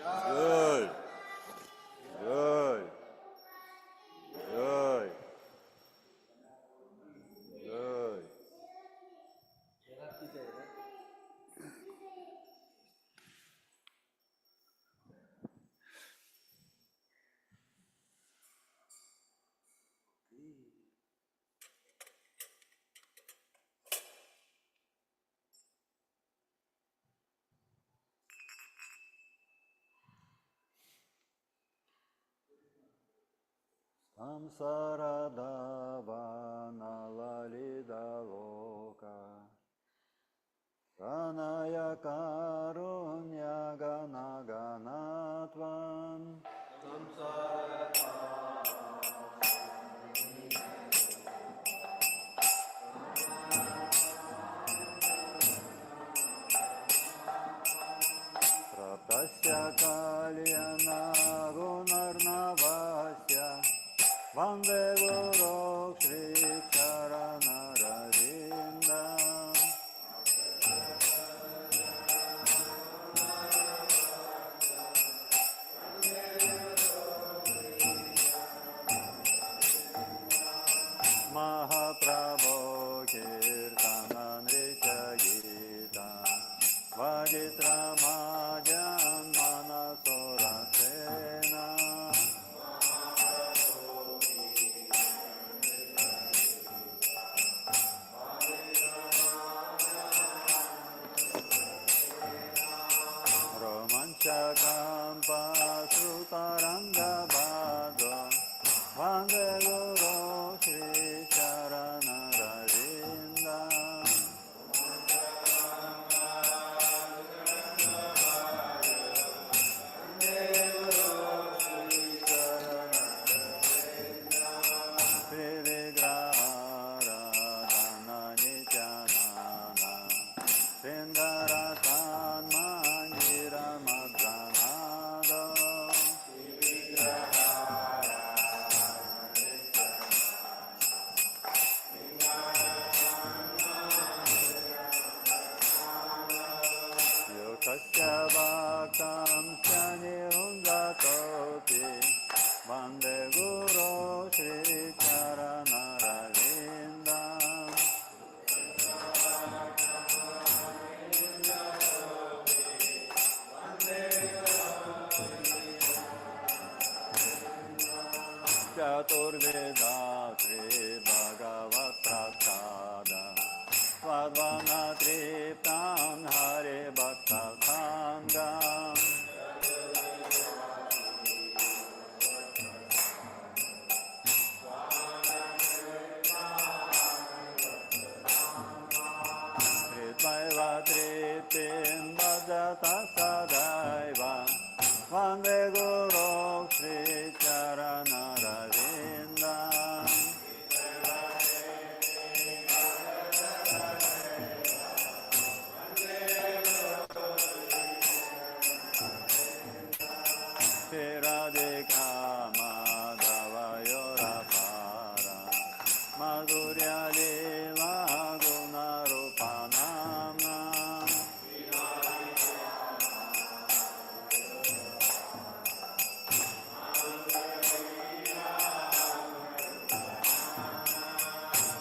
Jai. Jai. Jai. Jai. Samsaradavanalalidaloka Pranaya karunya gana ganatvam. Pratasya kalyana gunarnavasya Vande Guru Shri Charanaravinda. Mahaprabhu Kirtana Nritya Gita Vajitra Majan Manasorasena. Romancha Kampa Srutaranga Bhadra Vande Guru Shri Charanaravinda. Shri Vigraharadhana Nityananda Sindaratan Manjira Madranada. Yukasya Bhaktam Shani Vande Guru Shri Charanaravinda. Chaturveda Shri Bhagavat Prasada Svadvana Triptan Hare Bhakta Sangam. Tritvaiva Triptim Bhajata Sadaiva Vande Guru Shri Charanaravinda. Shri Radhika Madhava Yorapara Madhurya Lila Guna Rupa Namna.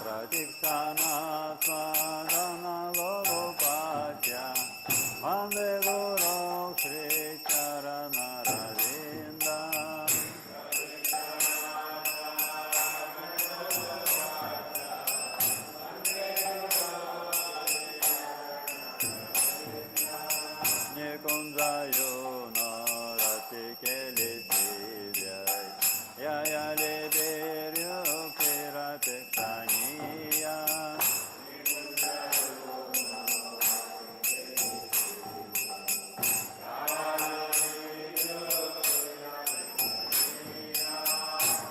Pratikshana Swadana Lorupasya Vande Guru Shri Charanaravinda. Nikunjayo Narati Keli Sivyai Yayale Beryo Pirapeksaniya.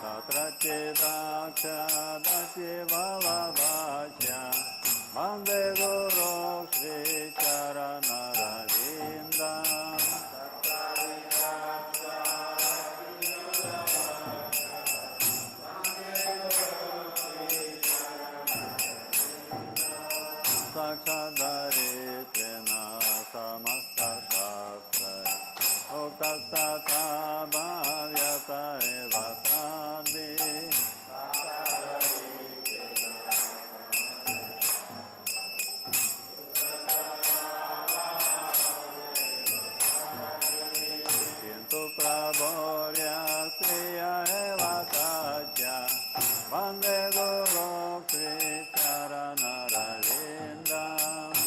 Tatrachedaksha Vallabhasya Vande Guru Shri Charanaravinda. Sakshadaritrena Samasta Shastra प्रोक्तस्तथा भव्यत एव साध्वी। किन्तु प्रभोर्य श्रिय एव तस्य वन्दे गुरो श्रीचरणरविन्दम्।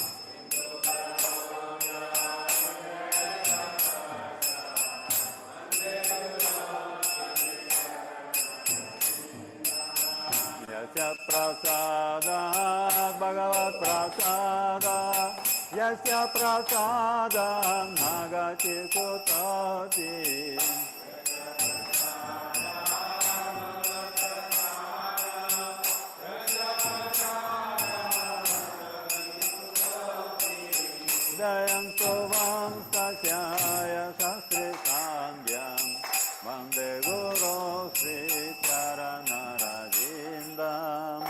यस्य प्रसादात् भगवत्प्रसादात्, यस्य प्रसादात् न गति कुतोऽपि। जयं सुवंशस्याय शस्त्रिसान्ध्यं वन्दे गुरो श्रीचरणरविन्दम्।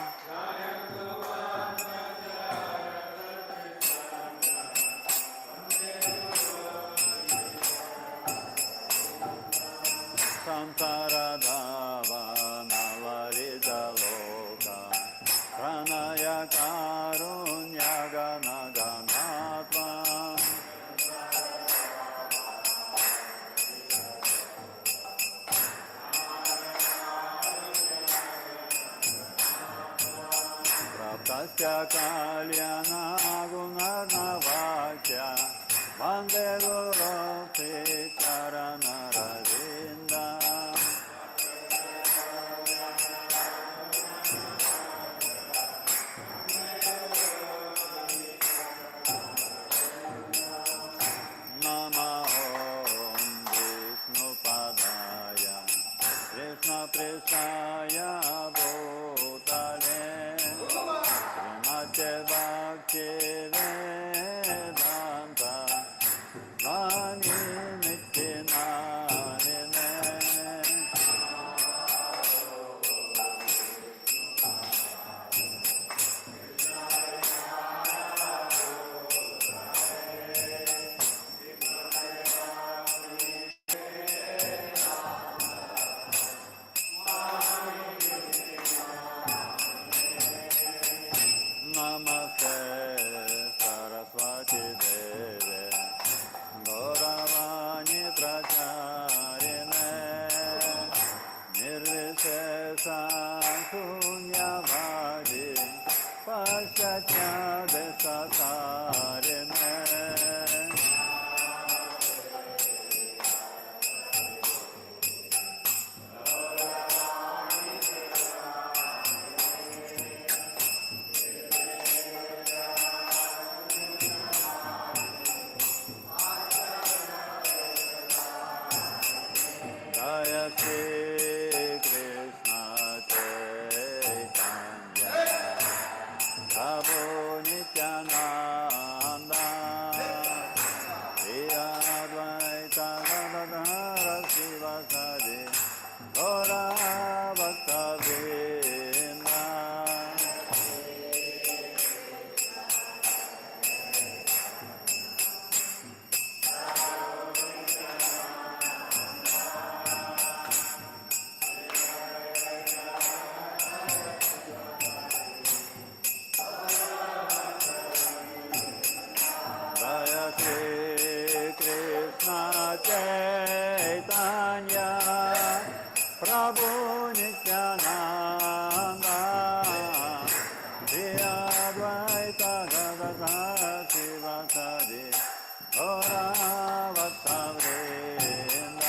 संसारदावानलहृद्लोक प्रणयकारुण्यघनघनत्वम्। प्राप्तस्य कल्याणगुणार्णवस्य वन्दे गुरो श्रीचरणरविन्दम्। नमो ॐ विष्णुपादाय कृष्णप्रेष्ठाय भूतले श्रीमते भक्तिवेदान्त स्वामिनिति नामिने। नमस्ते सरस्वती देवे गौरवाणी प्रचारिणे निर्विशेष शून्यवादी पाश्चात्य देशतारिणे। जय श्री कृष्ण चैतन्य प्रभु नित्यानन्द श्री अद्वैत गदाधर श्रीवासादि गौर भक्तवृन्द। जय श्री कृष्ण चैतन्य प्रभु नित्यानन्द श्री अद्वैत गदाधर श्रीवासादि गौर भक्तवृन्द।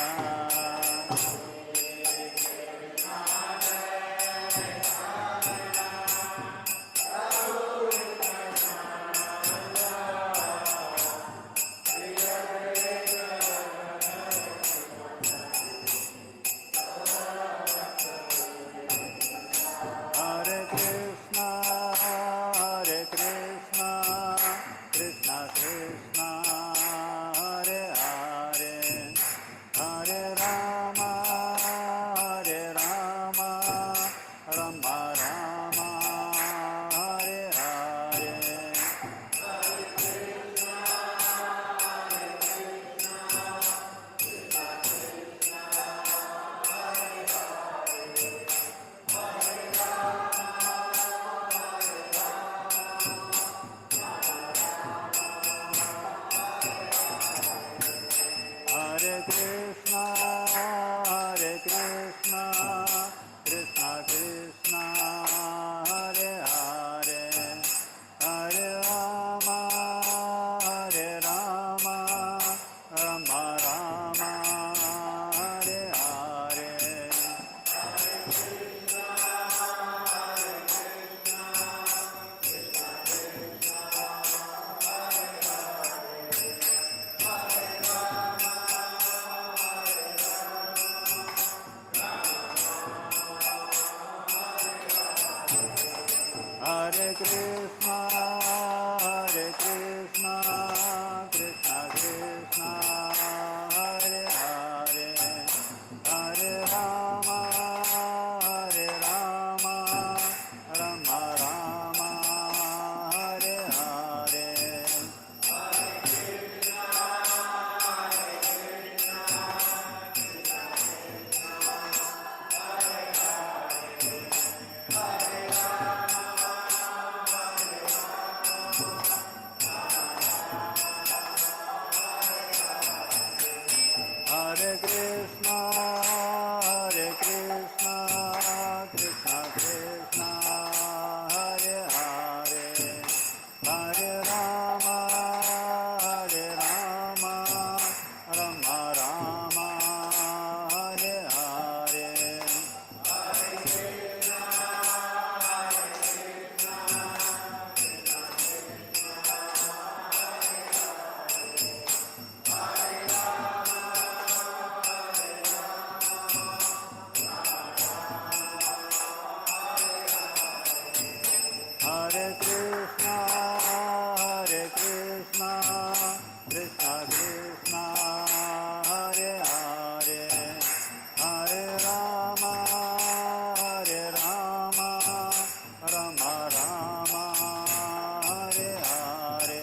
Krishna, Hare Krishna, Krishna Krishna, Hare Hare, Hare Rama, Hare Rama, Rama Rama, Hare Hare. Hare Krishna, Hare Krishna, Krishna Krishna, Hare Hare, Hare Rama, Hare Rama, Rama Rama, Hare Hare. Hare Krishna, Hare Krishna, Krishna Krishna, Hare Hare, Hare Rama, Hare Rama, Rama Rama, Hare Hare. Hare Krishna, Hare Krishna, Krishna Krishna, Hare Hare, Hare Rama, Hare Rama, Rama Rama, Hare Hare.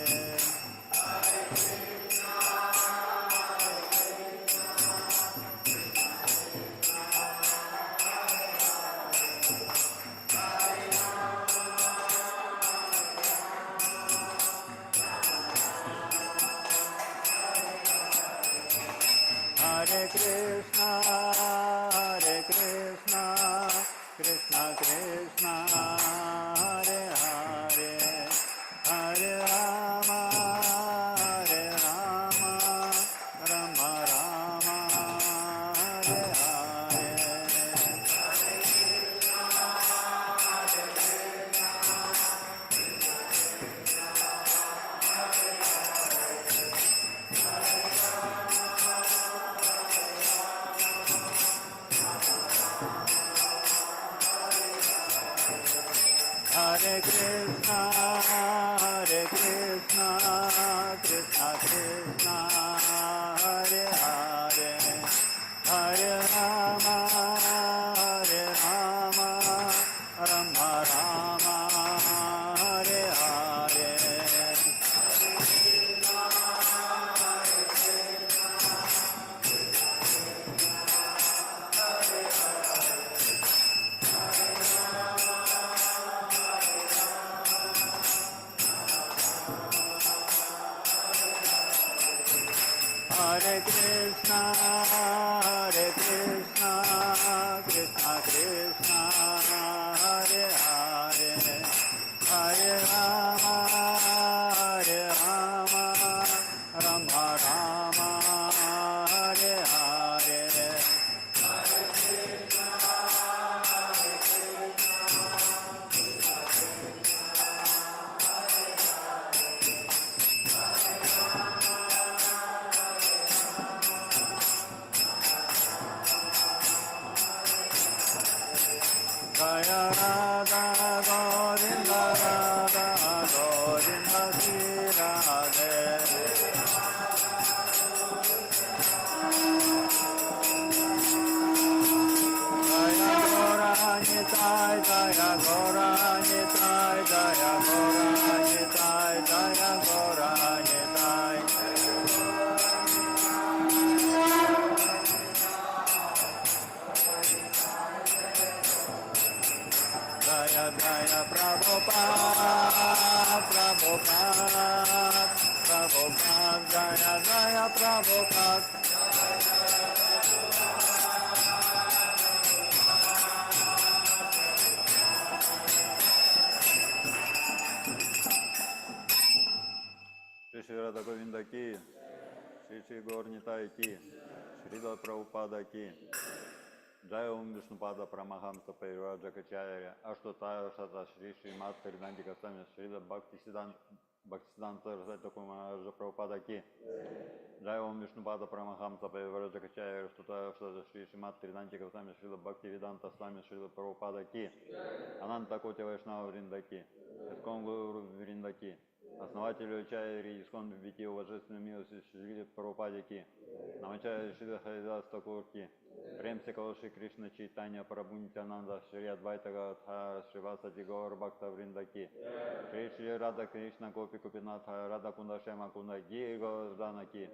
Hare Krishna, Hare Krishna, Krishna Krishna, Hare Hare, Hare Rama, Hare Rama, Rama Rama, Hare Hare. Hare Krishna, Hare Krishna, Krishna Krishna, Hare Hare, Hare Rama, Hare Rama, Rama Rama, Hare Hare. Hare Krishna, Hare Krishna, Krishna Krishna, Hare Hare, Hare Rama, Hare Rama, Rama Rama, Hare Hare. Jaya Radha Govinda Radha Govinda Sri Radhe. Jaya Gaura Nitai, Jaya Gaura Nitai, Jaya Gaura Nitai, Jaya Gaura Nitai. Jaya Jaya Prabhupada, Prabhupada, Prabhupada, Jaya Jaya Prabhupada. Шри Шри Гаур Нитай ки, Шрила Прабхупада ки, Джай Ом Вишнупада Парамахамса Паривраджакачарья, Аштутара Шата Шри Шри Мат Хариданти Госвами, Шрила Бхакти Бхактисиданта Сарасвати Тхакур Махараджа Прабхупада ки, Джай Ом Вишнупада Парамахамса Паривраджакачарья, Аштутара Шата Шри Шри Мат Хариданти Госвами, Шрила Бхакти Веданта Свами, Шрила Прабхупада ки, Ананта Коти Вайшнава Вринда ки, Искон Гуру Вринда ки, основателю Ачарьи Искон Бити, божественной милости Шриле Прабхупаде ки, Намачарья Шрила Харидас Тхакур ки, Прем се Шри Кришна Чайтанья Прабху Нитянанда Шри Адвайта Гададхара Шривасади Гаур Бхакта Вринда ки, Шри Шри Радха Кришна Гопи Гопинатха Радха Кунда Шьяма Кунда Гири Говардхана ки,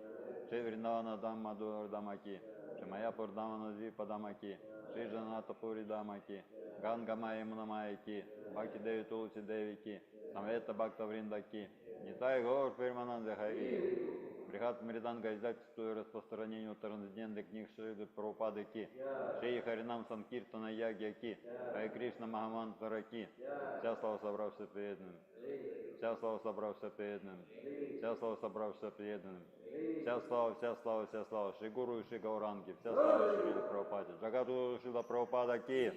Шри Вриндавана Дхам Мадхура Дхама ки, Шри Маяпур Дхама Навадвипа Дхама ки, Шри Джаганнатха Пури Дхама ки, Ганга Майя Ямуна Майя ки, Бхакти Деви Туласи Деви ки, Самавета Бхакта Вринда ки, Нитай Гаур Премананде Хари. Брихат Мриданга издательству и распространению трансцендентных книг Шрилы Прабхупады ки, Шри Харинам Санкиртана Ягья ки, Харе Кришна Махамантра ки, вся слава собравшимся преданным, вся слава собравшимся преданным, вся слава собравшимся преданным, вся слава, вся слава, вся слава Шри Гуру и Шри Гауранге, вся слава Шриле Прабхупаде, Джагадгуру Шрила Прабхупада ки.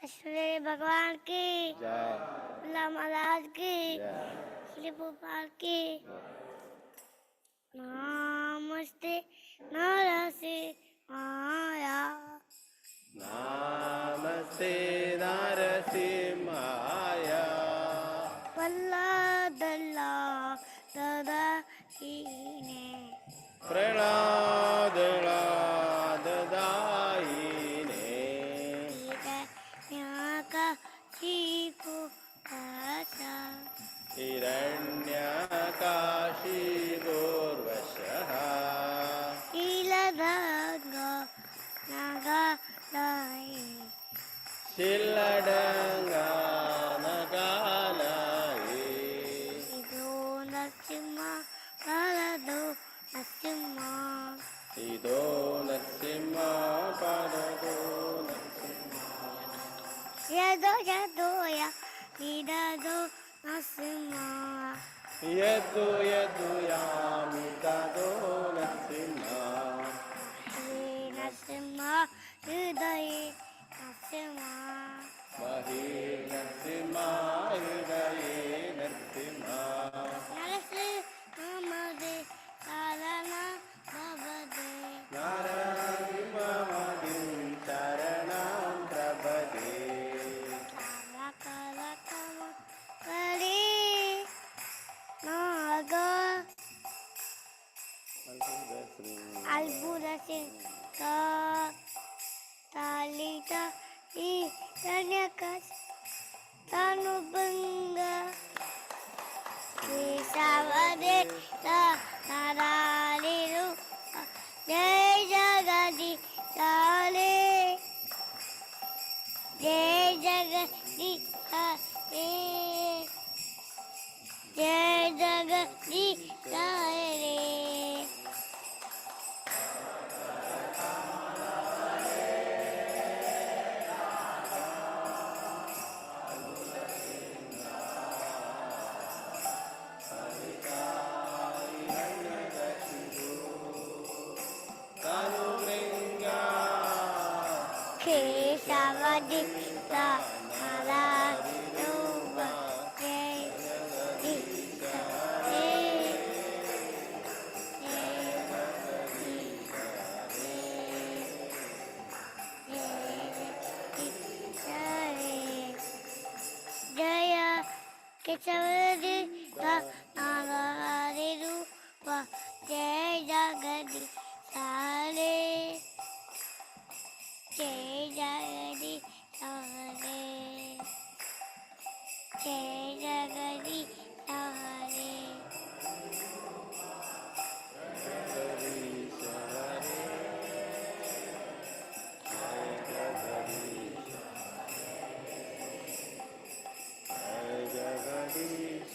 Shri भगवान की जय। अल्लाह महाराज की जय। श्री भोपाल की। नमस्ते नरसिंहाय। नमस्ते नरसिंहाय। वल्लदल्ला ददायिने। प्रह्लाददायिने। हिरण्यकशिपु वशः। हिरण्यकाशिपूर्वशः। शीलदङ्ग नागालये। शिलडङ्गानगालये। इदो नरसिंह वरदो नरसिंह। इदो नरसिंह परदो नरसिंह। यदो यदो य निदो नरसिंह। यदो यदो यामि तदो नरसिंह। श्री नरसिंह हृदये नरसिंह। मही नरसिंह हृदये नरसिंह। नरसिंह मदे शरण भवदे। नरसिंहमदिं शरणं प्रपदे। कर कर करी नाग अद्भुत सिंह तालिका हिरण्यकश तनुभङ्ग केशवदे नारायण जय जगदीश हरे, जय जगदीश हरे, जय जगदीश हरे। तनुभृङ्गा केशवदीश नारायण जय जगदीश हरे, जय जगदीश हरे, जय जगदीश हरे। जय केशवदीश नारायण रूप जय जगदीश हरे, जय जगदीश हरे, जय जगदीश हरे। जगदीश हरे, जय जगदीश, जय जगदीश।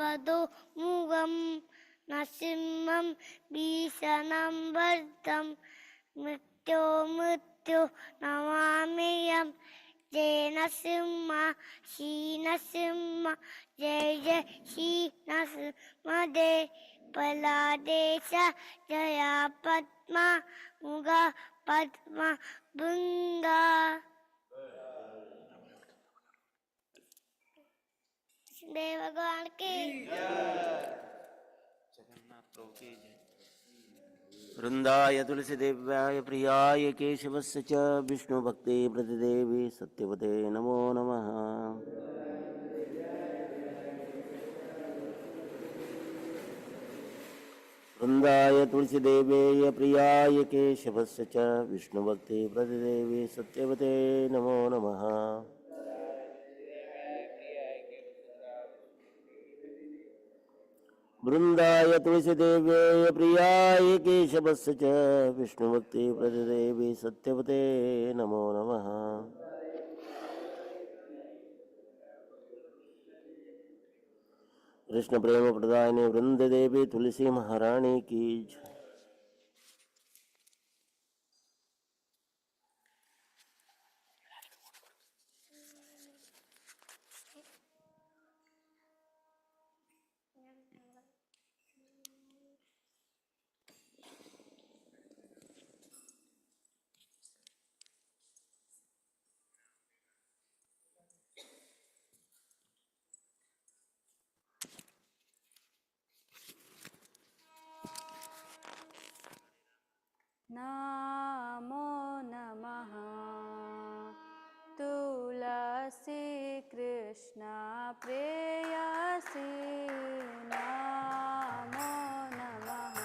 अधोमुखं नरसिंहं भीषणं भद्रं मृत्यो मृत्यो नमाम्यहं। जय नरसिंह श्री नरसिंह जय जय श्री नरसिंह जय प्रहलादेश जया पद्मा मुग पद्म भृङ्गा। देव भगवान की। वृन्दाय तुलसीदेव्याय प्रियाय केशवस्य च विष्णुभक्ते प्रतिदेवी सत्यवते नमो नमः। वृन्दाय तुलसीदेवेय प्रियाय केशवस्य च विष्णुभक्ते प्रतिदेवी सत्यवते नमो नमः। वृन्दाय तुलसीदेव्यै प्रियाय केशवस्य च विष्णुभक्ति प्रतिदेवी सत्यवते नमो नमः। कृष्ण प्रेम प्रदायिनी वृंद देवी तुलसी महारानी की जय। नमो नमः तुलसी कृष्ण प्रेयसी नमो नमः।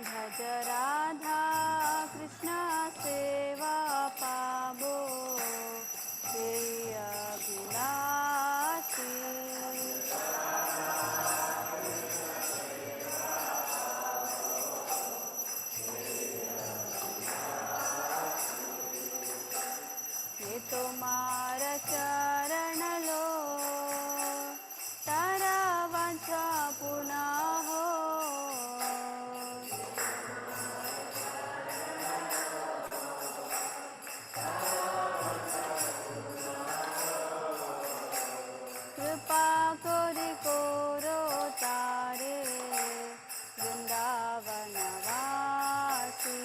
भज राधा कृष्ण सेवा पाबो हे अभिलाषी। ये तुम्हार चरण लो तारा वांछा पुना हो। कृपा करि कोरो तारे वृंदावन वासी।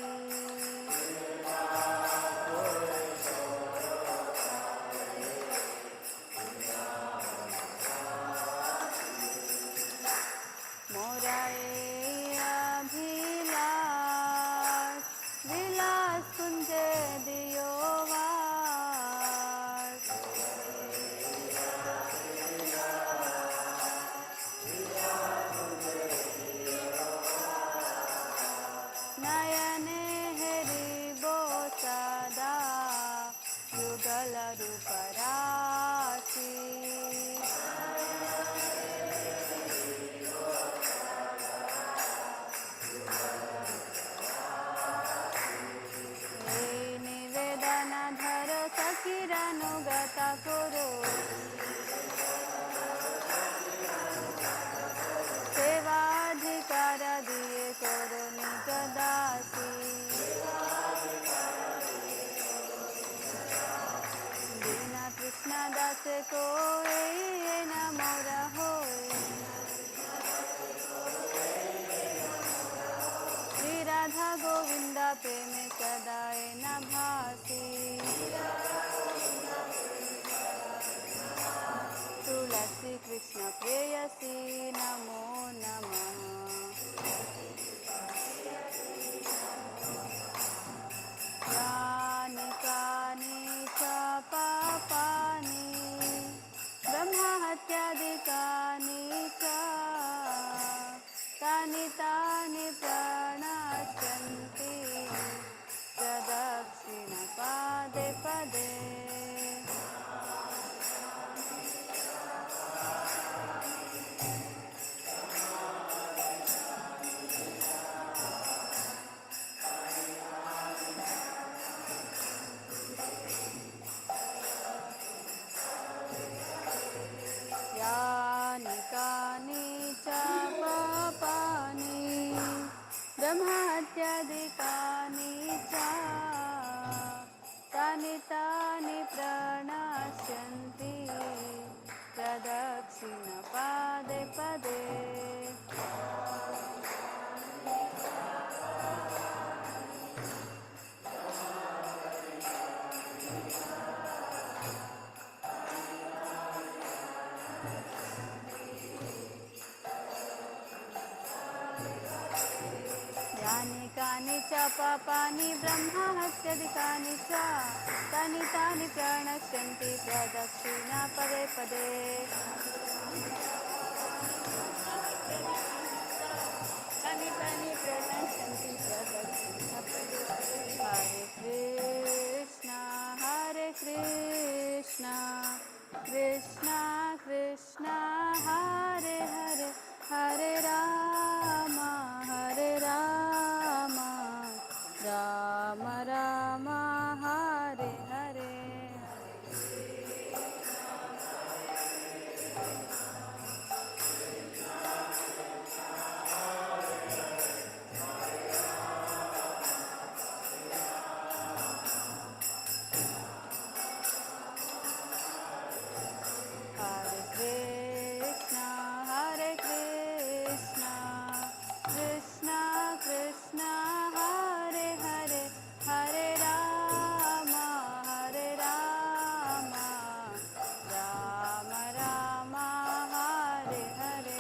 मोरा ए अभिलाष विलास कुंज दियो वास। नयने हरि सदा युगल रूप राशि। हे निवेदन धर सखिरनुगत करो सेवाधिकार दिए करो निज दासी। दीना कृष्ण दास को न मोर होए। श्री राधा गोविंद प्रेम सदाए न भासी। तुलसी कृष्ण प्रेयसी नमो नमः। यानि कानि च पापानि ब्रह्महत्यादिकानि च तानि तानि प्रणश्यन्ति प्रदक्षिणपादे पदे। ब्रह्महत्यादिकानि च तानि तानि प्रणश्यन्ति प्रदक्षिणपदे पदे। यानि कानि च पापानि ब्रह्महत्यादिकानि च तानि तानि प्रणश्यन्ति प्रदक्षिणपदे पदे। तानि तानि प्रणश्यन्ति प्रदक्षिणपदे पदे। हरे कृष्ण हरे कृष्ण कृष्ण कृष्ण हरे हरे, हरे राम हरे Ram Ram Ram Hare Hare. Hare Krishna, Hare Krishna, Krishna Krishna, Hare Hare, Hare Rama, Hare Rama, Rama Rama, Hare Hare.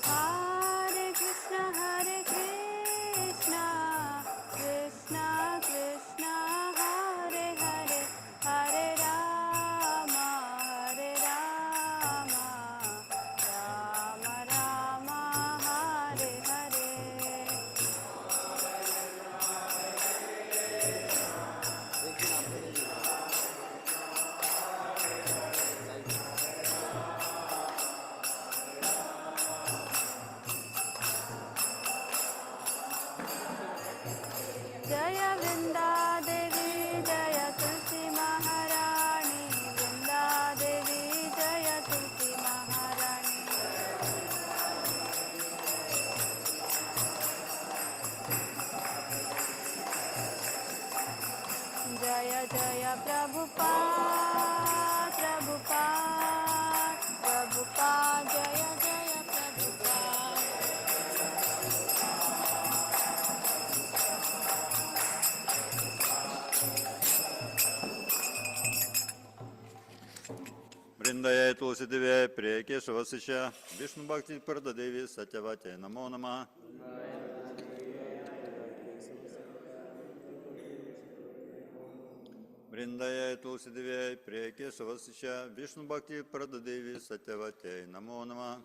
Hare Krishna, Hare Krishna, Krishna Krishna, Hare Hare, Hare Rama, Hare Rama, Rama Rama, Hare Hare. Jaya Vrindadevi Jaya Tulsi Maharani, Vrindadevi Jaya Tulsi Maharani. Jaya Jaya Prabhupada Prabhupada Prabhupada, Jaya Jaya Prabhupada. Vrindaye Tulsi Divye Priye Keshavasisha Vishnu Bhakti Prada Devi Satyavate Namo Namaha. Vrindaye Tulsi Divye Priye Keshavasisha Vishnu Bhakti Prada Devi Satyavate Namo Namaha.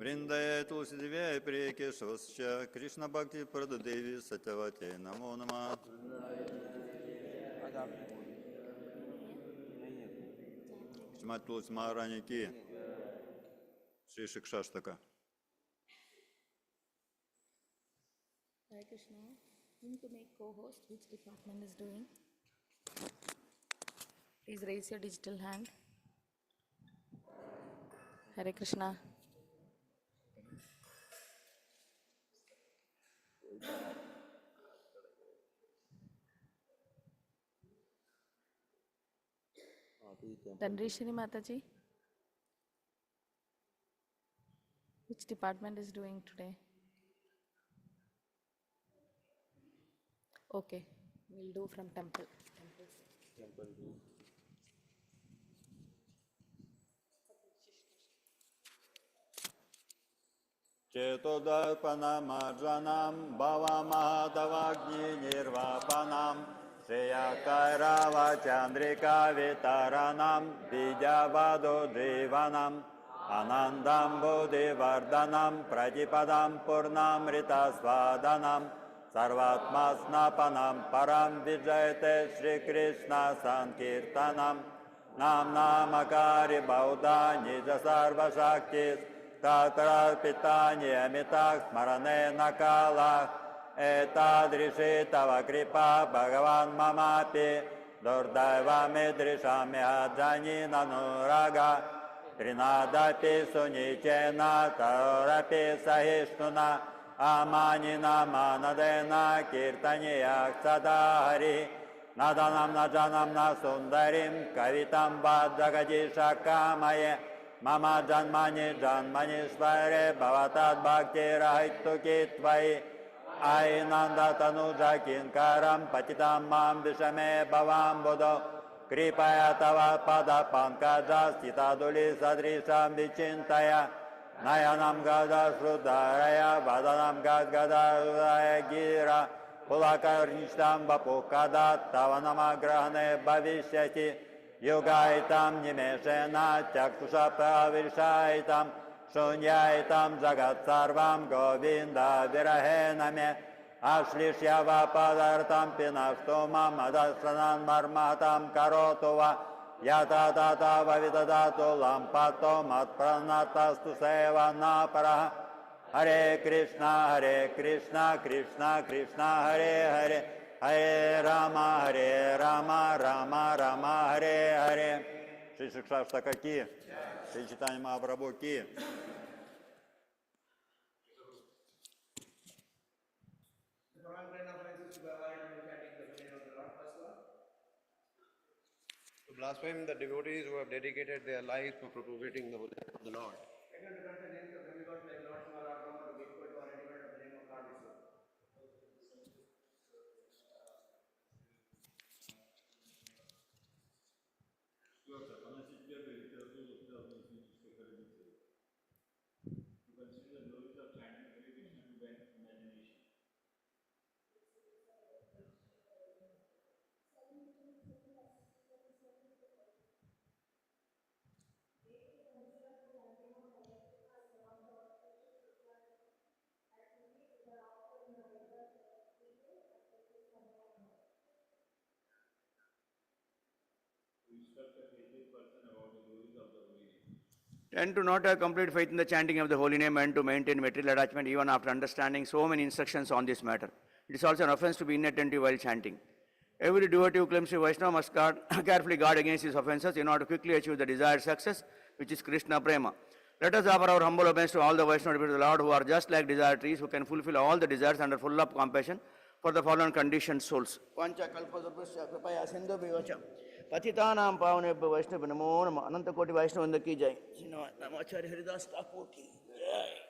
Vrindaye Tulsi Divye Priye Keshavasisha Krishna Bhakti Prada Devi Satyavate Namo Namaha. Шримати Тулси Махарани ки Шри Шикшаштака. Hare Krishna. Whom to make co-host? Which department is doing? Please raise your digital hand. Hare Krishna. Dhanreshwari Mataji. Which department is doing today? Okay, we'll do from temple. Chetodarpanamarjanam bhavamahadavagni nirvapanam Shreyakairava chandrika vitaranam vidyavado jivanam Anandam bodhivardhanam pratipadam purnamrita svadanam Sarvatmasnapanam param vijayate Shri Krishna Sankirtanam. Nam namakari bauda nija sarva shaktis tatrarpita niyamitak smarane nakala etadrishi tava kripa bhagavan mamapi durdaiva midrishami ajani nanuraga trinadapi sunichena tarorapi sahishnuna amanina manadena kirtaniyak sadahari nadanam najanam na sundarim kavitam vajagadisha kamaye mama janmani janmanishvare bhavatad bhakti rahituki tvai ainanda tanuja kinkaram patitam mam vishame bhavam buddho kripaya tava pada pankaja sthitaduli sadrisham vichintaya nayanam gada shrudaraya vadanam gadgadaya gira pulakarnishtam vapukada tavanamagrahane bhavishyati yugaitam nimeshena chakshusha pravirshaitam shunyaitam jagat sarvam govinda virahena me ashlishya padartam pinashtumam adasranan marmatam karotuva yata tata vavidadatu lampato matpranatastu sevana Hare Krishna, Hare Krishna, Krishna Krishna, Hare Hare, Hare Rama, Hare Rama, Rama Rama, Hare Hare. Шри Шикшаштака ки, Шри Чайтанья Махапрабху ки. To blaspheme the devotees who have dedicated their lives for propagating the holy name of the Lord. Поносить первую литературу, связанную с ведической традицией. To consider the glories of chanting Hare Krishna to be an imagination. To instruct a faithless person about the glories of the holy name. And to not have complete faith in the chanting of the holy name and to maintain material attachment even after understanding so many instructions on this matter. It is also an offense to be inattentive while chanting. Every devotee who claims to be Vaishnava must guard, carefully guard against his offenses in order to quickly achieve the desired success, which is Krishna Prema. Let us offer our humble obeisance to all the Vaishnava devotees of the Lord who are just like desire trees who can fulfill all the desires and are full of compassion for the fallen conditioned souls. पतितानां पावनेभ्यो वैष्णव नमो नमः। अनंत कोटि वैष्णव की जय। श्री हरिदास ठाकुर की जय।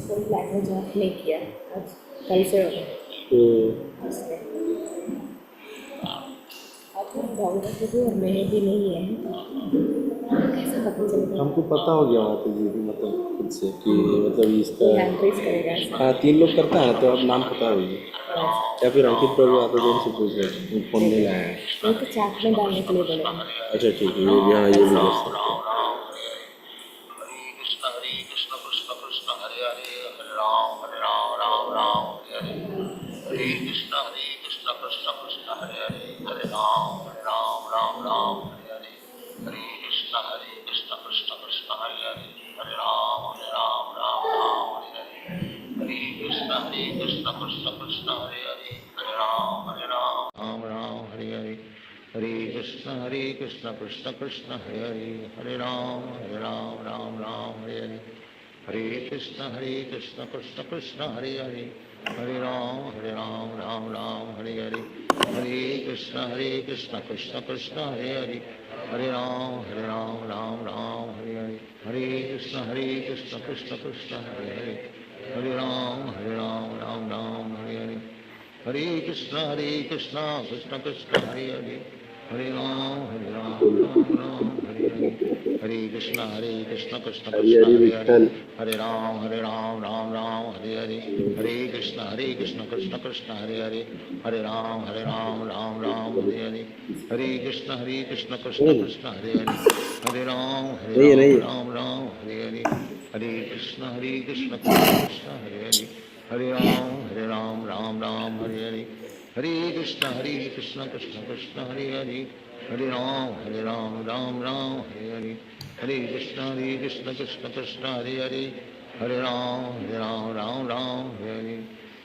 कोई language of नहीं किया आज, कल से हो गया इसलिए। आज हम गौरव भी और मेरे भी नहीं है, कैसे पता चलेगा? हमको पता हो गया वहाँ पे जी भी, मतलब खुद से कि मतलब इसका हैंड रेज करेगा ऐसे। हाँ, 3 लोग करता है तो अब नाम पता हो गया। या फिर अंकित प्रभु आते तो उनसे पूछ रहे, फोन नहीं लाया है। वो तो चैट में डालने के लिए बोलेगा। अच्छा ठीक है, ये भी, हाँ ये भी कर सकते हैं। Ram Ram Hare Hare, Hare Krishna Krishna Krishna Hare Hare, Hare Ram Hare Ram Ram Ram Hare Hare, Hare Krishna Krishna Krishna Hare Hare, Hare Ram Ram Ram Hare Hare, Hare Krishna Krishna Krishna Hare Hare, Hare Ram Ram Ram Hare Hare, Hare Krishna Krishna Krishna Hare Hare, Hare Ram Ram Ram Hare Hare. Hare Krishna Krishna Krishna Hare Hare, Hare Ram Ram Ram Hare Hare, Hare Krishna Hare Krishna Krishna Hari Krishna Hari Hare Hare Vitthal. Hare Ram Ram Hare Hare Hare Krishna Krishna Krishna Hare Hare Hare Ram Ram Hare Hare Hare Krishna Krishna नहीं Krishna Hare Hare Hare नहीं है, Ram नहीं है। Ram Ram Hare Hare Hare Krishna Krishna Krishna Hare Hare Hare Ram Ram Hare Hare Hare Krishna Krishna Krishna Hare Hare Hare Ram Ram Hare Hare Hare Krishna Krishna Krishna Hare Hare Hare Ram Ram Hare Hare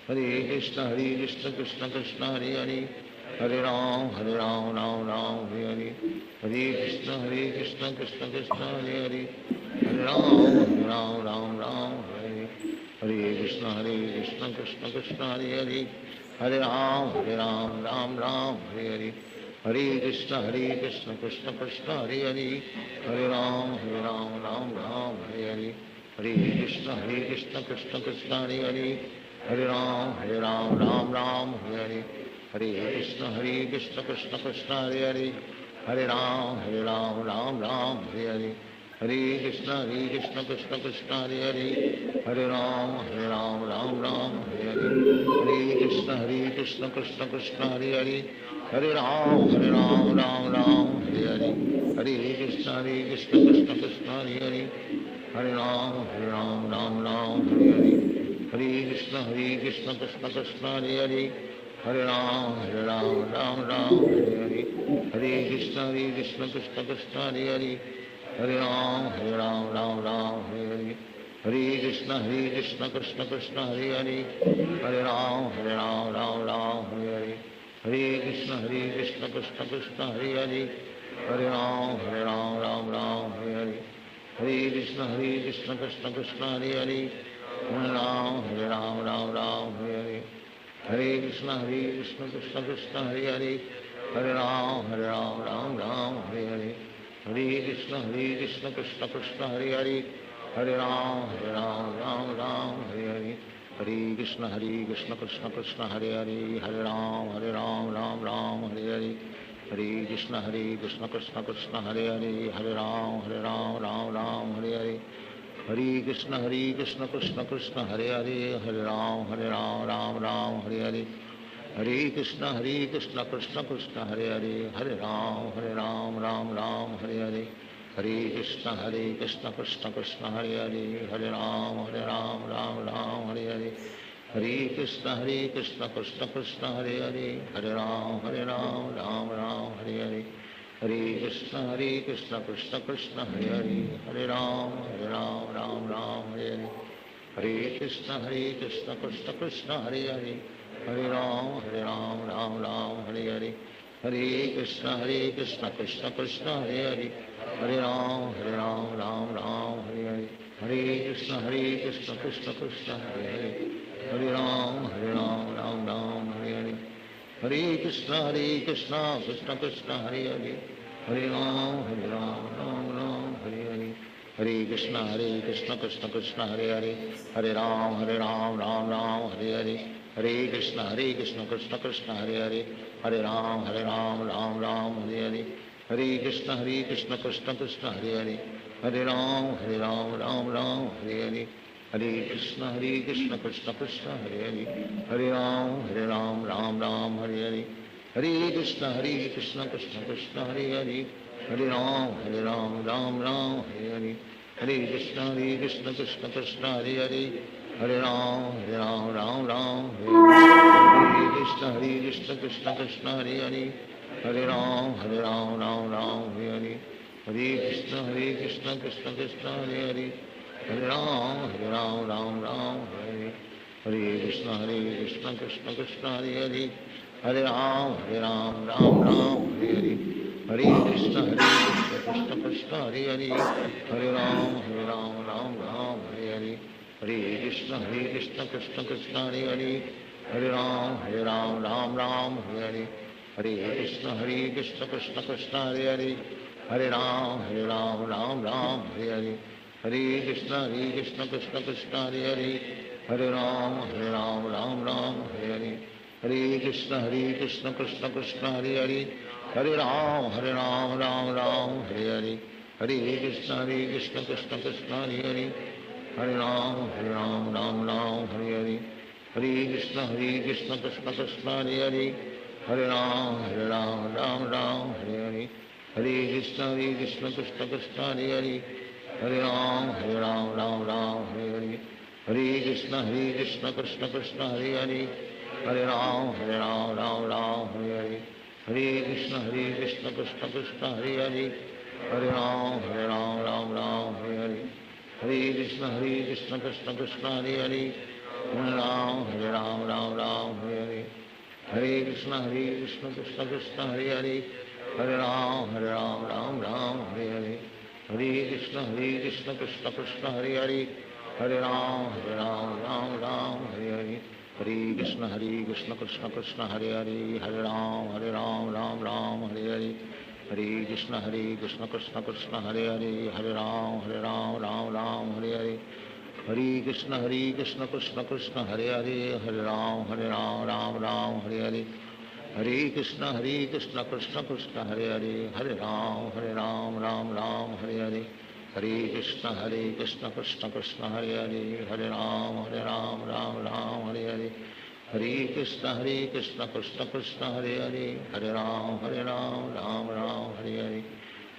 Hare Krishna Krishna Krishna Hare Hare Hare Ram Ram Hare Hare Hare Krishna Krishna Krishna Hare Hare Hare Ram Ram Hare Hare Hare Krishna Krishna Krishna Hare Hare Hare Ram Ram Hare Hare Hare Krishna Krishna Krishna Hare Hare Hare Ram Ram Hare Hare Hare Krishna Krishna Krishna Hare Hare Hare Ram Ram Hare Hare Hare Krishna Krishna Krishna Hare Hare Hare Ram Ram Hare Hare Hare Krishna Krishna Krishna Hare Hare Hare Ram Ram Hare Hare Hare Krishna Krishna Krishna Hare Hare Hare Ram Ram Hare Hare Hare Krishna Krishna Krishna Hare Hare Hare Ram Ram Hare Hare Hare Krishna Krishna Krishna Hare Hare Hare Ram Ram Hare Hare Hare Krishna Krishna Krishna Hare Hare Hare Ram Ram Hare Hare Hare Krishna Krishna Krishna Hare Hare Hare Ram Ram Hare Hare Hare Krishna Krishna Krishna Hare Hare Hare Ram Ram Hare Hare Hare Krishna Krishna Krishna Hare Hare Hare Ram Ram Hare Hare Hare Krishna Krishna Krishna Hare Hare Hare Ram Ram Hare Hare Hare Krishna Krishna Krishna Hare Hare Hare Ram Ram Hare Hare Hare Krishna Krishna Krishna Hare Hare Hare Ram Ram Hare Hare Hare Krishna Krishna Krishna Hare Hare Hare Ram Ram Hare Hare Hare Krishna Krishna Krishna Hare Hare Hare Ram Ram Hare Hare Hare Krishna Krishna Krishna Hare Hare Hare Ram Ram Hare Hare Hare Krishna Krishna Krishna Hare Hare Hare Ram Ram Hare Hare Hare Krishna Krishna Krishna Hare Hare Hare Ram Ram Hare Hare Hare Krishna Krishna Krishna Hare Hare Hare Ram Ram Hare Hare Hare Krishna Krishna Krishna Hare Hare Hare Ram Ram Hare Hare Hare Krishna Krishna Krishna Hare Hare Hare Ram Ram Hare Hare Hare Krishna Krishna Krishna Hare Hare Hare Ram Ram Hare Hare Hare Krishna Krishna Krishna Hare Hare Hare Ram Ram Hare Hare Hare Krishna Krishna Krishna Hare Hare Hare Ram Ram Hare Hare Hare Krishna Krishna Krishna Hare Hare Hare Ram Ram Hare Hare Hare Krishna Krishna Krishna Hare Hare Hare Ram Ram Hare Hare Hare Krishna Krishna Krishna Hare Hare Hare Ram Ram Hare Hare Hare Krishna Krishna Krishna Hare Hare Hare Ram Ram Hare Hare Hare Krishna Krishna Krishna Hare Hare Hare Ram Ram Hare Hare Hare Krishna Krishna Krishna Hare Hare Hare Ram Ram Hare Hare Hare Krishna Krishna Krishna Hare Hare Hare Ram Ram Hare Hare Hare Krishna Krishna Krishna Hare Hare Hare Ram Ram Hare Hare Hare Krishna Krishna Krishna Hare Hare Hare Ram Ram Hare Hare Hare Krishna Krishna Krishna Hare Hare Hare Ram Ram Hare Hare Hare Krishna Krishna Krishna Hare Hare Hare Ram Ram Hare Hare Hare Krishna Krishna Krishna Hare Hare Hare Ram Ram Hare Hare Hare Krishna Krishna Krishna Hare Hare Hare Ram Ram Hare Hare. Hare Krishna, Hare Krishna, Krishna Krishna, Hare Hare, Hare Rama, Hare Rama, Rama Rama, Hare Hare. Hare Krishna, Hare Krishna, Krishna Krishna, Hare Hare, Hare Rama, Hare Rama, Rama Rama, Hare Hare. Hare Krishna, Hare Krishna, Krishna Krishna, Hare Hare, Hare Rama, Hare Rama, Rama Rama, Hare Hare. Hare Krishna, Hare Krishna, Krishna Krishna, Hare Hare, Hare Rama, Hare Rama, Rama Rama, Hare Hare. Hare Krishna, Hare Krishna, Krishna Krishna, Hare Hare, Hare Rama, Hare Rama, Rama Rama, Hare Hare. Hare Krishna, Hare Krishna, Krishna Krishna, Hare Hare, Hare Rama, Hare Rama, Rama Rama, Hare Hare. Hare Krishna, Hare Krishna, Krishna Krishna, Hare Hare, Hare Rama, Hare Rama, Rama Rama, Hare Hare. Hare Krishna, Hare Krishna, Krishna Krishna, Hare Hare, Hare Rama, Hare Rama, Rama Rama, Hare Hare. Hare Krishna, Hare Krishna, Krishna Krishna, Hare Hare, Hare Rama, Hare Rama, Rama Rama, Hare Hare. Hare Krishna, Hare Krishna, Krishna Krishna, Hare Hare, Hare Rama, Hare Rama, Rama Rama, Hare Hare. Hare Krishna, Hare Krishna, Krishna Krishna, Hare Hare, Hare Rama, Hare Rama, Rama Rama, Hare Hare. Hare Krishna, Hare Krishna, Krishna Krishna, Hare Hare, Hare Rama, Hare Rama, Rama Rama, Hare Hare. Hare Krishna, Hare Krishna, Krishna Krishna, Hare Hare, Hare Rama, Hare Rama, Rama Rama, Hare Hare. Hare Krishna, Hare Krishna, Krishna Krishna, Hare Hare, Hare Rama, Hare Rama, Rama Rama, Hare Hare.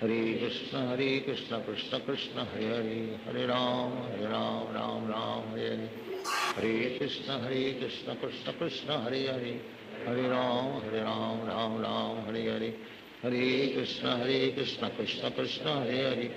Hare Krishna, Hare Krishna, Krishna Krishna, Hare Hare, Hare Rama, Hare Rama, Rama Rama, Hare Hare. Hare Krishna, Hare Krishna, Krishna Krishna, Hare Hare, Hare Rama, Hare Rama, Rama Rama, Hare Hare. Hare Krishna, Hare Krishna, Krishna Krishna, Hare Hare,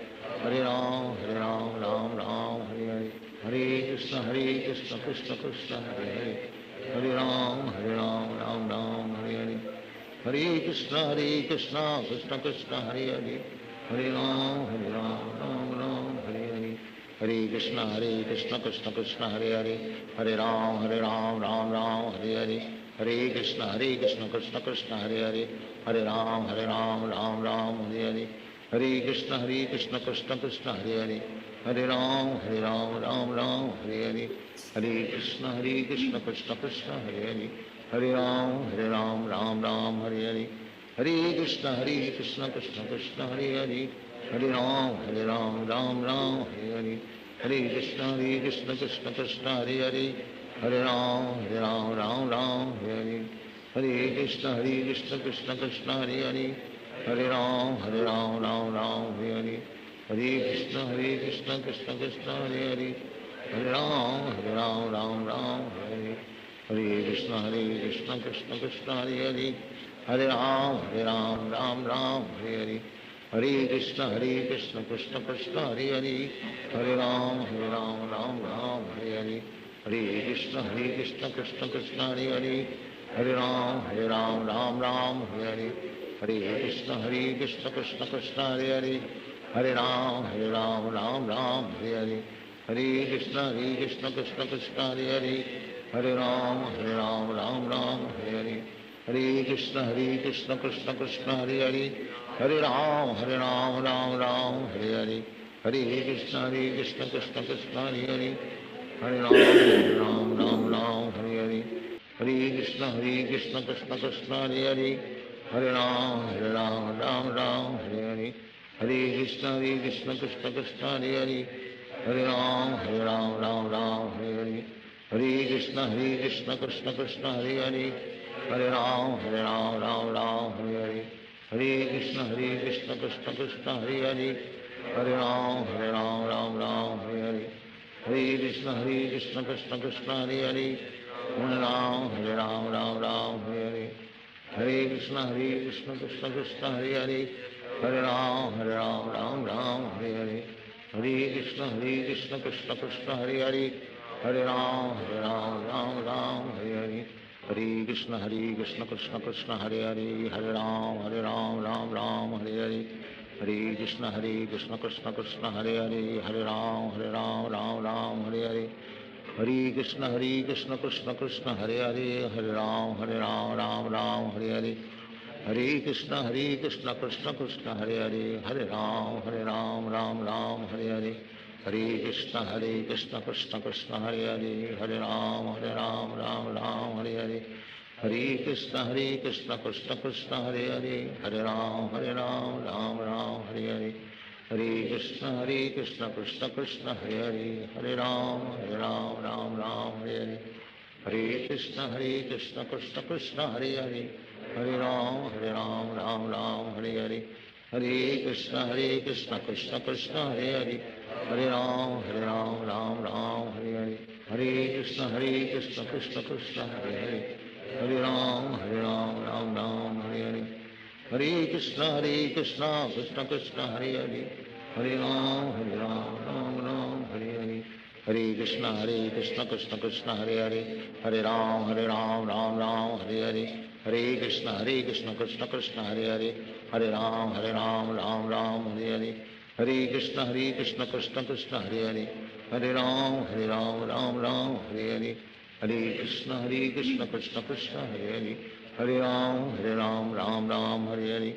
Hare Rama, Hare Rama, Rama Rama, Hare Hare. Hare Krishna, Hare Krishna, Krishna Krishna, Hare Hare, Hare Rama, Hare Rama, Rama Rama, Hare Hare. Hare Krishna, Hare Krishna, Krishna Krishna, Hare Hare, Hare Rama, Hare Rama, Rama Rama, Hare Hare. Hare Krishna, Hare Krishna, Krishna Krishna, Hare Hare, Hare Rama, Hare Rama, Rama Rama, Hare Hare. Hare Krishna, Hare Krishna, Krishna Krishna, Hare Hare, Hare Rama, Hare Rama, Rama Rama, Hare Hare. Hare Krishna, Hare Krishna, Krishna Krishna, Hare Hare, Hare Rama, Hare Rama, Rama Rama, Hare Hare. Hare Krishna, Hare Krishna, Krishna Krishna, Hare Hare, Hare Rama, Hare Rama, Rama Rama, Hare Hare. Hare Krishna, Hare Krishna, Krishna Krishna, Hare Hare, Hare Rama, Hare Rama, Rama Rama, Hare Hare. Hare Krishna, Hare Krishna, Krishna Krishna, Hare Hare, Hare Rama, Hare Rama, Rama Rama, Hare Hare. Hare Krishna, Hare Krishna, Krishna Krishna, Hare Hare, Hare Rama, Hare Rama, Rama Rama, Hare Hare. Hare Krishna, Hare Krishna, Krishna Krishna, Hare Hare, Hare Rama, Hare Rama, Rama Rama, Hare Hare. Hare Krishna, Hare Krishna, Krishna Krishna, Hare Hare, Hare Rama, Hare Rama, Rama Rama, Hare Hare. Hare Krishna, Hare Krishna, Krishna Krishna, Hare Hare, Hare Rama, Hare Rama, Rama Rama, Hare Hare. Hare Krishna, Hare Krishna, Krishna Krishna, Hare Hare, Hare Rama, Hare Rama, Rama Rama, Hare Hare. Hare Krishna, Hare Krishna, Krishna Krishna, Hare Hare, Hare Rama, Hare Rama, Rama Rama, Hare Hare. Hare Krishna, Hare Krishna, Krishna Krishna, Hare Hare, Hare Rama, Hare Rama, Rama Rama, Hare Hare. Hare Krishna, Hare Krishna, Krishna Krishna, Hare Hare, Hare Rama, Hare Rama, Rama Rama, Hare Hare. Hare Krishna, Hare Krishna, Krishna Krishna, Hare Hare, Hare Rama, Hare Rama, Rama Rama, Hare Hare. Hare Krishna, Hare Krishna, Krishna Krishna, Hare Hare, Hare Rama, Hare Rama, Rama Rama, Hare Hare. Hare Krishna, Hare Krishna, Krishna Krishna, Hare Hare, Hare Rama, Hare Rama, Rama Rama, Hare Hare. Hare Krishna, Hare Krishna, Krishna Krishna, Hare Hare, Hare Rama, Hare Rama, Rama Rama, Hare Hare. Hare Krishna, Hare Krishna, Krishna Krishna, Hare Hare, Hare Rama, Hare Rama, Rama Rama, Hare Hare. Hare Krishna, Hare Krishna, Krishna Krishna, Hare Hare, Hare Rama, Hare Rama, Rama Rama, Hare Hare. Hare Krishna, Hare Krishna, Krishna Krishna, Hare Hare, Hare Rama, Hare Rama, Rama Rama, Hare Hare. Hare Krishna, Hare Krishna, Krishna Krishna, Hare Hare, Hare Rama, Hare Rama, Rama Rama, Hare Hare. Hare Krishna, Hare Krishna, Krishna Krishna, Hare Hare, Hare Rama, Hare Rama, Rama Rama, Hare Hare. Hare Krishna, Hare Krishna, Krishna Krishna, Hare Hare, Hare Rama, Hare Rama, Rama Rama, Hare Hare. Hare Krishna, Hare Krishna, Krishna Krishna, Hare Hare, Hare Rama, Hare Rama, Rama Rama, Hare Hare. Hare Krishna, Hare Krishna, Krishna Krishna, Hare Hare, Hare Rama, Hare Rama, Rama Rama, Hare Hare. Hare Krishna, Hare Krishna, Krishna Krishna, Hare Hare, Hare Rama, Hare Rama, Rama Rama, Hare Hare. Hare Krishna, Hare Krishna, Krishna Krishna, Hare Hare, Hare Rama, Hare Rama, Rama Rama, Hare Hare. Hare Krishna, Hare Krishna, Krishna Krishna, Hare Hare, Hare Ram, Hare Ram, Ram Ram, Hare Hare. Hare Krishna, Hare Krishna, Krishna Krishna, Hare Hare, Hare Ram, Hare Ram, Ram Ram, Hare Hare. Hare Krishna, Hare Krishna, Krishna Krishna, Hare Hare, Hare Ram, Hare Ram, Ram Ram, Hare Hare. Hare Krishna, Hare Krishna, Krishna Krishna, Hare Hare, Hare Ram, Hare Ram, Ram Ram, Hare Hare. Hare Krishna, Hare Krishna, Krishna Krishna, Hare Hare, Hare Ram, Hare Ram, Ram Ram, Hare Hare. Hare Krishna, Hare Krishna, Krishna Krishna, Hare Hare, Hare Ram, Hare Ram, Ram Ram, Hare Hare. Hare Krishna, Hare Krishna, Krishna Krishna, Hare Hare, Hare Ram, Hare Ram, Ram Ram, Hare Hare. Hare Krishna, Hare Krishna, Krishna Krishna, Hare Hare, Hare Ram, Hare Ram, Ram Ram, Hare Hare. Hare Krishna, Hare Krishna, Krishna Krishna, Hare Hare, Hare Ram, Hare Ram, Ram Ram, Hare Hare.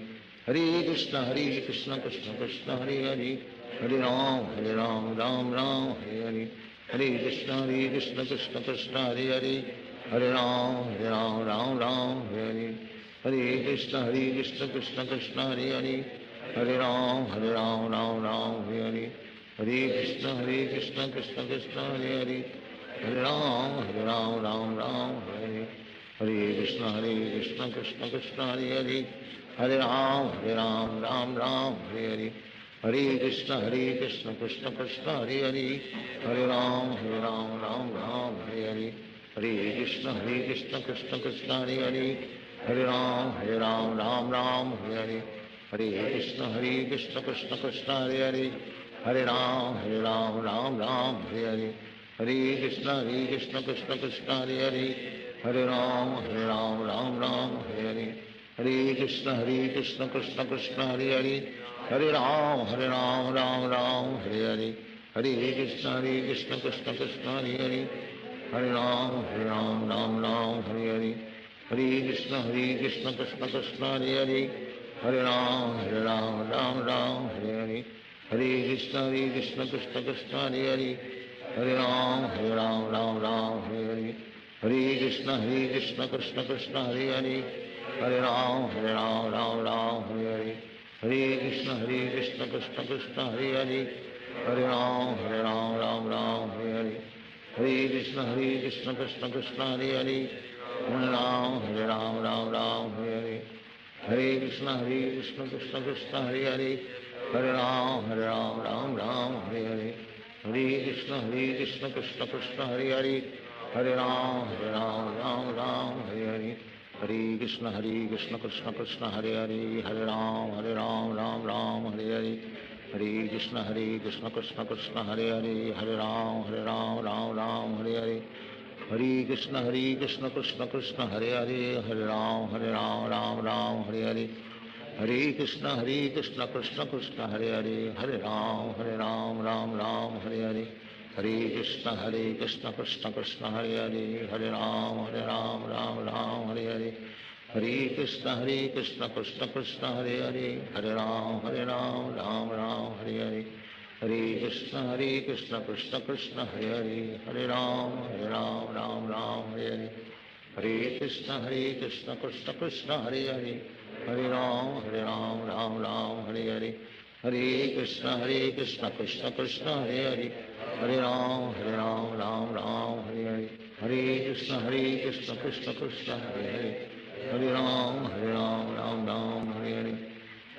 Hare Krishna, Hare Krishna, Krishna Krishna, Hare Hare, Hare Ram, Hare Ram, Ram Ram, Hare Hare. Hare Krishna, Hare Krishna, Krishna Krishna, Hare Hare, Hare Ram, Hare Ram, Ram Ram, Hare Hare. Hare Krishna, Hare Krishna, Krishna Krishna, Hare Hare, Hare Ram, Hare Ram, Ram Ram, Hare Hare. Hare Krishna, Hare Krishna, Krishna Krishna, Hare Hare, Hare Ram, Hare Ram, Ram Ram, Hare Hare. Hare Krishna, Hare Krishna, Krishna Krishna, Hare Hare, Hare Ram, Hare Ram, Ram Ram, Hare Hare. Hare Krishna, Hare Krishna, Krishna Krishna, Hare Hare, Hare Ram, Hare Ram, Ram Ram, Hare Hare. Hare Krishna, Hare Krishna, Krishna Krishna, Hare Hare, Hare Ram, Hare Ram, Ram Ram, Hare Hare. Hare Krishna, Hare Krishna, Krishna Krishna, Hare Hare, Hare Ram, Hare Ram, Ram Ram, Hare Hare. Hare Krishna, Hare Krishna, Krishna Krishna, Hare Hare, Hare Ram, Hare Ram, Ram Ram, Hare Hare. Hare Krishna, Hare Krishna, Krishna Krishna, Hare Hare, Hare Ram, Hare Ram, Ram Ram, Hare Hare. Hare Krishna, Hare Krishna, Krishna Krishna, Hare Hare, Hare Ram, Hare Ram, Ram Ram, Hare Hare. Hare Krishna, Hare Krishna, Krishna Krishna, Hare Hare, Hare Ram, Hare Ram, Ram Ram, Hare Hare. Hare Krishna, Hare Krishna, Krishna Krishna, Hare Hare, Hare Ram, Hare Ram, Ram Ram, Hare Hare. Hare Krishna, Hare Krishna, Krishna Krishna, Hare Hare, Hare Ram, Hare Ram, Ram Ram, Hare Hare. Hare Krishna, Hare Krishna, Krishna Krishna, Hare Hare, Hare Ram, Hare Ram, Ram Ram, Hare Hare. Hare Krishna, Hare Krishna, Krishna Krishna, Hare Hare, Hare Ram, Hare Ram, Ram Ram, Hare Hare. Hare Krishna, Hare Krishna, Krishna Krishna, Hare Hare, Hare Ram, Hare Ram, Ram Ram, Hare Hare. Hare Krishna, Hare Krishna, Krishna Krishna, Hare Hare, Hare Ram, Hare Ram, Ram Ram, Hare Hare. Hare Krishna, Hare Krishna, Krishna Krishna, Hare Hare, Hare Ram, Hare Ram, Ram Ram, Hare Hare. Hare Krishna, Hare Krishna, Krishna Krishna, Hare Hare, Hare Ram, Hare Ram, Ram Ram, Hare Hare. Hare Krishna, Hare Krishna, Krishna Krishna, Hare Hare, Hare Ram, Hare Ram, Ram Ram, Hare Hare. Hare Krishna, Hare Krishna, Krishna Krishna, Hare Hare, Hare Ram, Hare Ram, Ram Ram, Hare Hare. Hare Krishna, Hare Krishna, Krishna Krishna, Hare Hare, Hare Ram, Hare Ram, Ram Ram, Hare Hare. Hare Krishna, Hare Krishna, Krishna Krishna, Hare Hare, Hare Ram, Hare Ram, Ram Ram, Hare Hare. Hare Krishna, Hare Krishna, Krishna Krishna, Hare Hare, Hare Ram, Hare Ram, Ram Ram, Hare Hare. Hare Krishna, Hare Krishna, Krishna Krishna, Hare Hare, Hare Ram, Hare Ram, Ram Ram, Hare Hare. Hare Krishna, Hare Krishna, Krishna Krishna, Hare Hare, Hare Ram, Hare Ram, Ram Ram, Hare Hare. Hare Krishna, Hare Krishna, Krishna Krishna, Hare Hare, Hare Ram, Hare Ram, Ram Ram, Hare Hare.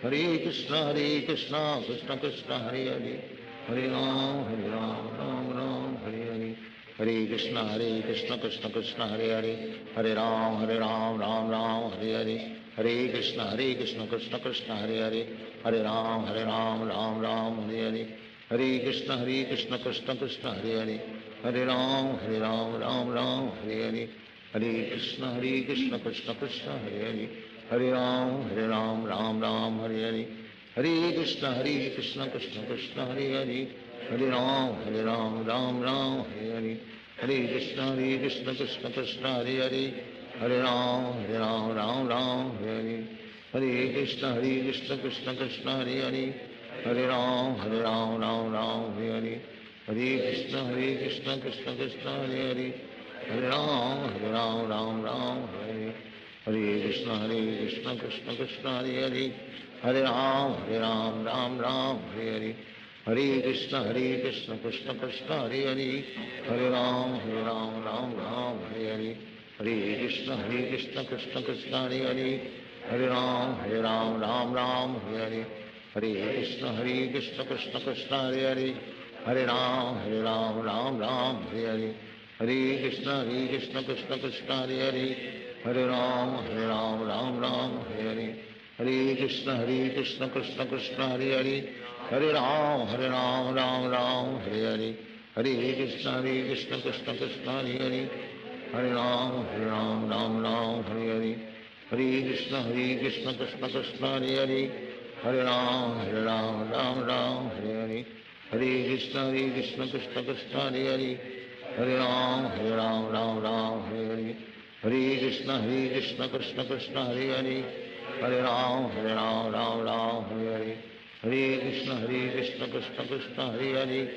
Hare Krishna, Hare Krishna, Krishna Krishna, Hare Hare, Hare Ram, Hare Ram, Ram Ram, Hare Hare. Hare Krishna, Hare Krishna, Krishna Krishna, Hare Hare, Hare Ram, Hare Ram, Ram Ram, Hare Hare. Hare Krishna, Hare Krishna, Krishna Krishna, Hare Hare, Hare Ram, Hare Ram, Ram Ram, Hare Hare. Hare Krishna, Hare Krishna, Krishna Krishna, Hare Hare, Hare Ram, Hare Ram, Ram Ram, Hare Hare. Hare Krishna, Hare Krishna, Krishna Krishna, Hare Hare, Hare Ram, Hare Ram, Ram Ram, Hare Hare. Hare Krishna, Hare Krishna, Krishna Krishna, Hare Hare, Hare Ram, Hare Ram, Ram Ram, Hare Hare. Hare Krishna, Hare Krishna, Krishna Krishna, Hare Hare, Hare Ram, Hare Ram, Ram Ram, Hare Hare. Hare Krishna, Hare Krishna, Krishna Krishna, Hare Hare, Hare Ram, Hare Ram, Ram Ram, Hare Hare. Hare Krishna, Hare Krishna, Krishna Krishna, Hare Hare, Hare Ram, Hare Ram, Ram Ram, Hare Hare. Hare Krishna, Hare Krishna, Krishna Krishna, Hare Hare, Hare Ram Ram Ram, Hare Hare. Hare Krishna, Hare Krishna, Krishna Krishna, Hare Hare. Hare Ram, Ram Ram, Hare Hare. Hare Krishna, Hare Krishna, Krishna Krishna, Hare Hare. Hare Ram, Ram Ram, Hare Hare. Hare Krishna, Hare Krishna, Krishna Krishna, Hare Hare. Hare Ram, Ram Ram, Hare Hare. Hare Krishna, Hare Krishna, Krishna Krishna, Hare Hare. Hare Ram, Ram Ram, Hare Hare. Hare Krishna, Hare Krishna, Krishna Krishna, Hare Hare. Hare Ram, Ram Ram, Hare Hare. Hare Krishna, Hare Krishna, Krishna Krishna, Hare Hare. Hare Ram, Ram Ram, Hare Hare. Hare Krishna, Hare Krishna, Krishna Krishna, Hare Hare. Hare Ram, Ram Ram, Hare Hare. Hare Krishna, Hare Krishna, Krishna Krishna, Hare Hare. Hare Ram, Ram Ram, Hare Hare. Hare Krishna, Hare Krishna, Krishna Krishna, Hare Hare. Hare Ram, Ram Ram, Hare Hare. Hare Krishna, Hare Krishna, Krishna Krishna, Hare Hare.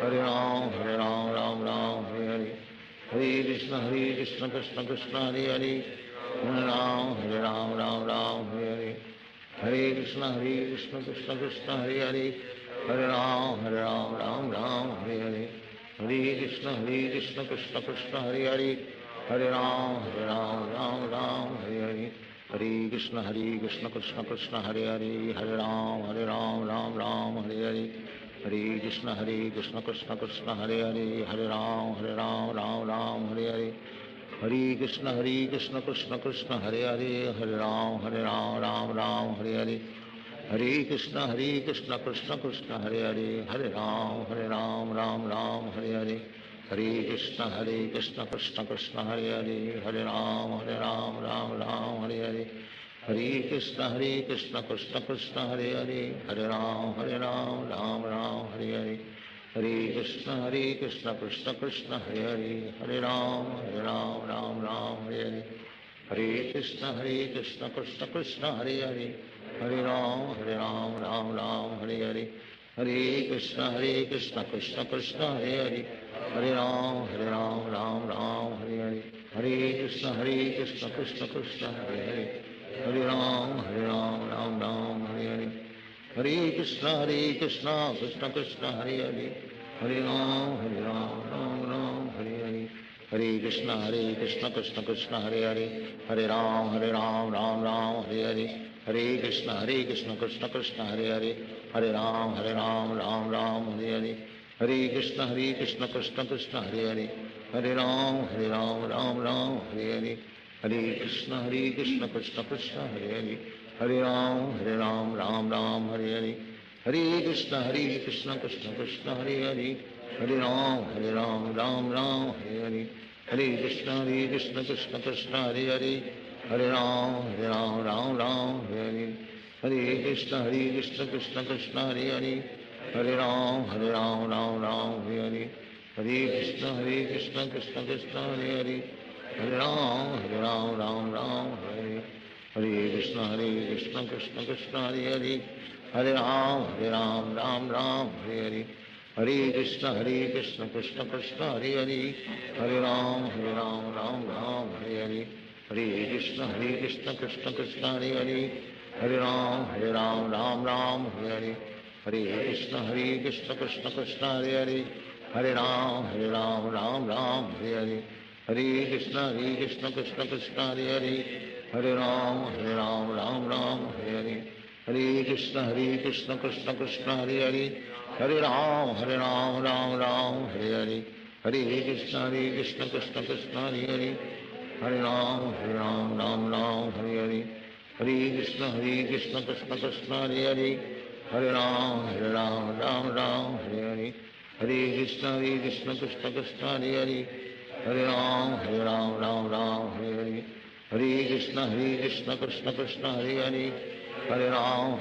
Hare Ram, Ram Ram, Hare Hare. Hare Krishna, Hare Krishna, Krishna Krishna, Hare Hare. Hare Ram, Ram Ram, Hare Hare. Hare Krishna, Hare Krishna, Krishna Krishna, Hare Hare. Hare Ram, Ram Ram, Hare Hare. Hare Krishna, Hare Krishna, Krishna Krishna, Hare Hare. Hare Ram, Ram Ram, Hare Hare. Hare Krishna, Hare Krishna, Krishna Krishna, Hare Hare. Hare Ram, Ram Ram, Hare Hare. Hare Krishna, Hare Krishna, Krishna Krishna, Hare Hare. Hare Ram, Ram Ram, Hare Hare. Hare Krishna, Hare Krishna, Krishna Krishna, Hare Hare. Hare Ram, Ram Ram, Hare Hare. Hare Krishna, Hare Krishna, Krishna Krishna, Hare Hare. Hare Ram, Ram Ram, Hare Hare. Hare Krishna, Hare Krishna, Krishna Krishna, Hare Hare. Hare Ram, Ram Ram, Hare Hare. Hare Krishna, Hare Krishna, Krishna Krishna, Hare Hare. Hare Ram, Ram Ram, Hare Hare. Hare Krishna, Hare Krishna, Krishna Krishna, Hare Hare. Hare Ram, Ram Ram, Hare Hare. Hare Krishna, Hare Krishna, Krishna Krishna, Hare Hare. Hare Ram, Ram Ram, Hare Hare. Hare Krishna, Hare Krishna, Krishna Krishna, Hare Hare. Hare Ram, Ram Ram, Hare Hare. Hare Krishna, Hare Krishna, Krishna Krishna, Hare Hare. Hare Ram, Ram Ram, Hare Hare. Hare Krishna, Hare Krishna, Krishna Krishna, Hare Hare. Hare Ram, Ram Ram, Hare Hare. Hare Krishna, Hare Krishna, Krishna Krishna, Hare Hare. Hare Ram, Ram Ram, Hare Hare. Hare Krishna, Hare Krishna, Krishna Krishna, Hare Hare. Hare Ram, Ram Ram, Hare Hare. Hare Krishna, Hare Krishna, Krishna Krishna, Hare Hare. Hare Ram, Ram Ram, Hare Hare. Hare Krishna, Hare Krishna, Krishna Krishna, Hare Hare. Hare Ram, Ram Ram, Hare Hare. Hare Krishna, Hare Krishna, Krishna Krishna, Hare Hare. Hare Ram, Ram Ram, Hare Hare. Hare Krishna, Hare Krishna, Krishna Krishna, Hare Hare. Hare Ram, Ram Ram, Hare Hare. Hare Krishna, Hare Krishna, Krishna Krishna, Hare Hare. Hare Ram, Ram Ram, Hare Hare. Hare Krishna, Hare Krishna, Krishna Krishna, Hare Hare. Hare Ram, Ram Ram, Hare Hare. Hare Krishna, Hare Krishna, Krishna Krishna, Hare Hare. Hare Ram, Ram Ram, Hare Hare. Hare Krishna, Hare Krishna, Krishna Krishna, Hare Hare. Hare Ram, Ram Ram, Hare Hare. Hare Krishna, Hare Krishna, Krishna Krishna, Hare Hare. Hare Ram, Ram Ram, Hare Hare. Hare Krishna, Hare Krishna, Krishna Krishna, Hare Hare. Hare Ram, Ram Ram, Hare Hare. Hare Krishna, Hare Krishna, Krishna Krishna, Hare Hare. Hare Ram, Ram Ram, Hare Hare. Hare Krishna, Hare Krishna, Krishna Krishna, Hare Hare. Hare Ram, Ram Ram, Hare Hare. Hare Krishna, Hare Krishna, Krishna Krishna, Hare Hare. Hare Ram, Ram Ram, Hare Hare. Hare Krishna, Hare Krishna, Krishna Krishna, Hare Hare. Hare Ram, Ram Ram, Hare Hare. Hare Krishna, Hare Krishna, Krishna Krishna, Hare Hare. Hare Ram, Ram Ram, Hare Hare. Hare Krishna, Hare Krishna, Krishna Krishna, Hare Hare. Hare Ram,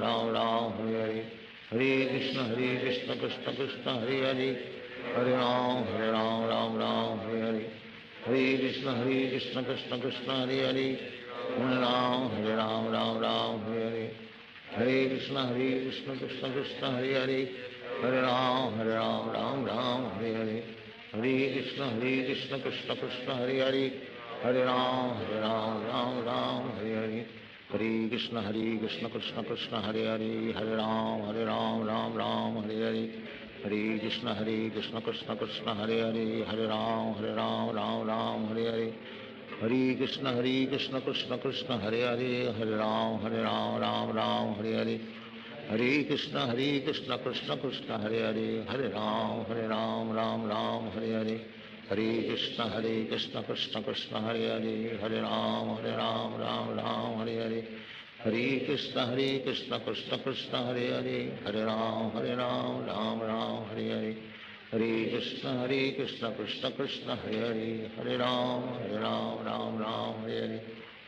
Ram Ram, Hare Hare. Hare Krishna, Hare Krishna, Krishna Krishna, Hare Hare. Hare Ram, Ram Ram, Hare Hare. Hare Krishna, Hare Krishna, Krishna Krishna, Hare Hare. Hare Ram, Ram Ram, Hare Hare. Hare Krishna, Hare Krishna, Krishna Krishna, Hare Hare. Hare Ram, Ram Ram, Hare Hare. Hare Krishna, Hare Krishna, Krishna Krishna, Hare Hare. Hare Ram, Ram Ram, Hare Hare. Hare Krishna Hare Krishna Krishna Krishna Hare Hare, Hare Ram Ram Ram Hare Hare. Hare Krishna Hare Krishna Krishna Krishna Hare Hare, Hare Ram Ram Ram Hare Hare. Hare Krishna Hare Krishna Krishna Krishna Hare Hare, Hare Ram Ram Ram Hare Hare. Hare Krishna Hare Krishna Krishna Krishna Hare Hare, Hare Ram Ram Ram Hare Hare. Hare Krishna Hare Krishna Krishna Krishna Hare Hare, Hare Ram Ram Ram Hare Hare. Hare Krishna Hare Krishna Krishna Krishna Hare Hare, Hare Ram Ram Ram Hare Hare. Hare Krishna Hare Krishna Krishna Krishna Hare Hare, Hare Ram Ram Ram Hare Hare.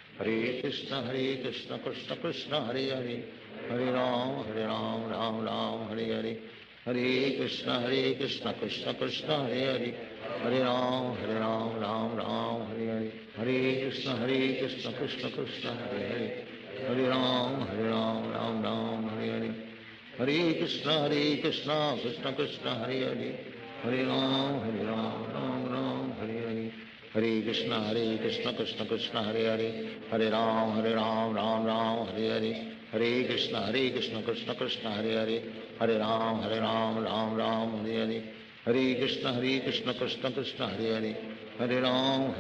Hare Krishna Hare Krishna Krishna Krishna Hare Hare, Hare Ram Ram Ram Hare Hare. Hare Krishna Hare Krishna Krishna Krishna Hare Hare, Hare Ram Ram Ram Hare Hare. Hare Krishna Hare Krishna Krishna Krishna Hare Hare, Hare Ram Ram Hare Hare. Hare Krishna Krishna Krishna Hare Hare, Hare Ram Ram Hare Hare. Hare Krishna Krishna Krishna Hare Hare, Hare Ram Ram Hare Hare. Hare Krishna Krishna Krishna Hare Hare, Hare Ram Ram Hare Hare. Hare Krishna Krishna Krishna Hare Hare, Hare Ram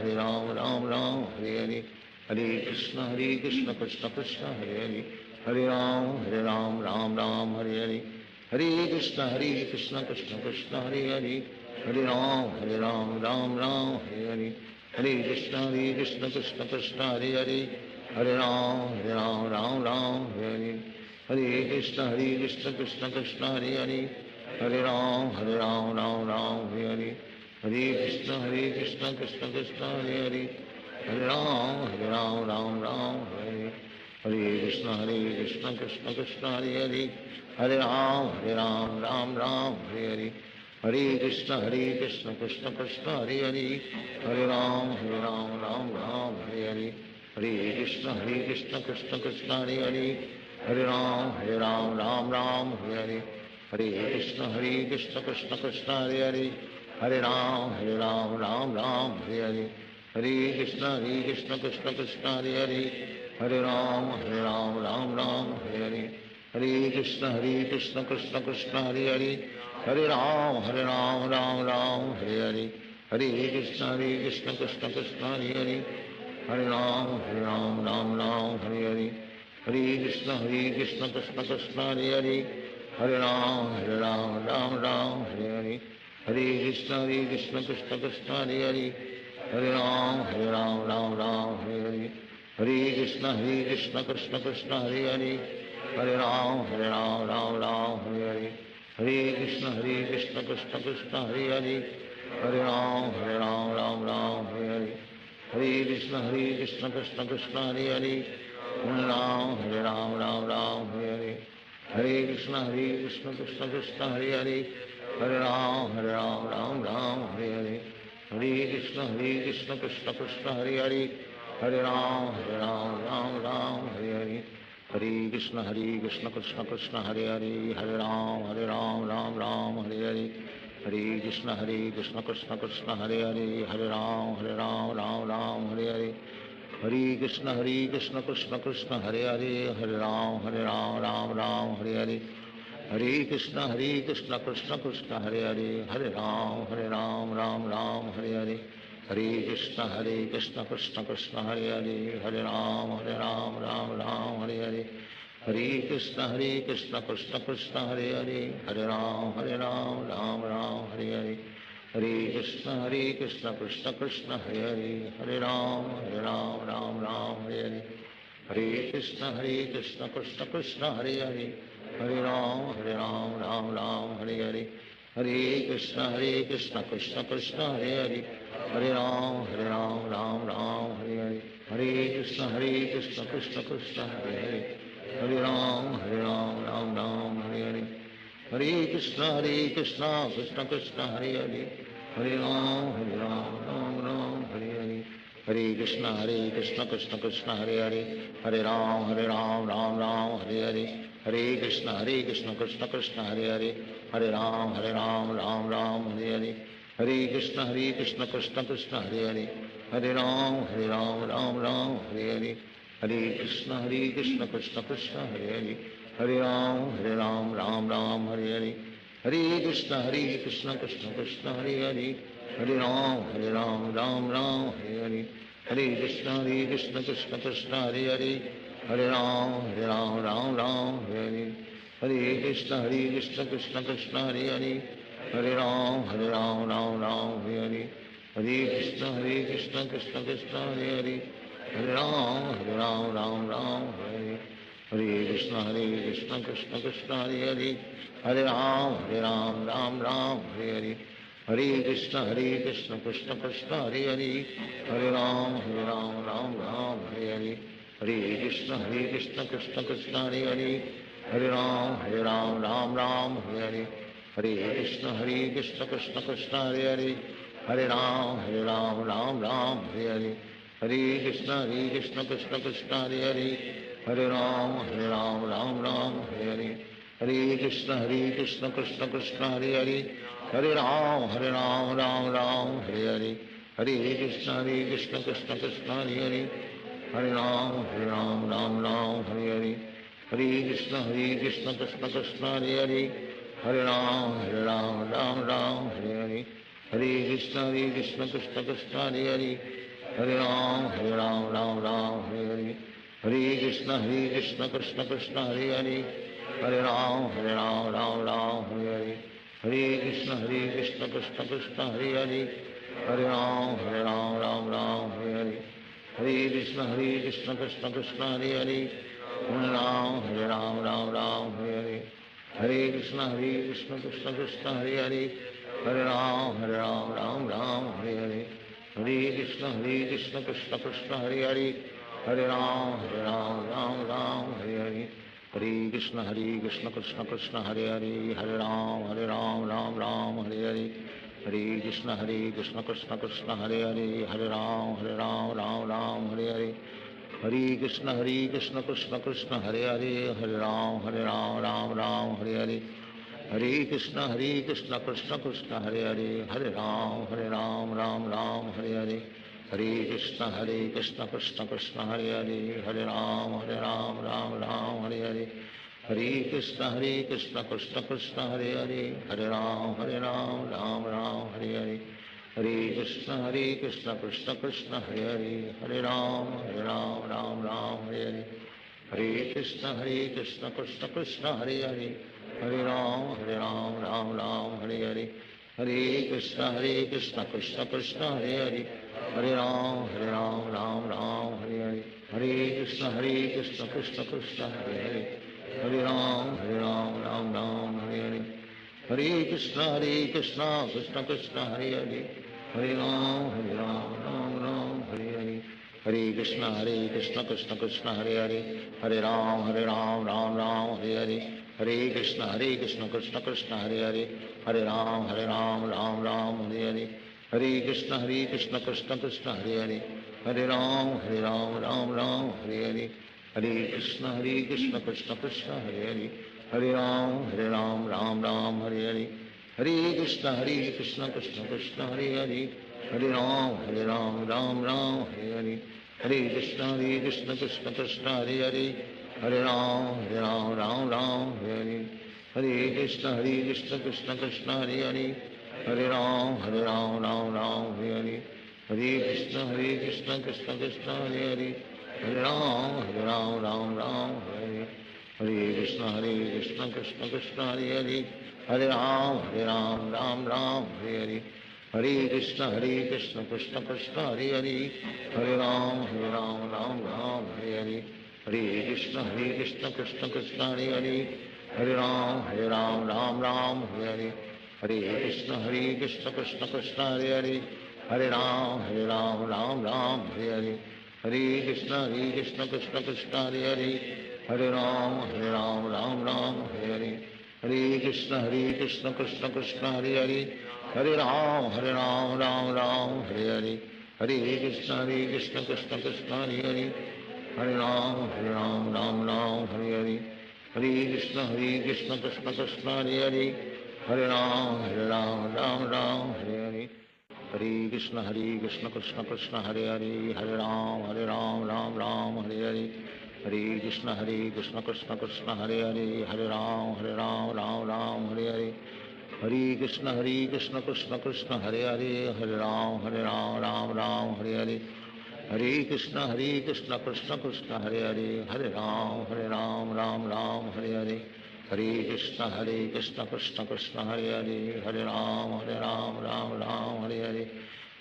Ram Hare Hare. Hare Krishna Krishna Krishna Hare Hare, Hare Ram Ram Hare Hare. Hare Krishna Krishna Krishna Hare Hare, Hare Ram Ram Hare Hare. Hare Krishna Krishna Krishna Hare Hare, Hare Ram Ram Hare Hare. Hare Krishna Krishna Krishna Hare Hare, Hare Ram Ram Hare Hare. Hare Krishna Krishna Krishna Hare Hare, Hare Ram Ram Hare Hare. Hare Krishna Krishna Krishna Hare Hare, Hare Ram Ram Hare Hare. Hare Krishna Krishna Krishna Hare Hare, Hare Ram Ram Hare Hare. Hare Krishna Krishna Krishna Hare Hare, Hare Ram Ram Hare Hare. Hare Krishna Krishna Krishna Hare Hare, Hare Ram Ram Hare Hare. Hare Krishna Krishna Krishna Hare Hare, Hare Ram Ram Hare Hare. Hare Krishna Krishna Krishna Hare Hare, Hare Ram Ram Hare Hare. Hare Krishna Krishna Krishna Hare Hare, Hare Ram Ram Hare Hare. Hare Krishna Krishna Krishna Hare Hare, Hare Ram Ram Hare Hare. Hare Krishna Krishna Krishna Hare Hare, Hare Ram Ram Hare Hare. Hare Krishna Krishna Krishna Hare Hare, Hare Ram Ram Hare Hare. Hare Krishna Krishna Krishna Hare Hare, Hare Ram Ram Hare Hare. Hare Krishna Krishna Krishna Hare Hare, Hare Ram Ram Hare Hare. Hare Krishna Krishna Krishna Hare Hare, Hare Ram Ram Hare Hare. Hare Krishna Krishna Krishna Hare Hare, Hare Ram Ram Hare Hare. Hare Krishna Krishna Krishna Hare Hare, Hare Ram Ram Hare Hare. Hare Krishna Krishna Krishna Hare Hare, Hare Ram Ram Hare Hare. Hare Krishna Krishna Krishna Hare Hare, Hare Ram Ram Hare Hare. Hare Krishna Krishna Krishna Hare Hare, Hare Ram Ram Hare Hare. Hare Krishna Krishna Krishna Hare Hare, Hare Ram Ram Hare Hare. Hare Krishna Krishna Krishna Hare Hare, Hare Ram Ram Hare Hare. Hare Krishna Krishna Krishna Hare Hare, Hare Ram Ram Hare Hare. Hare Krishna Krishna Krishna Hare Hare, Hare Ram Ram Hare Hare. Hare Krishna Krishna Krishna Hare Hare, Hare Ram Ram Hare Hare. Hare Krishna Krishna Krishna Hare Hare, Hare Ram Ram Hare Hare. Hare Krishna Krishna Krishna Hare Hare, Hare Ram Ram Hare Hare. Hare Krishna Krishna Krishna Hare Hare, Hare Ram Ram Hare Hare. Hare Krishna Krishna Krishna Hare Hare, Hare Ram Ram Hare Hare. Hare Krishna Krishna Krishna Hare Hare, Hare Ram Ram Hare Hare. Hare Krishna Hare Krishna Krishna Krishna Hare Hare Hare Ram Ram Ram Hare Hare Hare Krishna Hare Krishna Krishna Krishna Hare Hare Hare Ram Ram Ram Hare Hare Hare Krishna Hare Krishna Krishna Krishna Hare Hare Hare Ram Ram Hare Hare Hare Krishna Hare Krishna Krishna Krishna Hare Hare Hare Ram Ram Hare Hare Hare Krishna Hare Krishna Krishna Krishna Hare Hare Hare Ram Ram Hare Hare Hare Krishna Hare Krishna Krishna Krishna Hare Hare Hare Ram Ram Hare Hare Hare Krishna Hare Krishna Krishna Krishna Hare Hare Hare Ram Ram Hare Hare Hare Krishna Hare Krishna Krishna Krishna Hare Hare Hare Ram Ram Hare Hare Hare Krishna Hare Krishna Krishna Krishna Hare Hare Hare Ram Ram Hare Hare Hare Krishna Hare Krishna Krishna Krishna Hare Hare Hare Ram Ram Hare Hare Hare Krishna Hare Krishna Krishna Krishna Hare Hare Hare Ram Ram Hare Hare Hare Krishna Hare Krishna Krishna Krishna Hare Hare Hare Ram Ram Hare Hare Hare Krishna Hare Krishna Krishna Krishna Hare Hare Hare Ram Ram Hare Hare Hare Krishna Hare Krishna Krishna Krishna Hare Hare Hare Ram Ram Hare Hare Hare Krishna Hare Krishna Krishna Krishna Hare Hare Hare Ram Ram Hare Hare Hare Krishna Hare Krishna Krishna Krishna Hare Hare Hare Ram Ram Hare Hare Hare Krishna Hare Krishna Krishna Krishna Hare Hare Hare Ram Ram Hare Hare Hare Krishna Hare Krishna Krishna Krishna Hare Hare Hare Ram Ram Hare Hare Hare Krishna Hare Krishna Krishna Krishna Hare Hare Hare Ram Ram Hare Hare Hare Krishna Hare Krishna Krishna Krishna Hare Hare Hare Ram Ram Hare Hare Hare Krishna Hare Krishna Krishna Krishna Hare Hare Hare Ram Ram Hare Hare Hare Krishna Hare Krishna Krishna Krishna Hare Hare Hare Ram Ram Hare Hare Hare Krishna Hare Krishna Krishna Krishna Hare Hare Hare Ram Ram Hare Hare Hare Krishna Hare Krishna Krishna Krishna Hare Hare Hare Ram Ram Hare Hare Hare Krishna Hare Krishna Krishna Krishna Hare Hare Hare Ram Ram Hare Hare Hare Krishna Hare Krishna Krishna Krishna Hare Hare Hare Ram Ram Hare Hare Hare Krishna Hare Krishna Krishna Krishna Hare Hare Hare Ram Ram Hare Hare Hare Krishna Hare Krishna Krishna Krishna Hare Hare Hare Ram Ram Hare Hare Hare Krishna Hare Krishna Krishna Krishna Hare Hare Hare Ram Ram Hare Hare Hare Krishna Krishna Krishna Hare Hare Hare Ram Ram Hare Hare Hare Krishna Krishna Krishna Hare Hare Hare Ram Ram Hare Hare Hare Krishna Krishna Krishna Hare Hare Hare Ram Ram Hare Hare Hare Krishna Krishna Krishna Hare Hare Hare Ram Ram Hare Hare Hare Krishna Krishna Krishna Hare Hare Hare Ram Ram Hare Hare Hare Krishna Krishna Krishna Hare Hare Hare Ram Ram Hare Hare Hare Krishna Krishna Krishna Hare Hare Hare Ram Ram Hare Hare Hare Krishna Krishna Krishna Hare Hare Hare Ram Ram Hare Hare Hare Krishna Krishna Krishna Hare Hare Hare Ram Ram Hare Hare Hare Krishna Krishna Krishna Hare Hare Hare Ram Ram Hare Hare Hare Krishna Krishna Krishna Hare Hare Hare Ram Ram Hare Hare Hare Krishna Krishna Krishna Hare Hare Hare Ram Ram Hare Hare Hare Krishna Krishna Krishna Hare Hare Hare Ram Ram Hare Hare Hare Krishna Krishna Krishna Hare Hare Hare Ram Ram Hare Hare Hare Krishna Krishna Krishna Hare Hare Hare Ram Ram Hare Hare Hare Krishna Krishna Krishna Hare Hare Hare Ram Ram Hare Hare Hare Krishna Krishna Krishna Hare Hare Hare Ram Ram Hare Hare. Hare Krishna Hare Krishna Krishna Krishna Hare Hare, Hare Ram Ram Ram Hare Hare. Hare Krishna Hare Krishna Krishna Krishna Hare Hare, Hare Ram Ram Ram Hare Hare. Hare Krishna Krishna Krishna Hare Hare, Hare Ram Ram Ram Hare Hare. Hare Krishna Krishna Krishna Hare Hare, Hare Ram Ram Ram Hare Hare. Hare Krishna Krishna Krishna Hare Hare, Hare Ram Ram Ram Hare Hare.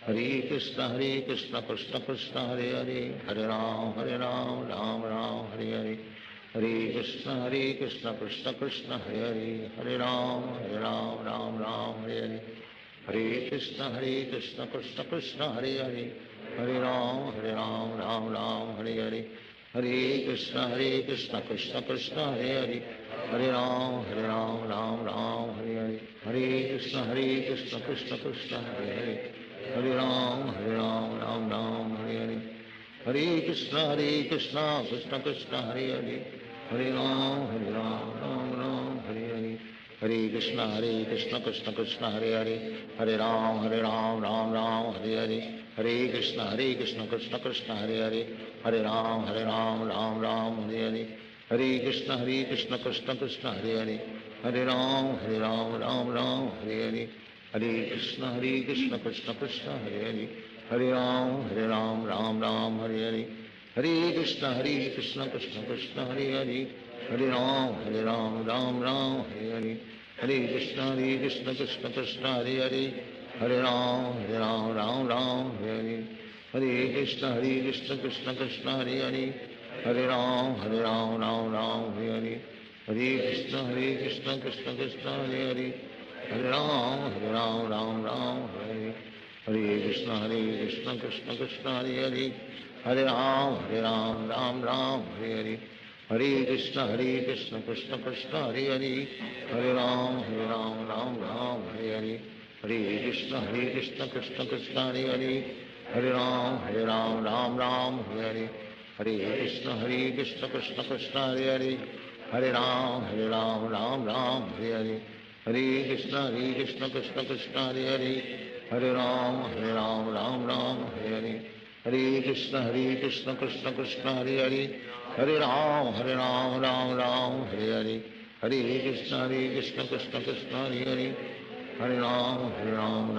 Hare Krishna Krishna Krishna Hare Hare, Hare Ram Ram Ram Hare Hare. Hare Krishna Krishna Krishna Hare Hare, Hare Ram Ram Ram Hare Hare. Hare Krishna Krishna Krishna Hare Hare, Hare Ram Ram Ram Hare Hare. Hare Krishna Krishna Krishna Hare Hare, Hare Ram Ram Ram Hare Hare. Hare Krishna Krishna Krishna Hare Hare, Hare Ram Ram Hare Hare. Hare Krishna Krishna Krishna Hare Hare, Hare Ram Ram Hare Hare. Hare Krishna Krishna Krishna Hare Hare, Hare Ram Ram Ram Hare Hare. Hare Krishna Krishna Krishna Hare Hare, Hare Ram Ram Ram Hare Hare. Hare Krishna Krishna Krishna Hare Hare, Hare Ram Ram Hare Hare. Hare Krishna Krishna Krishna Hare Hare, Hare Ram Ram Hare Hare. Hare Krishna Krishna Krishna Hare Hare, Hare Ram Ram Hare Hare. Hare Krishna Krishna Krishna Hare Hare, Hare Ram Ram Hare Hare. Hare Krishna Krishna Krishna Hare Hare, Hare Ram Ram Hare Hare. Hare Krishna Krishna Krishna Hare Hare, Hare Ram Ram Hare Hare. Hare Krishna Krishna Krishna Hare Hare, Hare Ram Ram Hare Hare. Hare Krishna Krishna Krishna Hare Hare, Hare Ram Ram Hare Hare. Hare Krishna Krishna Krishna Hare Hare, Hare Ram Ram Hare Hare. Hare Krishna Krishna Krishna Hare Hare, Hare Ram Ram Hare Hare. Hare Krishna Krishna Krishna Hare Hare, Hare Ram Ram Hare Hare. Hare Krishna Krishna Krishna Hare Hare, Hare Ram Ram Hare Hare. Hare Krishna Krishna Krishna Hare Hare, Hare Ram Ram Hare Hare. Hare Krishna Krishna Krishna Hare Hare, Hare Ram Ram Hare Hare.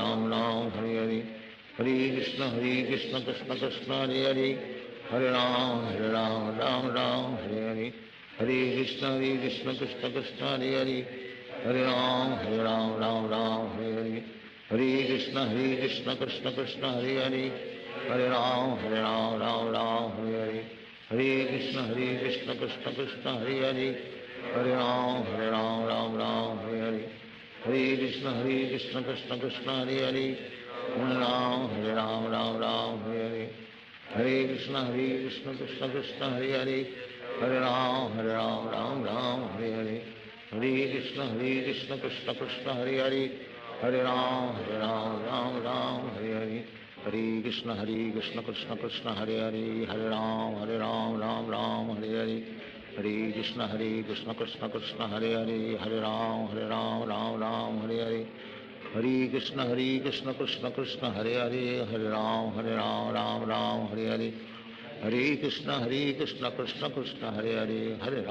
Hare Krishna Krishna Krishna Hare Hare, Hare Ram Ram Hare Hare. Hare Krishna Krishna Krishna Hare Hare, Hare Ram Ram Hare Hare. Hare Krishna Krishna Krishna Hare Hare, Hare Ram Ram Hare Hare. Hare Krishna Krishna Krishna Hare Hare, Hare Ram Ram Hare Hare. Hare Krishna Krishna Krishna Hare Hare, Hare Ram Ram Hare Hare. Hare Krishna Krishna Krishna Hare Hare, Hare Ram Ram Hare Hare. Hare Krishna Krishna Krishna Hare Hare, Hare Ram Ram Hare Hare. Hare Krishna Krishna Krishna Hare Hare, Hare Ram Ram Hare Hare. Hare Krishna Krishna Krishna Hare Hare, Hare Ram Ram Hare Hare. Hare Krishna Krishna Krishna Hare Hare, Hare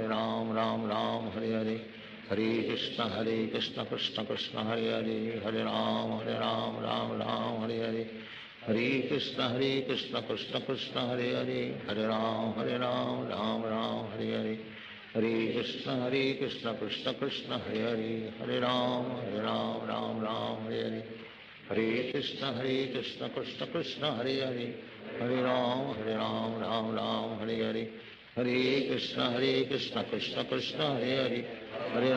Ram Ram Hare Hare. Hare Krishna Krishna Krishna Hare Hare, Hare Ram Ram Hare Hare. Hare Krishna Krishna Krishna Hare Hare, Hare Ram Ram Hare Hare. Hare Krishna Krishna Krishna Hare Hare, Hare Ram Ram Hare Hare. Hare Krishna Krishna Krishna Hare Hare, Hare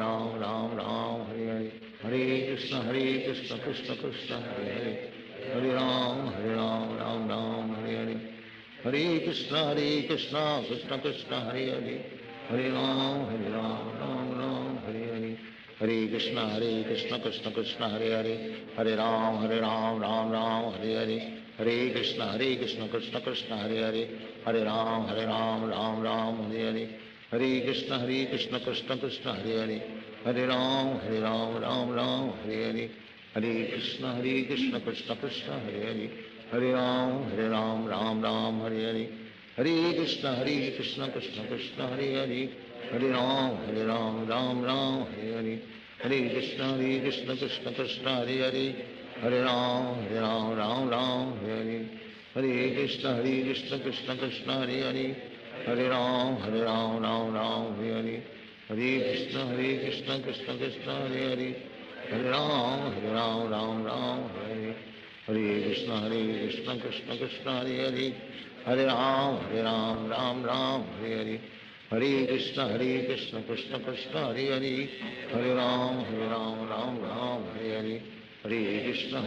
Ram Ram Hare Hare. Hare Krishna Krishna Krishna Hare Hare, Hare Ram Ram Hare Hare. Hare Krishna Krishna Krishna Hare Hare, Hare Ram Ram Hare Hare. Hare Krishna Krishna Krishna Hare Hare, Hare Ram Ram Hare Hare. Hare Krishna Krishna Krishna Hare Hare, Hare Ram Ram Hare Hare. Hare Krishna Krishna Krishna Hare Hare, Hare Ram Ram Hare Hare. Hare Krishna Krishna Krishna Hare Hare, Hare Ram Ram Hare Hare. Hare Krishna, Krishna Krishna, Hare Hare, Hare Ram, Ram Ram, Hare Hare, Hare Krishna, Krishna Krishna, Hare Hare, Hare Ram, Ram Ram, Hare Hare, Hare Krishna, Krishna Krishna, Hare Hare, Hare Ram, Ram Ram, Hare Hare, Hare Krishna, Krishna Krishna, Hare Hare, Hare Ram, Ram Ram, Hare Hare, Hare Krishna, Krishna Krishna, Hare Hare, Hare Ram, Ram Ram, Hare Hare, Hare Krishna, Krishna Krishna, Hare Hare, Hare Ram, Ram Ram, Hare Hare, Hare Krishna, Krishna Krishna, Hare Hare, Hare Ram, Ram Ram, Hare Hare, Hare Krishna,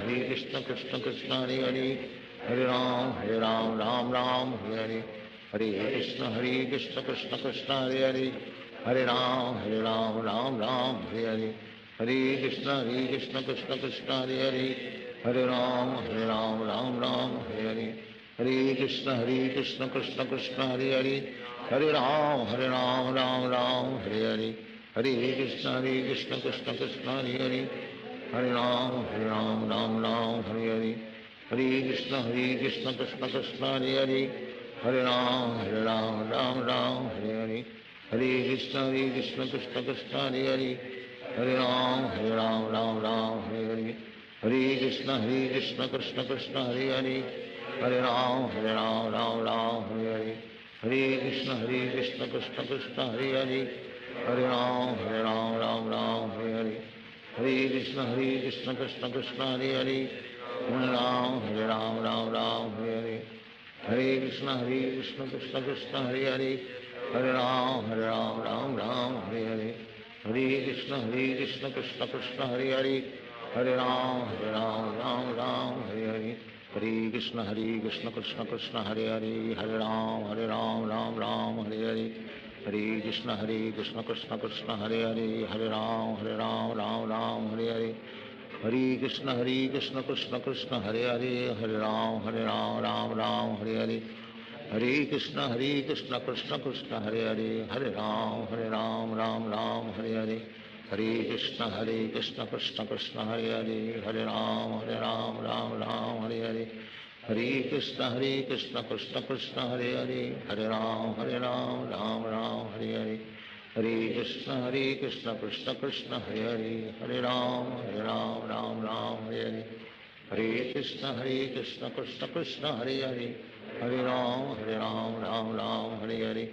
Krishna Krishna, Hare Hare, Hare Ram, Ram Ram, Hare Hare, Hare Krishna, Krishna Krishna, Hare Hare, Hare Ram, Ram Ram, Hare Hare, Hare Krishna, Krishna Krishna, Hare Hare, Hare Ram, Ram Ram, Hare Hare, Hare Krishna, Krishna Krishna, Hare Hare, Hare Ram, Ram Ram, Hare Hare, Hare Krishna, Krishna Krishna, Hare Hare, Hare Ram, Ram Ram, Hare Hare, Hare Krishna, Krishna Krishna, Hare Hare, Hare Ram, Ram Ram, Hare Hare, Hare Krishna, Krishna Krishna, Hare Hare, Hare Ram, Ram Ram, Hare Hare, Hare Krishna, Krishna Krishna, Hare Hare, Hare Ram, Ram Ram, Hare Hare, Hare Krishna, Krishna Krishna, Hare Hare, Hare Ram, Ram Ram, Hare Hare, Hare Krishna, Krishna Krishna, Hare Hare, Hare Ram, Ram Ram, Hare Hare, Hare Krishna, Krishna Krishna, Hare Hare, Hare Ram, Ram Ram, Hare Hare, Hare Krishna, Krishna Krishna, Hare Hare, Hare Ram, Ram Ram, Hare Hare, Hare Krishna, Krishna Krishna, Hare Hare, Hare Ram, Ram Ram, Hare Hare, Hare Krishna, Krishna Krishna, Hare Hare, Hare Ram, Ram Ram, Hare Hare, Hare Krishna, Krishna Krishna, Hare Hare, Hare Ram, Ram Ram, Hare Hare, Hare Krishna, Krishna Krishna, Hare Hare, Hare Ram, Ram Ram, Hare Hare, Hare Krishna, Krishna Krishna, Hare Hare, Hare Ram, Ram Ram, Hare Hare, Hare Krishna, Krishna Krishna, Hare Hare, Hare Ram, Ram Ram, Hare Hare, Hare Krishna, Krishna Krishna, Hare Hare, Hare Ram, Ram Ram, Hare Hare, Hare Krishna, Krishna Krishna, Hare Hare, Hare Ram, Ram Ram, Hare Hare, Hare Krishna, Krishna Krishna, Hare Hare, Hare Ram, Ram Ram, Hare Hare, Hare Krishna, Krishna Krishna, Hare Hare, Hare Ram, Ram Ram, Hare Hare,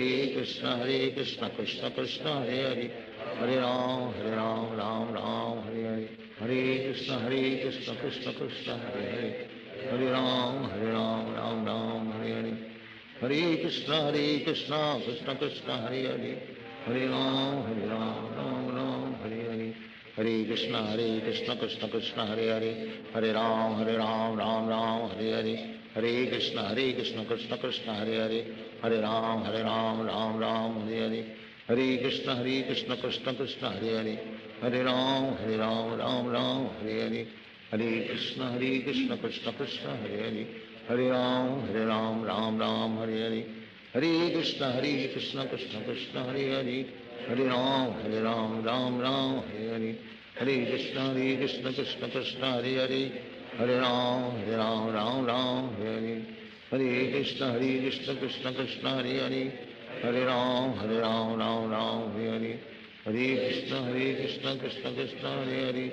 Hare Krishna, Krishna Krishna, Hare Hare, Hare Ram, Ram Ram, Hare Hare, Hare Krishna, Krishna Krishna, Hare Hare, Hare Ram, Ram Ram, Hare Hare, Hare Krishna, Krishna Krishna, Hare Hare, Hare Ram, Ram Ram, Hare Hare, Hare Krishna, Krishna Krishna, Hare Hare, Hare Ram, Ram Ram, Hare Hare, Hare Krishna, Krishna Krishna, Hare Hare, Hare Ram, Ram Ram, Hare Hare, Hare Krishna, Krishna Krishna, Hare Hare, Hare Ram, Ram Ram, Hare Hare, Hare Krishna, Krishna Krishna, Hare Hare, Hare Ram, Ram Ram, Hare Hare, Hare Krishna, Krishna Krishna, Hare Hare, Hare Ram, Ram Ram, Hare Hare, Hare Krishna, Krishna Krishna, Hare Hare,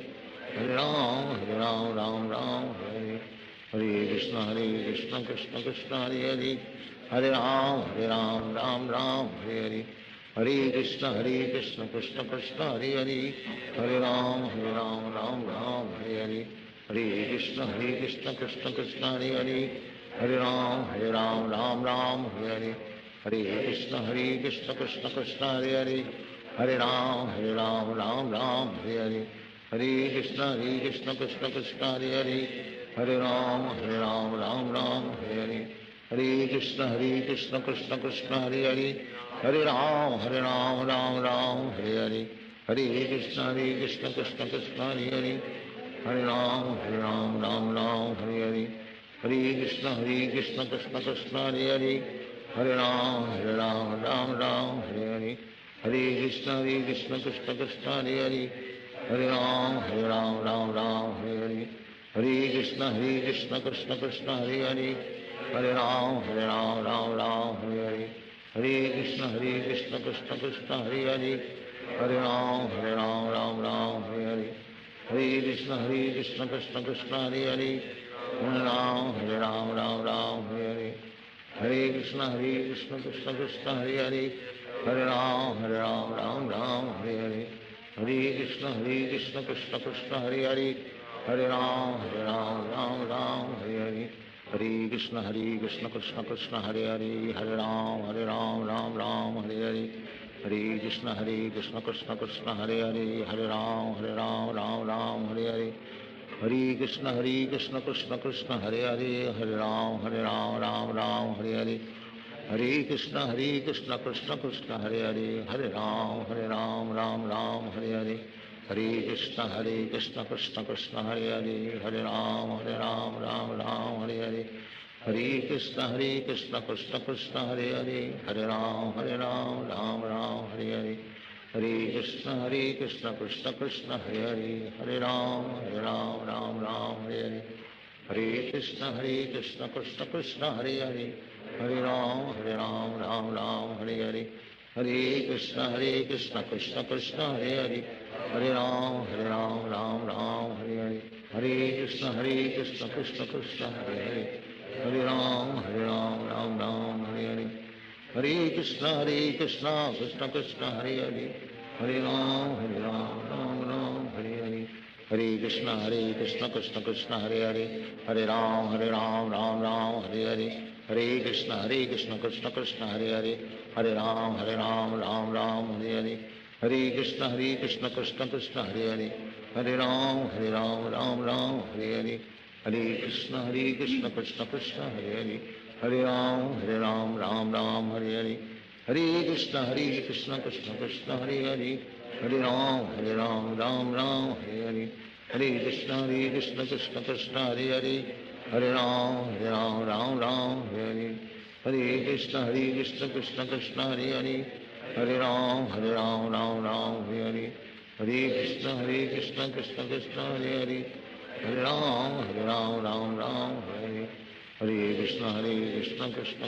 Hare Ram, Ram Ram, Hare Hare, Hare Krishna, Krishna Krishna, Hare Hare, Hare Ram, Ram Ram, Hare Hare, Hare Krishna, Krishna Krishna, Hare Hare, Hare Ram, Ram Ram, Hare Hare, Hare Krishna, Krishna Krishna, Hare Hare, Hare Ram, Ram Ram, Hare Hare, Hare Krishna, Krishna Krishna, Hare Hare, Hare Ram, Ram Ram, Hare Hare, Hare Krishna, Krishna Krishna, Hare Hare, Hare Ram, Ram Ram, Hare Hare, Hare Krishna, Krishna Krishna, Hare Hare, Hare Ram, Ram Ram, Hare Hare, Hare Krishna, Krishna Krishna, Hare Hare, Hare Ram, Ram Ram, Hare Hare, Hare Krishna, Krishna Krishna, Hare Hare, Hare Ram, Ram Ram, Hare Hare, Hare Krishna, Krishna Krishna, Hare Hare, Hare Ram, Ram Ram, Krishna Hare Krishna Krishna Krishna Hare Hare Hare Ram Ram Ram Hare Hare Hare Krishna Krishna Krishna Hare Hare Hare Ram Ram Ram Hare Hare Hare Krishna Krishna Krishna Hare Hare Hare Ram Ram Hare Hare Hare Krishna Krishna Krishna Hare Hare Hare Ram Ram Ram Hare Hare Hare Krishna Krishna Krishna Hare Hare Hare Ram Ram Hare Hare Hare Krishna Krishna Krishna Hare Hare Hare Ram Ram Ram Hare Hare Hare Krishna Krishna Krishna Hare Hare Hare Ram Ram Hare Hare Hare Krishna Krishna Krishna Hare Hare Hare Ram Ram Hare Hare Hare Krishna Krishna Krishna Hare Hare Hare Ram Ram Hare Hare Hare Krishna Krishna Krishna Hare Hare Hare Ram Ram Hare Hare Hare Krishna Krishna Krishna Hare Hare Hare Ram Ram Hare Hare Hare Krishna Krishna Krishna Hare Hare Hare Ram Ram Hare Hare Hare Krishna Krishna Krishna Hare Hare Hare Ram Ram Hare Hare Hare Krishna Krishna Krishna Hare Hare Hare Ram Ram Hare Hare Hare Krishna Krishna Krishna Hare Hare Hare Ram Ram Hare Hare Hare Krishna Krishna Krishna Hare Hare Hare Ram Ram Hare Hare Hare Krishna Krishna Krishna Hare Hare Hare Ram Ram Hare Hare Hare Krishna Krishna Krishna Hare Hare Hare Ram Ram Hare Hare Hare Krishna Krishna Krishna Hare Hare Hare Ram Ram Hare Hare Hare Krishna Krishna Krishna Hare Hare Hare Ram Ram Hare Hare Hare Krishna Krishna Krishna Hare Hare Hare Ram Ram Hare Hare Hare Krishna Krishna Krishna Hare Hare Hare Ram Ram Hare Hare Hare Krishna Krishna Krishna Hare Hare Hare Ram Ram Hare Hare Hare Krishna Krishna Krishna Hare Hare Hare Ram Ram Hare Hare Hare Krishna Krishna Krishna Hare Hare Hare Ram Ram Hare Hare Hare Krishna Krishna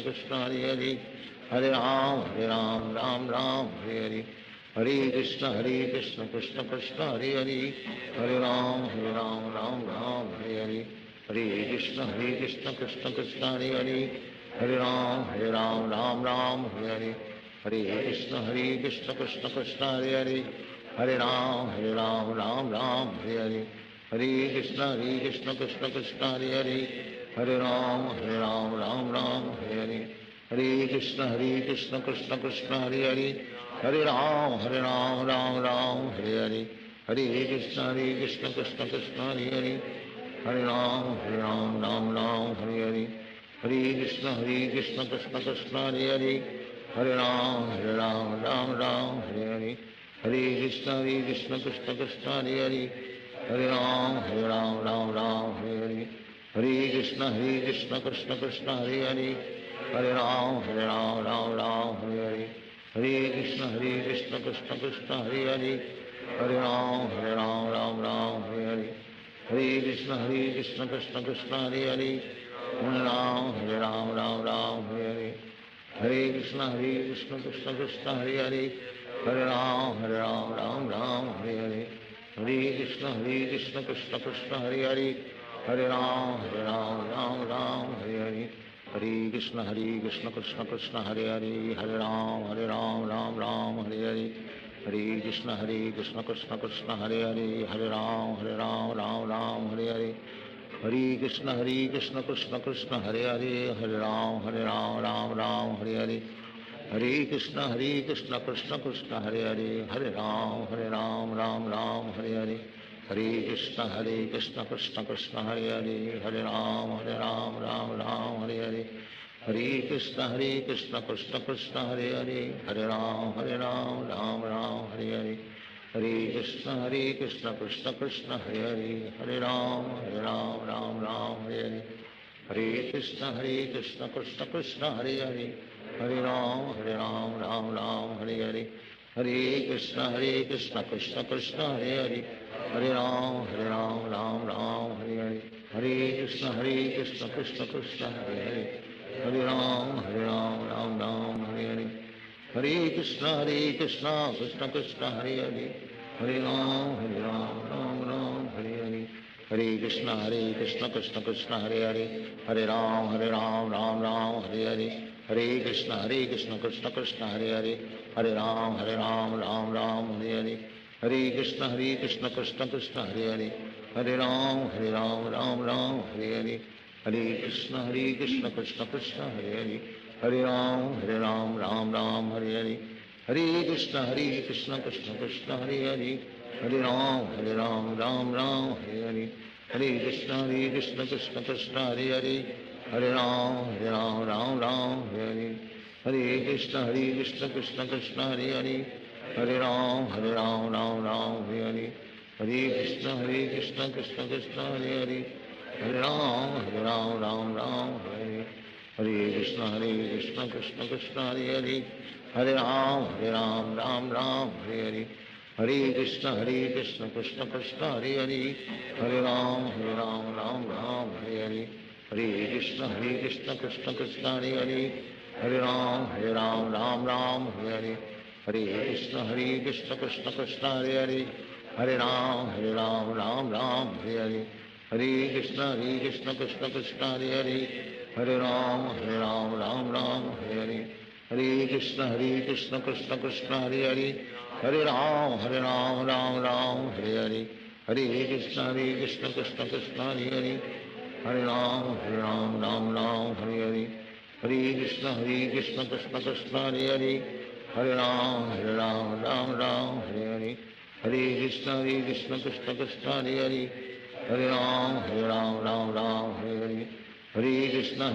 Krishna Hare Hare Hare Ram Ram Hare Hare Hare Krishna Krishna Krishna Hare Hare Hare Ram Ram Hare Hare Hare Krishna Krishna Krishna Hare Hare Hare Ram Ram Hare Hare Hare Krishna Krishna Krishna Hare Hare Hare Ram Ram Hare Hare Hare Krishna Krishna Krishna Hare Hare Hare Ram Ram Hare Hare Hare Krishna Krishna Krishna Hare Hare Hare Ram Ram Hare Hare Hare Krishna Krishna Krishna Hare Hare Hare Ram Ram Hare Hare Hare Krishna Krishna Krishna Hare Hare Hare Ram Ram Hare Hare Hare Krishna Krishna Krishna Hare Hare Hare Ram Ram Hare Hare Hare Krishna Krishna Krishna Hare Hare Hare Ram Ram Hare Hare Hare Krishna Krishna Krishna Hare Hare Hare Ram Ram Hare Hare Hare Krishna Krishna Krishna Hare Hare Hare Ram Ram Hare Hare Hare Krishna Krishna Krishna Hare Hare Hare Ram Ram Hare Hare Hare Krishna Krishna Krishna Hare Hare Hare Ram Ram Hare Hare Hare Krishna Krishna Krishna Hare Hare Hare Ram Ram Hare Hare Hare Krishna Krishna Krishna Hare Hare Hare Ram Ram Hare Hare Hare Krishna Krishna Krishna Hare Hare Hare Ram Ram Hare Hare Hare Krishna Krishna Krishna Hare Hare Hare Ram Ram Hare Hare Hare Krishna Krishna Krishna Hare Hare Hare Ram Ram Hare Hare Hare Krishna Krishna Krishna Hare Hare Hare Ram Ram Hare Hare Hare Krishna Krishna Krishna Hare Hare Hare Ram Ram Hare Hare Hare Krishna Krishna Krishna Hare Hare Hare Ram Ram Hare Hare Hare Hare Krishna Krishna Krishna Hare Hare Hare Ram Hare Ram Ram Ram Hare Hare Hare Krishna Hare Krishna Krishna Krishna Hare Hare Hare Ram Hare Ram Ram Ram Hare Hare Hare Krishna Hare Krishna Krishna Krishna Hare Hare Hare Ram Ram Ram Hare Hare Hare Krishna Hare Krishna Krishna Krishna Hare Hare Hare Ram Ram Ram Hare Hare Hare Krishna Hare Krishna Krishna Krishna Hare Hare Hare Ram Ram Ram Hare Hare Hare Krishna Hare Krishna Krishna Krishna Hare Hare Hare Ram Ram Ram Hare Hare Hare Krishna Hare Krishna Krishna Krishna Hare Hare Hare Ram Ram Ram Hare Hare Hare Krishna Krishna Krishna Hare Hare Hare Ram Ram Hare Hare Hare Krishna Krishna Krishna Hare Hare Hare Ram Ram Hare Hare Hare Krishna Krishna Krishna Hare Hare Hare Ram Ram Hare Hare Hare Krishna Krishna Krishna Hare Hare Hare Ram Ram Ram Hare Hare Hare Krishna Krishna Krishna Hare Hare Hare Ram Ram Ram Hare Hare Hare Krishna Krishna Krishna Hare Hare Hare Ram Ram Ram Hare Hare Hare Krishna Krishna Krishna Hare Hare Hare Ram Ram Ram Hare Hare Hare Krishna Krishna Krishna Hare Hare Hare Ram Ram Hare Hare Hare Krishna Krishna Krishna Hare Hare Hare Ram Ram Hare Hare Hare Krishna Krishna Krishna Hare Hare Hare Ram Ram Hare Hare Hare Krishna Krishna Krishna Hare Hare Hare Ram Ram Hare Hare Hare Krishna Krishna Krishna Hare Hare Hare Ram Ram Hare Hare Hare Krishna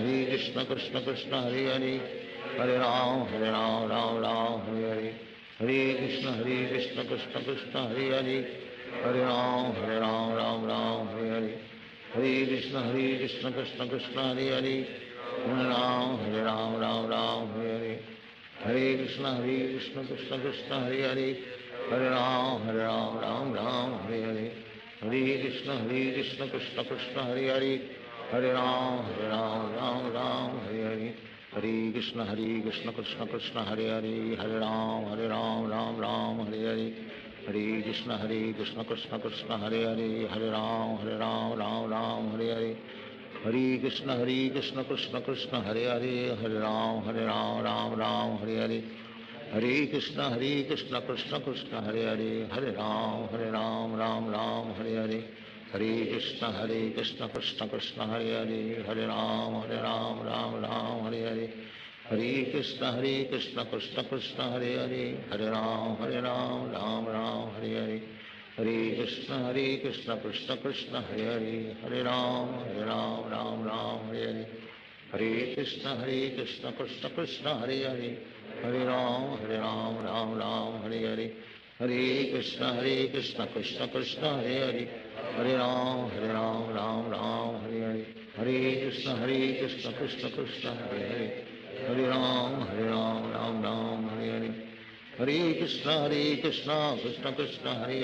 Krishna Krishna Hare Hare Hare Ram Ram Hare Hare Hare Krishna Krishna Krishna Hare Hare Hare Ram Ram Hare Hare Hare Krishna Krishna Krishna Hare Hare Hare Ram Ram Hare Hare Hare Krishna Krishna Krishna Hare Hare Hare Ram Ram Hare Hare Hare Krishna Krishna Krishna Hare Hare Hare Ram Ram Hare Hare Hare Krishna Krishna Krishna Hare Hare Hare Ram Ram Hare Hare Hare Krishna Krishna Krishna Hare Hare Hare Ram Ram Hare Hare Hare Krishna Krishna Krishna Hare Hare Hare Ram Ram Hare Hare Hare Krishna Krishna Krishna Hare Hare Hare Ram Ram Hare Hare Hare Krishna Krishna Krishna Hare Hare Hare Ram Ram Hare Hare Hare Krishna Krishna Krishna Hare Hare Hare Ram Ram Hare Hare Hare Krishna Krishna Krishna Hare Hare Hare Ram Ram Hare Hare Hare Krishna Krishna Krishna Hare Hare Hare Ram Ram Hare Hare Hare Krishna Krishna Krishna Hare Hare Hare Ram Ram Hare Hare Hare Krishna Krishna Krishna Hare Hare Hare Ram Ram Hare Hare Hare Krishna Krishna Krishna Hare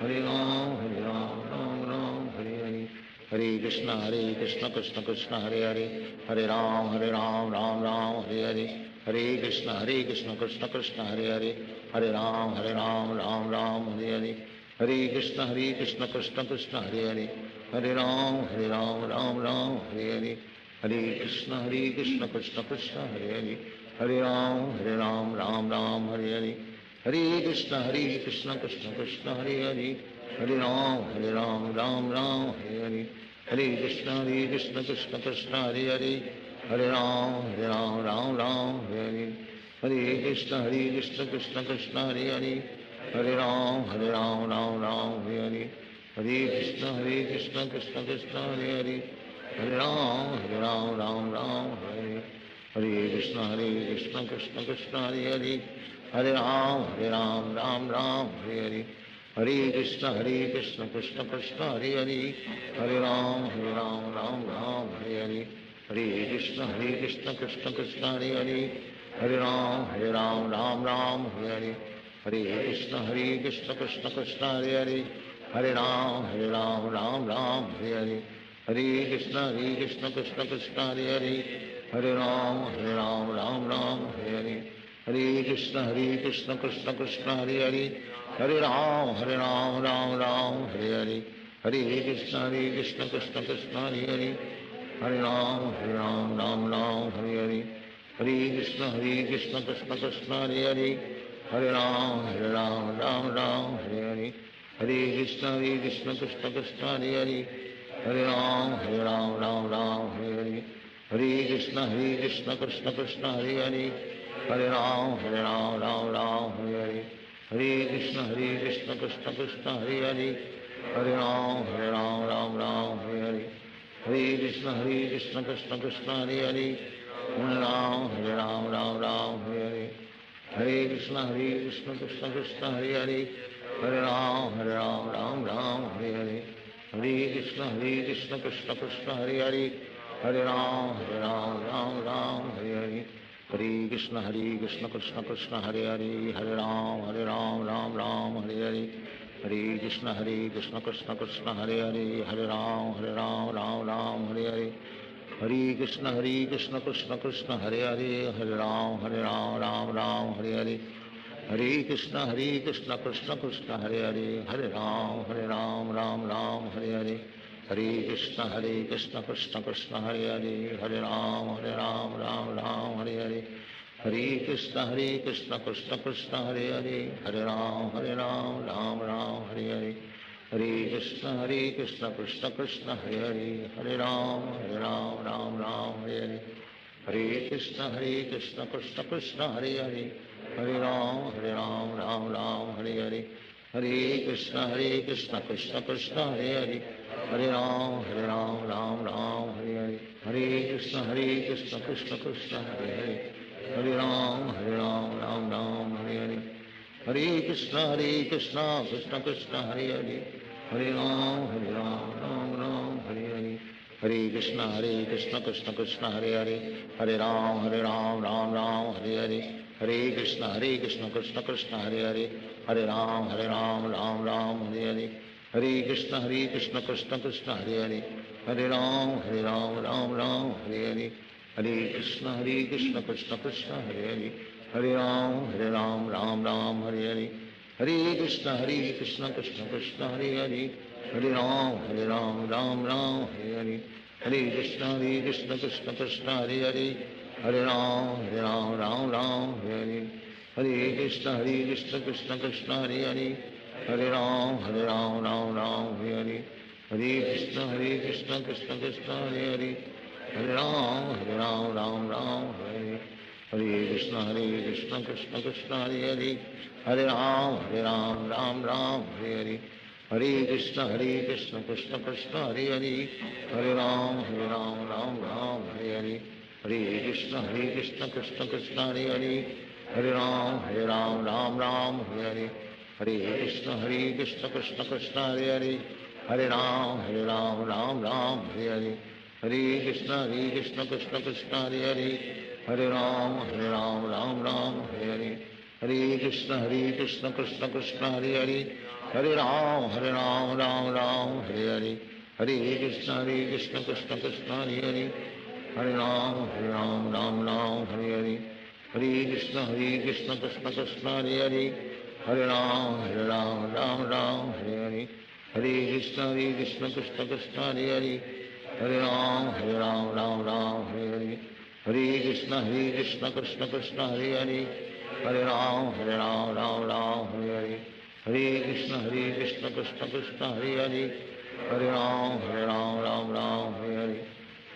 Hare Hare Ram Ram Hare Hare Hare Krishna Krishna Krishna Hare Hare Hare Ram Ram Hare Hare Hare Krishna Krishna Krishna Hare Hare Hare Ram Ram Hare Hare Hare Krishna Krishna Krishna Hare Hare Hare Ram Ram Hare Hare Hare Krishna Krishna Krishna Hare Hare Hare Ram Ram Hare Hare Hare Krishna Krishna Krishna Hare Hare Hare Ram Ram Hare Hare Hare Krishna Krishna Krishna Hare Hare Hare Ram Ram Hare Hare Hare Krishna Krishna Krishna Hare Hare Hare Ram Ram Hare Hare Hare Krishna Krishna Krishna Hare Hare Hare Ram Ram Hare Hare Hare Krishna Krishna Krishna Hare Hare Hare Ram Ram Hare Hare Hare Krishna Krishna Krishna Hare Hare Hare Ram Ram Hare Hare Hare Krishna Krishna Krishna Hare Hare Hare Ram Ram Hare Hare Hare Krishna Krishna Krishna Hare Hare Hare Ram Ram Hare Hare Hare Krishna, Hare Krishna, Krishna Krishna, Hare Hare, Hare Ram, Hare Ram, Ram Ram, Hare Hare. Hare Krishna, Hare Krishna, Krishna Krishna, Hare Hare, Hare Ram, Hare Ram, Ram Ram, Hare Hare. Hare Krishna, Hare Krishna, Krishna Krishna, Hare Hare, Hare Ram, Hare Ram, Ram Ram, Hare Hare. Hare Krishna, Hare Krishna, Krishna Krishna, Hare Hare, Hare Ram, Hare Ram, Ram Ram, Hare Hare. Hare Krishna, Hare Krishna, Krishna Krishna, Hare Hare, Hare Ram, Hare Ram, Ram Ram, Hare Hare. Hare Krishna, Hare Krishna, Krishna Krishna, Hare Hare, Hare Ram, Hare Ram, Ram Ram, Hare Hare. Hare Krishna, Hare Krishna, Krishna Krishna, Hare Hare, Hare Ram, Hare Ram, Ram Ram, Hare Hare. Hare Krishna, Hare Krishna, Krishna Krishna, Hare Hare, Hare Ram, Hare Ram, Ram Ram, Hare Hare. Hare Krishna, Hare Krishna, Krishna Krishna, Hare Hare, Hare Ram, Hare Ram, Ram Ram, Hare Hare. Hare Krishna, Hare Krishna, Krishna Krishna, Hare Hare, Hare Ram, Hare Ram, Ram Ram, Hare Hare. Hare Krishna, Hare Krishna, Krishna Krishna, Hare Hare, Hare Ram, Hare Ram, Ram Ram, Hare Hare. Hare Krishna, Hare Krishna, Krishna Krishna, Hare Hare, Hare Ram, Hare Ram, Ram Ram, Hare Hare. Hare Krishna, Hare Krishna, Krishna Krishna, Hare Hare, Hare Ram, Hare Ram, Ram Ram, Hare Hare. Hare Krishna, Hare Krishna, Krishna Krishna, Hare Hare, Hare Ram, Hare Ram, Ram Ram, Hare Hare. Hare Krishna, Hare Krishna, Krishna Krishna, Hare Hare, Hare Ram, Hare Ram, Ram Ram, Hare Hare. Hare Krishna, Hare Krishna, Krishna Krishna, Hare Hare, Hare Ram, Hare Ram, Ram Ram, Hare Hare. Hare Krishna, Hare Krishna, Krishna Krishna, Hare Hare, Hare Ram, Hare Ram, Ram Ram, Hare Hare. Hare Krishna, Hare Krishna, Krishna Krishna, Hare Hare, Hare Ram, Hare Ram, Ram Ram, Hare Hare. Hare Krishna, Hare Krishna, Krishna Krishna, Hare Hare, Hare Ram, Hare Ram, Ram Ram, Hare Hare. Hare Krishna, Hare Krishna, Krishna Krishna, Hare Hare, Hare Ram, Hare Ram, Ram Ram, Hare Hare. Hare Krishna, Hare Krishna, Krishna Krishna, Hare Hare, Hare Ram, Hare Ram, Ram Ram, Hare Hare. Hare Krishna, Hare Krishna, Krishna Krishna, Hare Hare, Hare Ram, Hare Ram, Ram Ram, Hare Hare. Hare Krishna, Hare Krishna, Krishna Krishna, Hare Hare, Hare Ram, Hare Ram, Ram Ram, Hare Hare. Hare Krishna, Hare Krishna, Krishna Krishna, Hare Hare, Hare Ram, Hare Ram, Ram Ram, Hare Hare. Hare Krishna, Hare Krishna, Krishna Krishna, Hare Hare, Hare Ram, Hare Ram, Ram Ram, Hare Hare. Hare Krishna, Hare Krishna, Krishna Krishna, Hare Hare, Hare Ram, Hare Ram, Ram Ram, Hare Hare. Hare Krishna, Hare Krishna, Krishna Krishna, Hare Hare, Hare Ram, Hare Ram, Ram Ram, Hare Hare. Hare Krishna, Hare Krishna, Krishna Krishna, Hare Hare, Hare Ram, Hare Ram, Ram Ram, Hare Hare. Hare Krishna, Hare Krishna, Krishna Krishna, Hare Hare, Hare Ram, Hare Ram, Ram Ram, Hare Hare. Hare Krishna, Hare Krishna, Krishna Krishna, Hare Hare, Hare Ram, Hare Ram, Ram Ram, Hare Hare. Hare Krishna, Hare Krishna, Krishna Krishna, Hare Hare, Hare Ram, Hare Ram, Ram Ram, Hare Hare. Hare Krishna, Hare Krishna, Krishna Krishna, Hare Hare, Hare Ram, Hare Ram, Ram Ram, Hare Hare. Hare Krishna, Hare Krishna, Krishna Krishna, Hare Hare, Hare Ram, Hare Ram, Ram Ram, Hare Hare. Hare Krishna, Hare Krishna, Krishna Krishna, Hare Hare, Hare Ram, Hare Ram, Ram Ram, Hare Hare. Hare Krishna, Hare Krishna, Krishna Krishna, Hare Hare, Hare Ram, Hare Ram, Ram Ram, Hare Hare. Hare Krishna, Hare Krishna, Krishna Krishna, Hare Hare, Hare Ram, Hare Ram, Ram Ram, Hare Hare. Hare Krishna, Hare Krishna, Krishna Krishna, Hare Hare, Hare Ram, Hare Ram, Ram Ram, Hare Hare. Hare Krishna, Hare Krishna, Krishna Krishna, Hare Hare, Hare Ram, Hare Ram, Ram Ram, Hare Hare. Hare Krishna, Hare Krishna, Krishna Krishna, Hare Hare, Hare Ram, Hare Ram, Ram Ram, Hare Hare. Hare Krishna, Hare Krishna, Krishna Krishna, Hare Hare, Hare Ram, Hare Ram, Ram Ram, Hare Hare.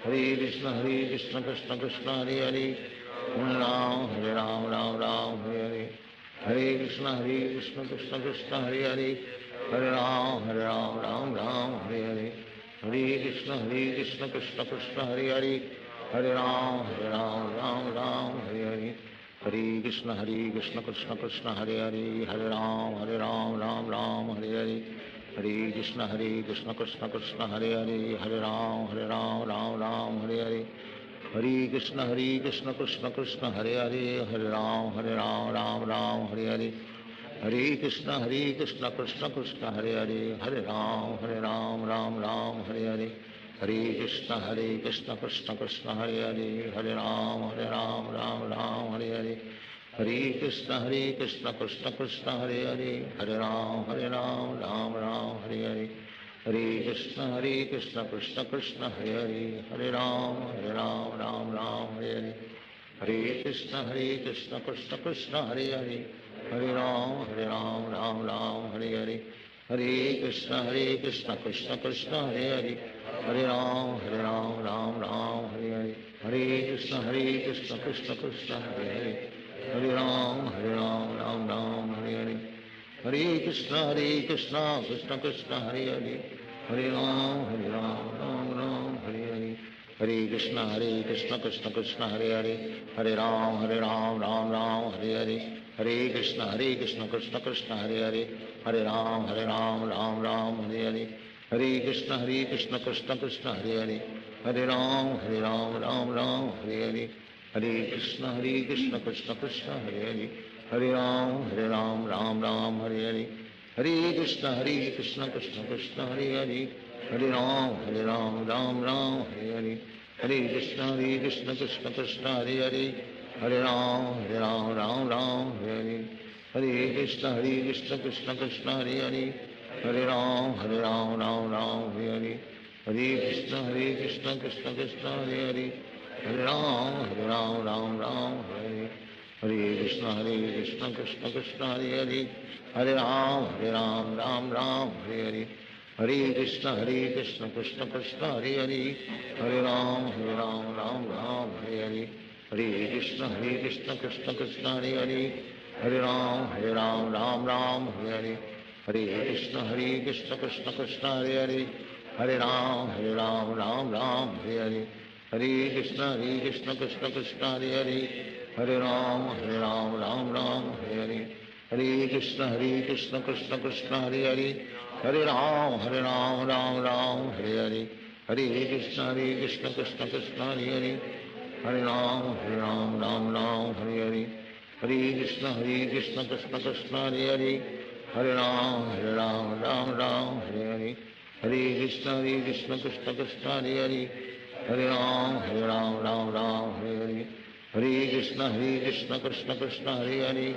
Hare Krishna, Hare Krishna, Krishna Krishna, Hare Hare, Hare Ram, Hare Ram, Ram Ram, Hare Hare. Hare Krishna, Hare Krishna, Krishna Krishna, Hare Hare, Hare Ram, Hare Ram, Ram Ram, Hare Hare. Hare Krishna, Hare Krishna, Krishna Krishna, Hare Hare, Hare Ram, Hare Ram, Ram Ram, Hare Hare. Hare Krishna, Hare Krishna, Krishna Krishna, Hare Hare, Hare Ram, Hare Ram, Ram Ram, Hare Hare. Hare Krishna, Hare Krishna, Krishna Krishna, Hare Hare, Hare Ram, Hare Ram, Ram Ram, Hare Hare. Hare Krishna, Hare Krishna, Krishna Krishna, Hare Hare, Hare Ram, Hare Ram, Ram Ram, Hare Hare. Hare Krishna, Hare Krishna, Krishna Krishna, Hare Hare, Hare Ram, Hare Ram, Ram Ram, Hare Hare. Hare Krishna Krishna Krishna Hare Hare, Hare Ram Ram Ram Hare Hare. Hare Krishna Krishna Krishna Hare Hare, Hare Ram Ram Ram Hare Hare. Hare Krishna Krishna Krishna Hare Hare, Hare Ram Ram Ram Hare Hare. Hare Krishna Krishna Krishna Hare Hare, Hare Ram Ram Ram Hare Hare. Hare Krishna Krishna Krishna Hare Hare, Hare Ram Ram Ram Hare Hare. Hare Krishna Krishna Krishna Hare Hare, Hare Ram Ram Ram Hare Hare. Hare Krishna Krishna Krishna Hare Hare, Hare Ram Ram Ram Hare Hare. Hare Krishna Krishna Krishna Hare Hare, Hare Ram Ram Ram Hare Hare. Hare Krishna Krishna Krishna Hare Hare, Hare Ram Ram Ram Hare Hare. Hare Krishna Krishna Krishna Hare Hare, Hare Ram Ram Ram Hare Hare. Hare Krishna Krishna Krishna Hare Hare, Hare Ram Ram Ram Hare Hare. Hare Krishna Krishna Krishna Hare Hare, Hare Ram Ram Ram Hare Hare. Hare Krishna Krishna Krishna Hare Hare, Hare Ram Ram Hare Hare. Hare Krishna Krishna Krishna Hare Hare, Hare Ram Ram Hare Hare. Hare Krishna Krishna Krishna Hare Hare, Hare Ram Ram Hare Hare. Hare Krishna Krishna Krishna Hare Hare, Hare Ram Ram Hare Hare. Hare Krishna Krishna Krishna Hare Hare, Hare Ram Ram Hare Hare. Hare Krishna Krishna Krishna Hare Hare, Hare Ram Ram Hare Hare. Hare Krishna Krishna Krishna Hare Hare, Hare Ram Ram Hare Hare. Hare Krishna Krishna Krishna Hare Hare, Hare Ram Ram Hare Hare. Hare Krishna Krishna Krishna Hare Hare, Hare Ram Ram Hare Hare. Hare Krishna Krishna Krishna Hare Hare, Hare Ram Ram Hare Hare. Hare Krishna Krishna Krishna Hare Hare, Hare Ram Ram Hare Hare. Hare Krishna Krishna Krishna Hare Hare, Hare Ram Ram Hare Hare. Hare Krishna Krishna Krishna Hare Hare, Hare Ram Ram Hare Hare. Hare Krishna Krishna Krishna Hare Hare,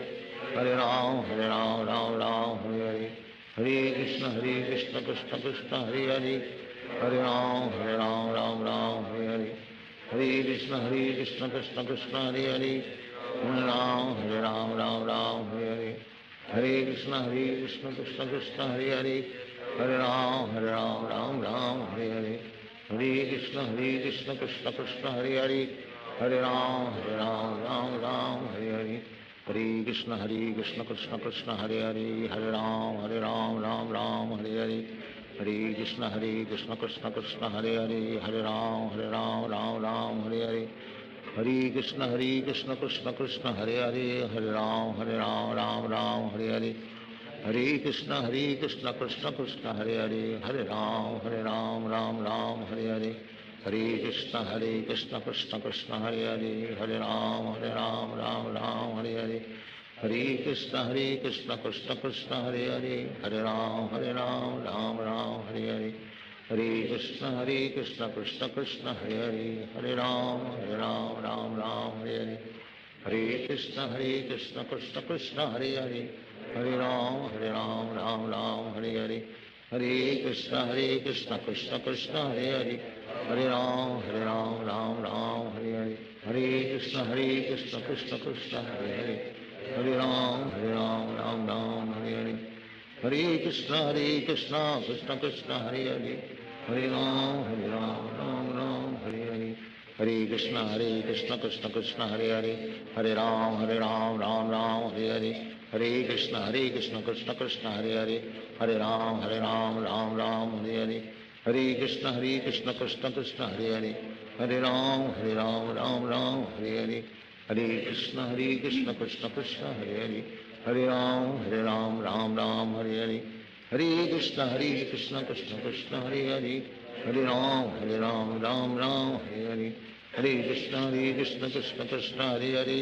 Hare Ram Ram Hare Hare. Hare Krishna Krishna Krishna Hare Hare, Hare Ram Ram Hare Hare. Hare Krishna Krishna Krishna Hare Hare, Hare Ram Ram Hare Hare. Hare Krishna Krishna Krishna Hare Hare, Hare Ram Ram Hare Hare. Hare Krishna Krishna Krishna Hare Hare, Hare Ram Ram Hare Hare. Hare Krishna Krishna Krishna Hare Hare, Hare Ram Ram Hare Hare. Hare Krishna Krishna Krishna Hare Hare, Hare Ram Ram Hare Hare. Hare Krishna Krishna Krishna Hare Hare, Hare Ram Ram Hare Hare. Hare Krishna Krishna Krishna Hare Hare, Hare Ram Ram Hare Hare. Hare Krishna Krishna Krishna Hare Hare, Hare Ram Ram Hare Hare. Hare Krishna Krishna Krishna Hare Hare, Hare Ram Ram Hare Hare. Hare Krishna Krishna Krishna Hare Hare, Hare Ram Ram Hare Hare. Hare Krishna Krishna Krishna Hare Hare, Hare Ram Ram Hare Hare. Hare Krishna Krishna Krishna Hare Hare, Hare Ram Ram Hare Hare. Hare Krishna Krishna Krishna Hare Hare, Hare Ram Ram Hare Hare. Hare Krishna Krishna Krishna Hare Hare, Hare Ram Ram Hare Hare. Hare Krishna Krishna Krishna Hare Hare, Hare Ram Ram Hare Hare. Hare Krishna Krishna Krishna Hare Hare, Hare Ram Ram Hare Hare. Hare Krishna Krishna Krishna Hare Hare, Hare Ram Ram Hare Hare. Hare Krishna Krishna Krishna Hare Hare, Hare Ram Ram Hare Hare. Hare Krishna Krishna Krishna Hare Hare,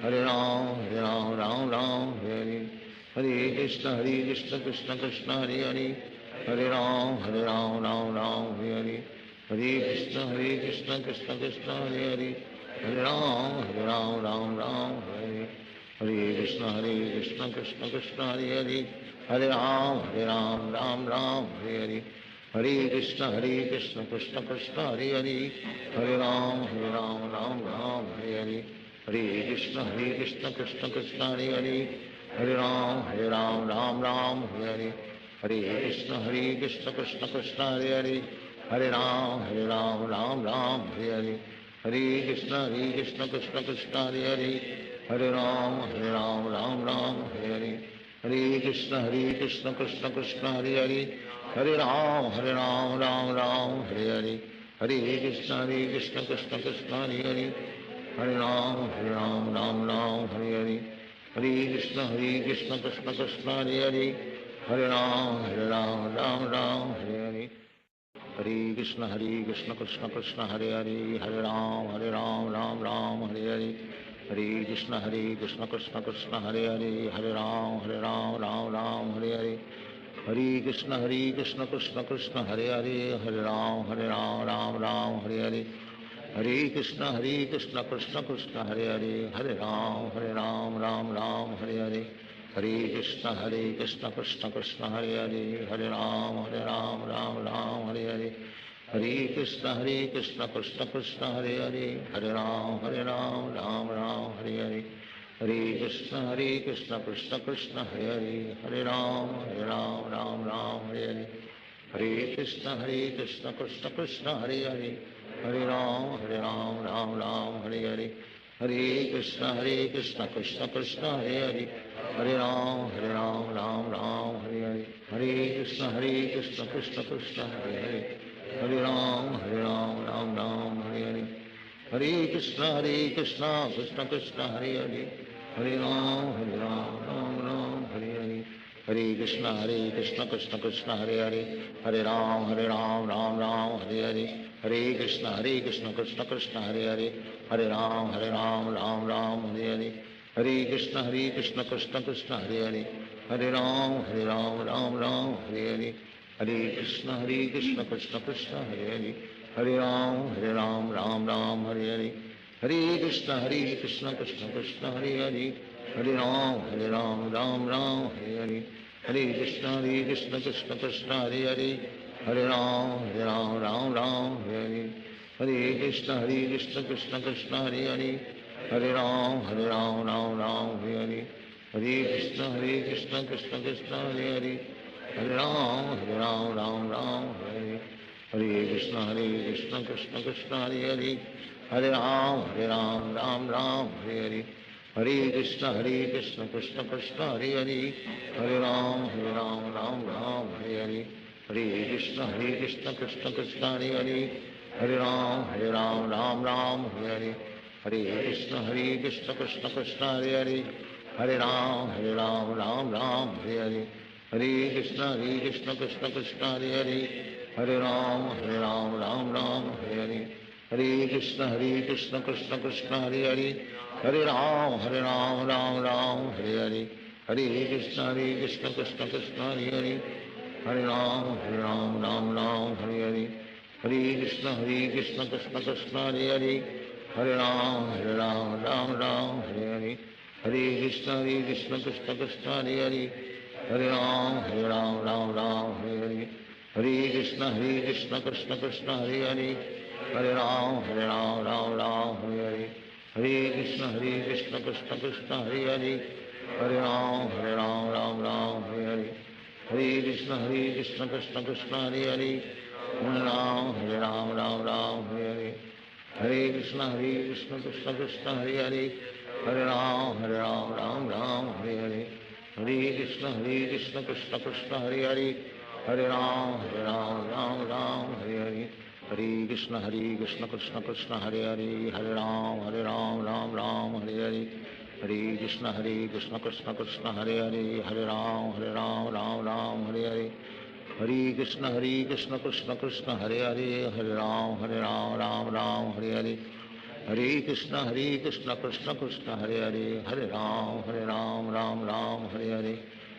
Hare Ram Ram Hare Hare. Hare Krishna Krishna Krishna Hare Hare, Hare Ram Ram Hare Hare. Hare Krishna Hare Krishna Krishna Krishna Hare Hare Hare Ram Hare Ram Ram Ram Hare Hare Hare Krishna Hare Krishna Krishna Krishna Hare Hare Hare Ram Hare Ram Ram Ram Hare Hare Hare Krishna Hare Krishna Krishna Krishna Hare Hare Hare Ram Hare Ram Ram Ram Hare Hare Hare Krishna Hare Krishna Krishna Krishna Hare Hare Hare Ram Hare Ram Ram Ram Hare Hare Hare Krishna Hare Krishna Krishna Krishna Hare Hare Hare Ram Hare Ram Ram Ram Hare Hare Hare Krishna Hare Krishna Krishna Krishna Hare Hare Hare Ram Hare Ram Ram Ram Hare Hare Hare Krishna Hare Krishna Krishna Krishna Hare Hare Hare Ram Hare Ram Ram Ram Hare Hare Hare Krishna Hare Krishna Krishna Krishna Hare Hare Hare Ram Hare Ram Ram Ram Hare Hare Hare Krishna Hare Krishna Krishna Krishna Hare Hare Hare Ram Hare Ram Ram Ram Hare Hare Hare Krishna Hare Krishna Krishna Krishna Hare Hare Hare Ram Hare Ram Ram Ram Hare Hare Hare Krishna Hare Krishna Krishna Krishna Hare Hare Hare Ram Hare Ram Ram Ram Hare Hare Hare Krishna Hare Krishna Krishna Krishna Hare Hare Hare Ram Hare Ram Ram Ram Hare Hare Hare Krishna Hare Krishna Krishna Krishna Hare Hare Hare Ram Hare Ram Ram Ram Hare Hare Hare Krishna Hare Krishna Krishna Krishna Hare Hare Hare Ram Hare Ram Ram Ram Hare Hare Hare Krishna Hare Krishna Krishna Krishna Hare Hare Hare Ram Hare Ram Ram Ram Hare Hare Hare Krishna Hare Krishna Krishna Krishna Hare Hare Hare Ram Hare Ram Ram Ram Hare Hare Hare Krishna Hare Krishna Krishna Krishna Hare Hare Hare Ram Hare Ram Ram Ram Hare Hare Hare Krishna Hare Krishna Krishna Krishna Hare Hare Hare Ram Hare Ram Ram Ram Hare Hare Hare Krishna Hare Krishna Krishna Krishna Hare Hare Hare Ram Hare Ram Ram Ram Hare Hare Hare Krishna Hare Krishna Krishna Krishna Hare Hare Hare Ram Hare Ram Ram Ram Hare Hare Hare Krishna Hare Krishna Krishna Krishna Hare Hare Hare Ram Hare Ram Ram Ram Hare Hare Hare Krishna Hare Krishna Krishna Krishna Hare Hare Hare Ram Hare Ram Ram Ram Hare Hare Hare Krishna Hare Krishna Krishna Krishna Hare Hare Hare Ram Hare Ram Ram Ram Hare Hare Hare Krishna Hare Krishna Krishna Krishna Hare Hare Hare Ram Hare Ram Ram Ram Hare Hare Hare Krishna Hare Krishna Krishna Krishna Hare Hare Hare Ram Hare Ram Ram Ram Hare Hare Hare Krishna Hare Krishna Krishna Krishna Hare Hare Hare Ram Hare Ram Ram Ram Hare Hare Hare Krishna Hare Krishna Krishna Krishna Hare Hare Hare Ram Hare Ram Ram Ram Hare Hare Hare Krishna Hare Krishna Krishna Krishna Hare Hare Hare Ram Hare Ram Ram Ram Hare Hare Hare Krishna Hare Krishna Krishna Krishna Hare Hare Hare Ram Hare Ram Ram Ram Hare Hare Hare Krishna Hare Krishna Krishna Krishna Hare Hare Hare Ram Hare Ram Ram Ram Hare Hare Hare Krishna Hare Krishna Krishna Krishna Hare Hare Hare Ram Hare Ram Ram Ram Hare Hare Hare Krishna Hare Krishna Krishna Krishna Hare Hare Hare Ram Hare Ram Ram Ram Hare Hare Hare Krishna Hare Krishna Krishna Krishna Hare Hare Hare Ram Hare Ram Ram Ram Hare Hare Hare Krishna Hare Krishna Krishna Krishna Hare Hare Hare Ram Hare Ram Ram Ram Hare Hare Hare Krishna Hare Krishna Krishna Krishna Hare Hare Hare Ram Hare Ram Ram Ram Hare Hare Hare Krishna Hare Krishna Krishna Krishna Hare Hare Hare Ram Hare Ram Ram Ram Hare Hare Hare Krishna Hare Krishna Krishna Krishna Hare Hare Hare Ram Hare Ram Ram Ram Hare Hare Hare Krishna Hare Krishna Krishna Krishna Hare Hare Hare Ram Hare Ram Ram Ram Hare Hare Hare Krishna Hare Krishna Krishna Krishna Hare Hare Hare Ram Hare Ram Ram Ram Hare Hare Hare Krishna Hare Krishna Krishna Krishna Hare Hare Hare Ram Hare Ram Ram Ram Hare Hare Hare Krishna Hare Krishna Krishna Krishna Hare Hare Hare Ram Hare Ram Ram Ram Hare Hare Hare Krishna Hare Krishna Krishna Krishna Hare Hare Hare Ram Hare Ram Ram Ram Hare Hare Hare Krishna Hare Krishna Krishna Krishna Hare Hare Hare Ram Hare Ram Ram Ram Hare Hare Hare Krishna Hare Krishna Krishna Krishna Hare Hare Hare Ram Hare Ram Ram Ram Hare Hare Hare Krishna Hare Krishna Krishna Krishna Hare Hare Hare Ram Hare Ram Ram Ram Hare Hare Hare Krishna Hare Krishna Krishna Krishna Hare Hare Hare Ram Hare Ram Ram Ram Hare Hare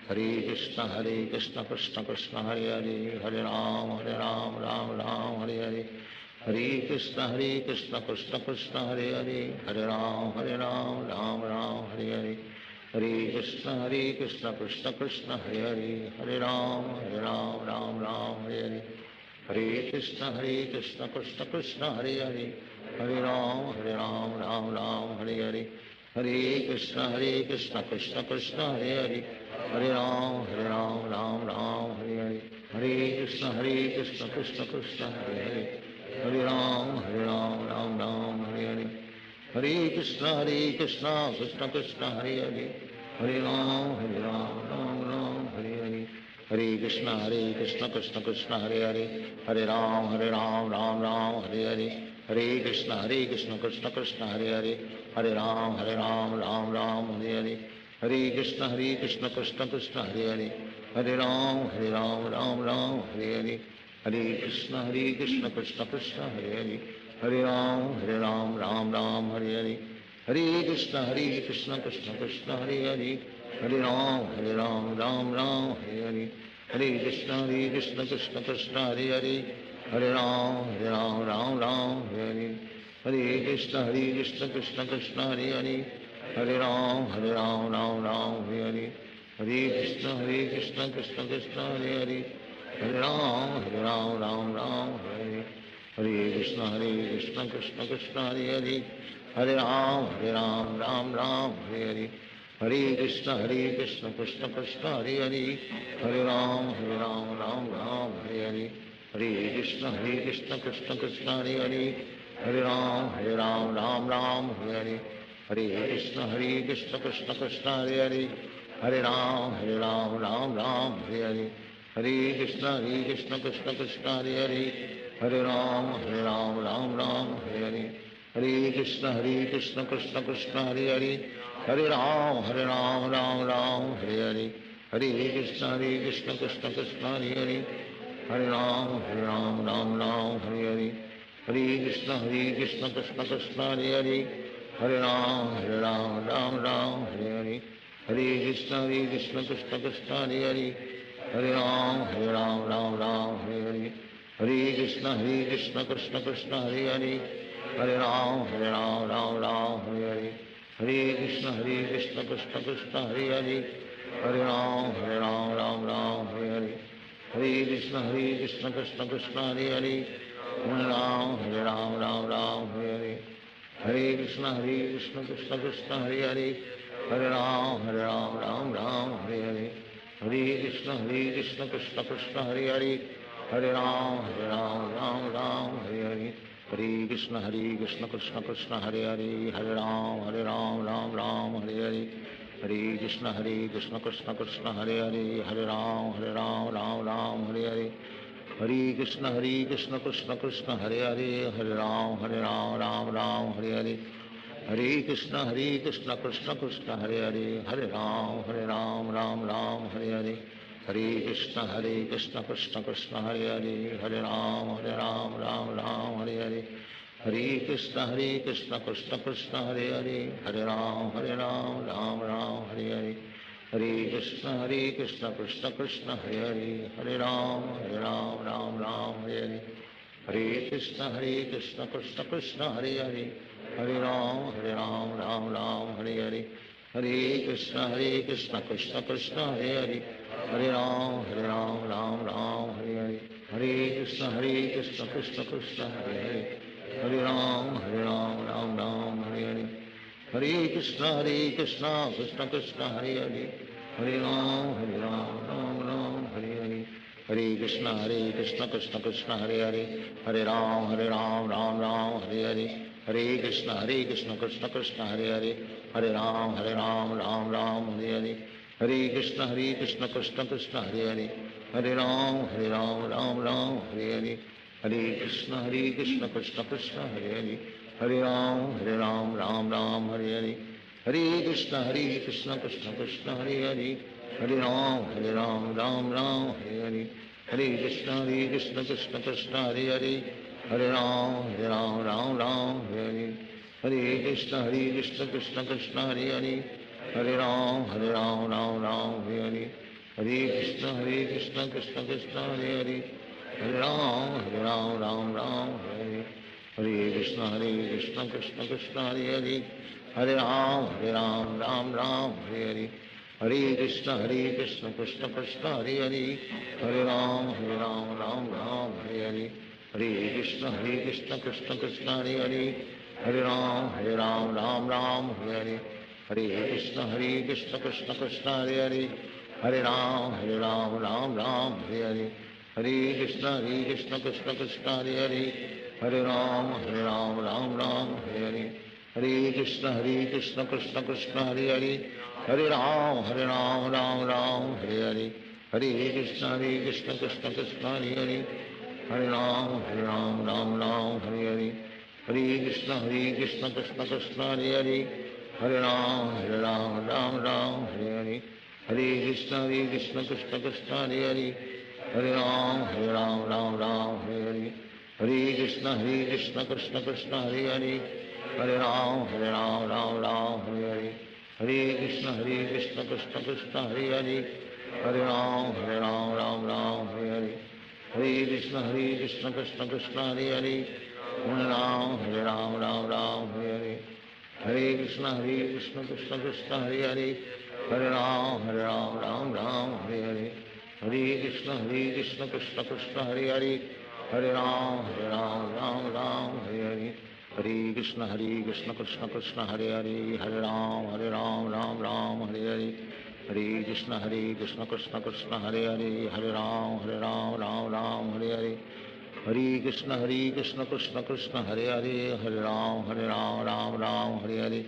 Hare Krishna Hare Krishna Krishna Krishna Hare Hare Hare Ram Hare Ram Ram Ram Hare Hare Hare Krishna Hare Krishna Krishna Krishna Hare Hare Hare Ram Ram Ram Hare Hare Hare Krishna Hare Krishna Krishna Krishna Hare Hare Hare Ram Ram Ram Hare Hare Hare Krishna Hare Krishna Krishna Krishna Hare Hare Hare Ram Ram Ram Hare Hare Hare Krishna Hare Krishna Krishna Krishna Hare Hare Hare Ram Ram Ram Hare Hare Hare Krishna Hare Krishna Krishna Krishna Hare Hare Hare Ram Ram Ram Hare Hare Hare Krishna Krishna Krishna Hare Hare Hare Ram Ram Hare Hare Hare Krishna Krishna Krishna Hare Hare Hare Ram Ram Hare Hare Hare Krishna Krishna Krishna Hare Hare Hare Ram Ram Hare Hare Hare Krishna Krishna Krishna Hare Hare Hare Ram Ram Hare Hare Hare Krishna Krishna Krishna Hare Hare Hare Ram Ram Hare Hare Hare Krishna Krishna Krishna Hare Hare Hare Ram Ram Hare Hare Hare Krishna Krishna Krishna Hare Hare Hare Ram Ram Hare Hare Hare Krishna Krishna Krishna Hare Hare Hare Ram Ram Hare Hare Hare Krishna Krishna Krishna Hare Hare Hare Ram Ram Hare Hare Hare Krishna Krishna Krishna Hare Hare Hare Ram Ram Hare Hare Hare Krishna Krishna Krishna Hare Hare Hare Ram Ram Hare Hare Hare Krishna Krishna Krishna Hare Hare Hare Ram Ram Hare Hare Hare Krishna Krishna Krishna Hare Hare Hare Ram Ram Hare Hare Hare Krishna Krishna Krishna Hare Hare Hare Ram Ram Hare Hare Hare Krishna Krishna Krishna Hare Hare Hare Ram Ram Hare Hare Hare Krishna Krishna Krishna Hare Hare Hare Ram Ram Hare Hare Hare Krishna Krishna Krishna Hare Hare Hare Ram Ram Hare Hare Hare Krishna Krishna Krishna Hare Hare Hare Ram Ram Hare Hare Hare Krishna Krishna Krishna Hare Hare Hare Ram Ram Hare Hare Hare Krishna Krishna Krishna Hare Hare Hare Ram Ram Hare Hare Hare Krishna Krishna Krishna Hare Hare Hare Ram Ram Hare Hare Hare Krishna Krishna Krishna Hare Hare Hare Ram Ram Hare Hare Hare Krishna Krishna Krishna Hare Hare Hare Ram Ram Hare Hare Hare Krishna Krishna Krishna Hare Hare Hare Ram Ram Hare Hare Hare Krishna Krishna Krishna Hare Hare Hare Ram Ram Hare Hare Hare Krishna Krishna Krishna Hare Hare Hare Ram Ram Hare Hare Hare Krishna Krishna Krishna Hare Hare Hare Ram Ram Hare Hare Hare Krishna Krishna Krishna Hare Hare Hare Ram Ram Hare Hare Hare Krishna Krishna Krishna Hare Hare Hare Ram Ram Hare Hare Hare Krishna Krishna Krishna Hare Hare Hare Ram Ram Hare Hare Hare Krishna Krishna Krishna Hare Hare Hare Ram Ram Hare Hare Hare Krishna Krishna Krishna Hare Hare Hare Ram Ram Hare Hare Hare Krishna Krishna Krishna Hare Hare Hare Ram Ram Hare Hare Hare Krishna Krishna Krishna Hare Hare Hare Ram Ram Hare Hare Hare Krishna Krishna Krishna Hare Hare Hare Ram Ram Hare Hare Hare Krishna Krishna Krishna Hare Hare Hare Ram Ram Hare Hare Hare Krishna Krishna Krishna Hare Hare Hare Ram Ram Hare Hare Hare Krishna Krishna Krishna Hare Hare Hare Ram Ram Hare Hare Hare Krishna Krishna Krishna Hare Hare Hare Ram Ram Hare Hare Hare Krishna Krishna Krishna Hare Hare Hare Ram Ram Hare Hare Hare Krishna Krishna Krishna Hare Hare Hare Ram Ram Hare Hare Hare Krishna Krishna Krishna Hare Hare Hare Ram Ram Hare Hare Hare Krishna Hare Krishna Krishna Krishna Hare Hare Hare Ram Hare Ram Ram Ram Hare Hare Hare Krishna Hare Krishna Krishna Krishna Hare Hare Hare Ram Hare Ram Ram Ram Hare Hare Hare Krishna Hare Krishna Krishna Krishna Hare Hare Hare Ram Hare Ram Ram Ram Hare Hare Hare Krishna Hare Krishna Krishna Krishna Hare Hare Hare Ram Hare Ram Ram Ram Hare Hare Hare Krishna Hare Krishna Krishna Krishna Hare Hare Hare Ram Hare Ram Ram Ram Hare Hare Hare Krishna Hare Krishna Krishna Krishna Hare Hare Hare Ram Hare Ram Ram Ram Hare Hare Hare Krishna Hare Krishna Krishna Krishna Hare Hare Hare Ram Hare Ram Ram Ram Hare Hare Hare Krishna Hare Krishna Krishna Krishna Hare Hare Hare Ram Hare Ram Ram Ram Hare Hare Hare Krishna Hare Krishna Krishna Krishna Hare Hare Hare Ram Hare Ram Ram Ram Hare Hare Hare Krishna Hare Krishna Krishna Krishna Hare Hare Hare Ram Hare Ram Ram Ram Hare Hare Hare Krishna Hare Krishna Krishna Krishna Hare Hare Hare Ram Hare Ram Ram Ram Hare Hare Hare Krishna Hare Krishna Krishna Krishna Hare Hare Hare Ram Hare Ram Ram Ram Hare Hare Hare Krishna Hare Krishna Krishna Krishna Hare Hare Hare Ram Hare Ram Ram Ram Hare Hare Hare Krishna Hare Krishna Krishna Krishna Hare Hare Hare Ram Hare Ram Ram Ram Hare Hare Hare Krishna Hare Krishna Krishna Krishna Hare Hare Hare Ram Ram Ram Hare Hare Hare Krishna Hare Krishna Krishna Krishna Hare Hare Hare Ram Ram Ram Hare Hare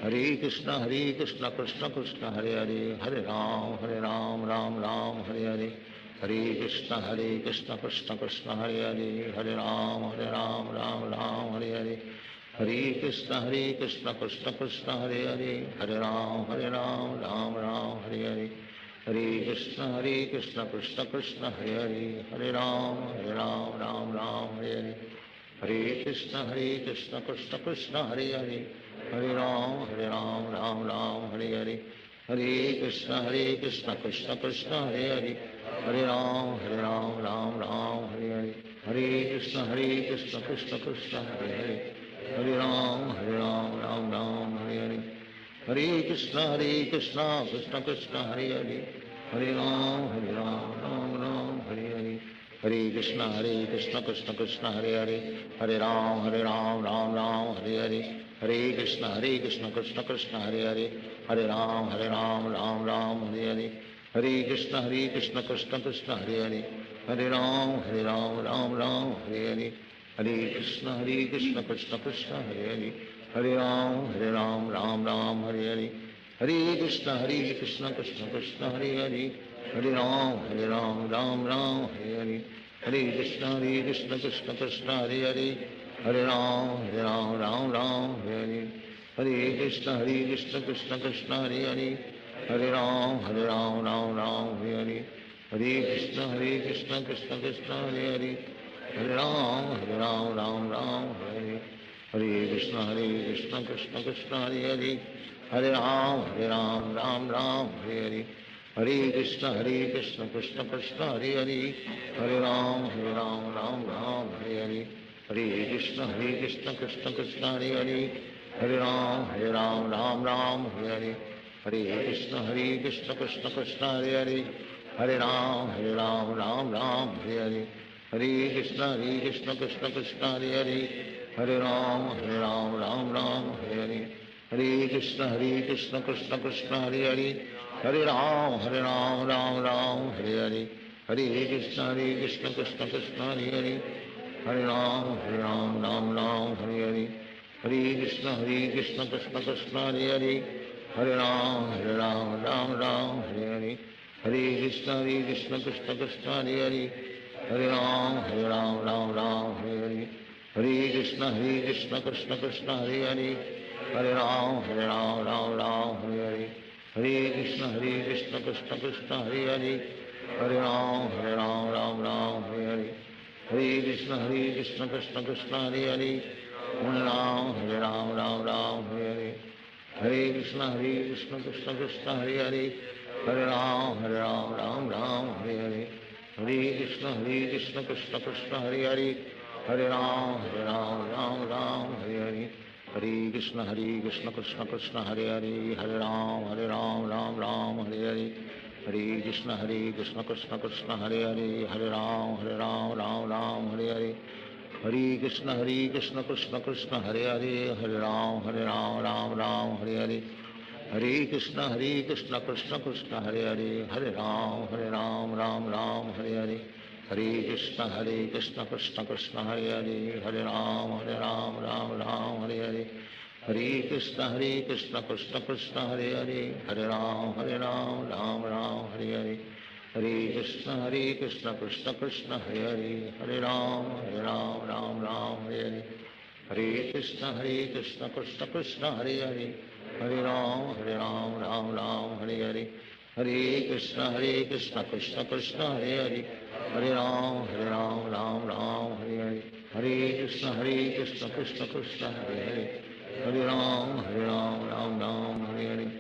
Hare Krishna Hare Krishna Krishna Krishna Hare Hare Hare Ram Ram Hare Hare Hare Krishna Hare Krishna Krishna Krishna Hare Hare Hare Ram Ram Ram Hare Hare Hare Krishna Hare Krishna Krishna Krishna Hare Hare Hare Ram Ram Ram Hare Hare Hare Krishna Hare Krishna Krishna Krishna Hare Hare Hare Ram Ram Ram Hare Hare Hare Krishna Hare Krishna Krishna Krishna Hare Hare Hare Ram Ram Ram Hare Hare Hare Krishna Hare Krishna Krishna Krishna Hare Hare Hare Ram Ram Ram Hare Hare Hare Krishna Hare Krishna Krishna Krishna Hare Hare Hare Ram Ram Ram Hare Hare Hare Krishna Hare Krishna Krishna Krishna Hare Hare Hare Ram Ram Ram Hare Hare Hare Krishna Krishna Krishna Hare Hare Hare Ram Ram Ram Hare Hare Hare Krishna Krishna Krishna Hare Hare Hare Ram Ram Ram Hare Hare Hare Krishna Krishna Krishna Hare Hare Hare Ram Ram Ram Hare Hare Hare Krishna Krishna Krishna Hare Hare Hare Ram Ram Ram Hare Hare Hare Krishna Krishna Krishna Hare Hare Hare Ram Ram Ram Hare Hare Hare Krishna Krishna Krishna Hare Hare Hare Ram Ram Ram Hare Hare Hare Krishna Krishna Krishna Hare Hare Hare Ram Ram Ram Hare Hare Hare Krishna Krishna Krishna Hare Hare Hare Ram Ram Ram Hare Hare Hare Krishna Krishna Krishna Hare Hare Hare Ram Ram Ram Hare Hare Hare Krishna Krishna Krishna Hare Hare Hare Ram Ram Ram Hare Hare Hare Krishna Krishna Krishna Hare Hare Hare Ram Ram Ram Hare Hare Hare Krishna Krishna Krishna Hare Hare Hare Ram Ram Ram Hare Hare Hare Krishna Krishna Krishna Hare Hare Hare Ram Ram Ram Hare Hare Hare Krishna Krishna Krishna Hare Hare Hare Ram Ram Ram Hare Hare Hare Krishna Krishna Krishna Hare Hare Hare Ram Ram Ram Hare Hare Hare Krishna Krishna Krishna Hare Hare Hare Ram Ram Ram Hare Hare Hare Krishna Krishna Krishna Hare Hare Hare Ram Ram Ram Hare Hare Hare Krishna Krishna Krishna Hare Hare Hare Ram Ram Ram Hare Hare Hare Krishna Krishna Krishna Hare Hare Hare Ram Ram Hare Hare Hare Krishna Krishna Krishna Hare Hare Hare Ram Ram Ram Hare Hare Hare Krishna Krishna Krishna Hare Hare Hare Ram Ram Hare Hare Hare Krishna Krishna Krishna Hare Hare Hare Ram Ram Ram Hare Hare Hare Krishna Krishna Krishna Hare Hare Hare Rama, Hare Rama, Rama Rama, Hare Hare. Hare Krishna, Hare Krishna, Krishna Krishna, Hare Hare, Hare Rama, Hare Rama, Rama Rama, Hare Hare. Hare Krishna, Hare Krishna, Krishna Krishna, Hare Hare, Hare Rama, Hare Rama, Rama Rama, Hare Hare. Hare Krishna, Hare Krishna, Krishna Krishna, Hare Hare, Hare Rama, Hare Rama, Rama Rama, Hare Hare. Hare Krishna, Hare Krishna, Krishna Krishna, Hare Hare, Hare Rama, Hare Rama, Rama Rama, Hare Hare. Hare Krishna, Hare Krishna, Krishna Krishna, Hare Hare, Hare Rama, Hare Rama, Rama Rama, Hare Hare. Hare Krishna, Hare Krishna, Krishna Krishna, Hare Hare, Hare Rama, Hare Rama, Rama Rama, Hare Hare. Hare Krishna, Hare Krishna, Krishna Krishna, Hare Hare, Hare Rama, Hare Rama, Rama Rama, Hare Hare. Hare Krishna, Hare Krishna, Krishna Krishna, Hare Hare, Hare Rama, Hare Rama, Rama Rama, Hare Hare. Hare Krishna, Hare Krishna, Krishna Krishna, Hare Hare, Hare Rama, Hare Rama, Rama Rama, Hare Hare. Hare Krishna, Hare Krishna, Krishna Krishna, Hare Hare, Hare Rama, Hare Rama, Rama Rama, Hare Hare.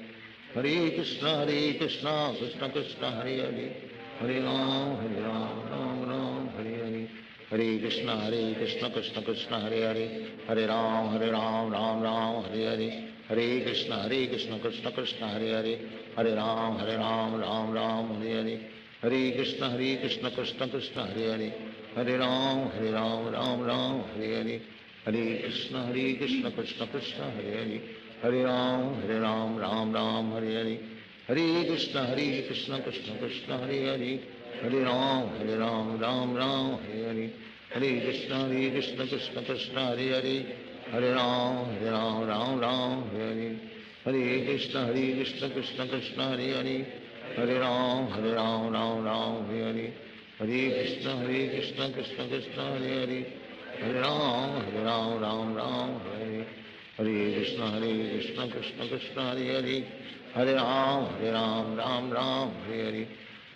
Hare Krishna, Hare Krishna, Krishna Krishna, Hare Hare, Hare Rama, Hare Rama, Rama Rama, Hare Hare. Hare Krishna, Hare Krishna, Krishna Krishna, Hare Hare, Hare Rama, Hare Rama, Rama Rama, Hare Hare. Hare Krishna, Hare Krishna, Krishna Krishna, Hare Hare, Hare Rama, Hare Rama, Rama Rama, Hare Hare. Hare Krishna, Hare Krishna, Krishna Krishna, Hare Hare, Hare Rama, Hare Rama, Rama Rama, Hare Hare. Hare Krishna, Hare Krishna, Krishna Krishna, Hare Hare, Hare Rama, Hare Rama, Rama Rama, Hare Hare. Hare Krishna, Hare Krishna, Krishna Krishna, Hare Hare, Hare Rama, Hare Rama, Rama Rama, Hare Hare. Hare Krishna, Hare Krishna, Krishna Krishna, Hare Hare, Hare Rama, Hare Rama, Rama Rama, Hare Hare. Hare Krishna, Hare Krishna, Krishna Krishna, Hare Hare, Hare Rama, Hare Rama, Rama Rama, Hare Hare. Hare Krishna, Hare Krishna, Krishna Krishna, Hare Hare, Hare Rama, Hare Rama, Rama Rama, Hare Hare. Hare Krishna, Hare Krishna, Krishna Krishna, Hare Hare, Hare Rama, Hare Rama, Rama Rama, Hare Hare. Hare Krishna, Hare Krishna, Krishna Krishna, Hare Hare, Hare Rama, Hare Rama, Rama Rama, Hare Hare.